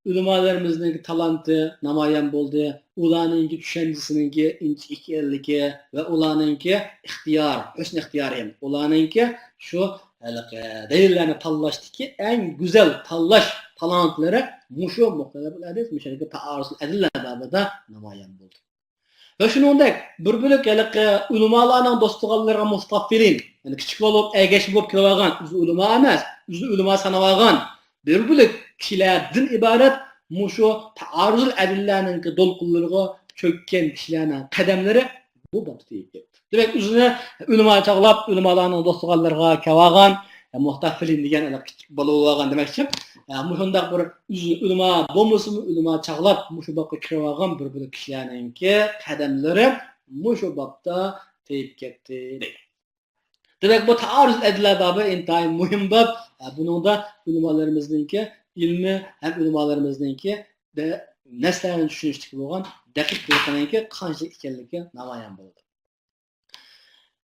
ئۆلىمالىرىمىزنىڭكى تالانتى نامايان بولدى، ئۇلارنىڭكى چۈشەنچىسىنىڭكى ئىنچىكە ئىكەنلىكى ۋە ئۇلارنىڭكى ئىختىيار، ھۆسن ئىختىيارى، ئۇلارنىڭكى شۇ ھېلىقى دەلىللەرنى تاللاشتىكى ئەڭ گۈزەل تاللاش تالانتلىرى مۇشۇ مۇختەلەپۇل ھەدىس، مۇشۇ تائارۇزۇل ئەدىللە بابىدا نامايان بولدى. ۋە شۇنىڭدەك بىر بۆلەك ھېلىقى ئۆلىمالارنىڭ دوستلۇقلىرىغا مۇستەغپىلىن، يەنى كىچىك بالا بولۇپ، ئەگەشمە بولۇپ كېلىۋالغان، ئۆزى ئۆلىما ئەمەس، ئۆزىنى ئۆلىما ساناۋالغان بىر بۆلەك كىشىلەردىن ئىبارەت مۇشۇ تائارۇزۇل ئەدىللەنىڭكى دولقۇنلىرىغا چۆككەن كىشىلەرنىڭ قەدەملىرى بۇ بابتا تېيىپ كەتتى. دېمەك، ئۆزىنى ئۆلىما چاغلاپ، ئۆلىمالارنىڭ دوستلۇقلىرىغا كېلىۋالغان، مۇستەغپىلىن دېگەن كىچىك بالا بولغان دېمەكچى. مۇشۇنداق بىر ئۆزى ئۆلىما بولمىسىمۇ، ئۆلىما چاغلاپ مۇشۇ بابقا كىرىۋالغان بىر بۆلەك كىشىلەرنىڭكى قەدەملىرى مۇشۇ بابتا تېيىپ كەتتى دەيدۇ. دېمەك، بۇ تائارۇز ئەدىللە بابى ئىنتايىن مۇھىم باب. بۇنىڭدا ئۆلىمالىرىمىزنىڭكى ئىلمى ھەم ئۆلىمالىرىمىزنىڭكى نەسلەرنى چۈشىنىشتىكى بولغان دەقىقلىقىنىڭكى قانچىلىك ئىكەنلىكى نامايان بولىدۇ.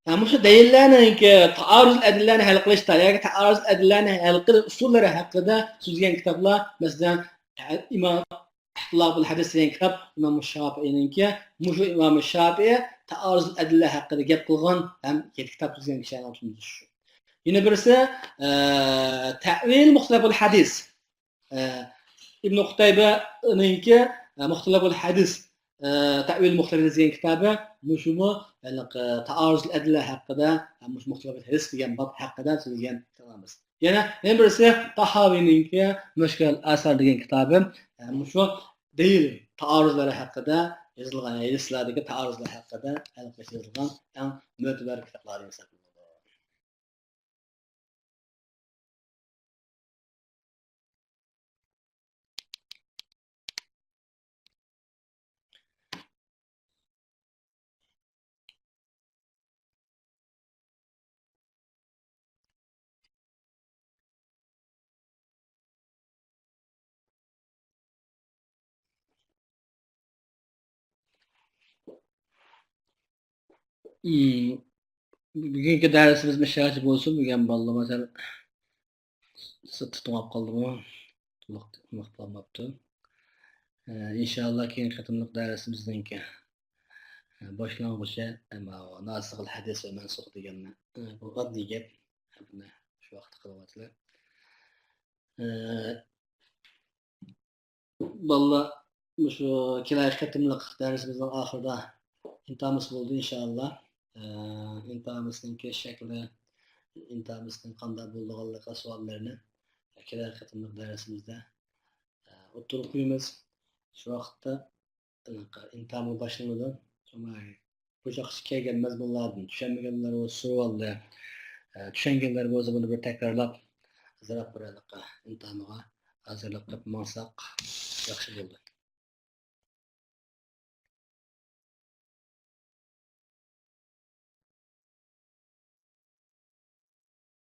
ھە، مۇشۇ دەلىللەرنىڭكى تائارۇز ئەدىللەنى ھەل قىلىشتا ياكى تائارۇز ئەدىللەنى ھەل قىلىش ئۇسۇللىرى ھەققىدە سۆزلىگەن كىتابلار، مەسىلەن، ئىمام ئىختىلاپۇل ھەدىس دېگەن كىتاب ئىمام شاپىئىنىڭكى. مۇشۇ ئىمام شاپىئى تائارۇز ئەدىللە ھەققىدە گەپ قىلغان ھەم يەتتە كىتاب تۈزگەن كىشىلەرنىڭ تۈزۈشى. يەنە بىرسى، ئە، تەۋىل مۇختەلەپۇل ھەدىس. ئە، ئىبن قۇتەيبەنىڭكى، ئە، مۇختەلەپۇل ھەدىس، ئە، تەۋىل مۇختەلەپ دېگەن كىتابى مۇشۇمۇ، يەنى، ئە، تائارۇزۇل ئەدىللە ھەققىدە، ئە، مۇشۇ مۇختەلەپۇل ھەدىس دېگەن باب ھەققىدە سۆزلىگەن كىتابىمىز. يەنە، يەنە بىرسى تاھاۋىنىڭكى مۇشكىل ئاسار دېگەن كىتابى، ئە، مۇشۇ دەلىل تائارۇزلىرى ھەققىدە يېزىلغان، ھەدىسلەردىكى تائارۇزلار ھەققىدە ھەل قىلىش يېزىلغان ئەڭ مۆتىبەر كىتابلاردىن ھېسابلىنىدۇ. مم. بۈگۈنكى دەرسىمىز مۇشۇ يەرگىچە بولسۇن. بۈگۈن بالىلار سەل سىرتتا توڭلاپ قالدىمۇ؟ توق-، توقۇنۇپ قالماپتۇ. ئە، ئىنشائاللا، كېيىنكى قېتىملىق دەرسىمىزنىڭكى، ئە، باشلانغۇچى، ئە، ماۋۇ ناسىخۇل ھەدىس ۋە مەنسۇخ دېگەننى، ئە، بۇ ئاددىي گەپ. بۇنى شۇ ۋاقىتتا قىلىۋاتىمىز. ئە، بالىلار، مۇشۇ كېلەر قېتىملىق دەرسىمىزنىڭ ئاخىرىدا ئىمتىھانىمىز بولىدۇ، ئىنشائاللا. ئە، ئىمتىھانىمىزنىڭكى شەكلى، ئىمتىھانىمىزنىڭ قانداق بولىدىغانلىقى سوئاللىرىنى كېلەر قېتىملىق دەرسىمىزدە، ئە، ئوتتۇرىغا قويىمىز. شۇ ۋاقىتتا ئىمتىھانمۇ باشلىنىدۇ. شۇڭا بۇ چاغقىچە كەلگەن مەزمۇنلاردىن چۈشەنمىگەنلەر بولسا سورىۋالدى. ئە، چۈشەنگەنلەر بولسا بۇنى بىر تەكرارلاپ، ئازراق بىر ھېلىقى ئىمتىھانغا ھازىرلىق قىلىپ ماڭساق ياخشى بولىدۇ.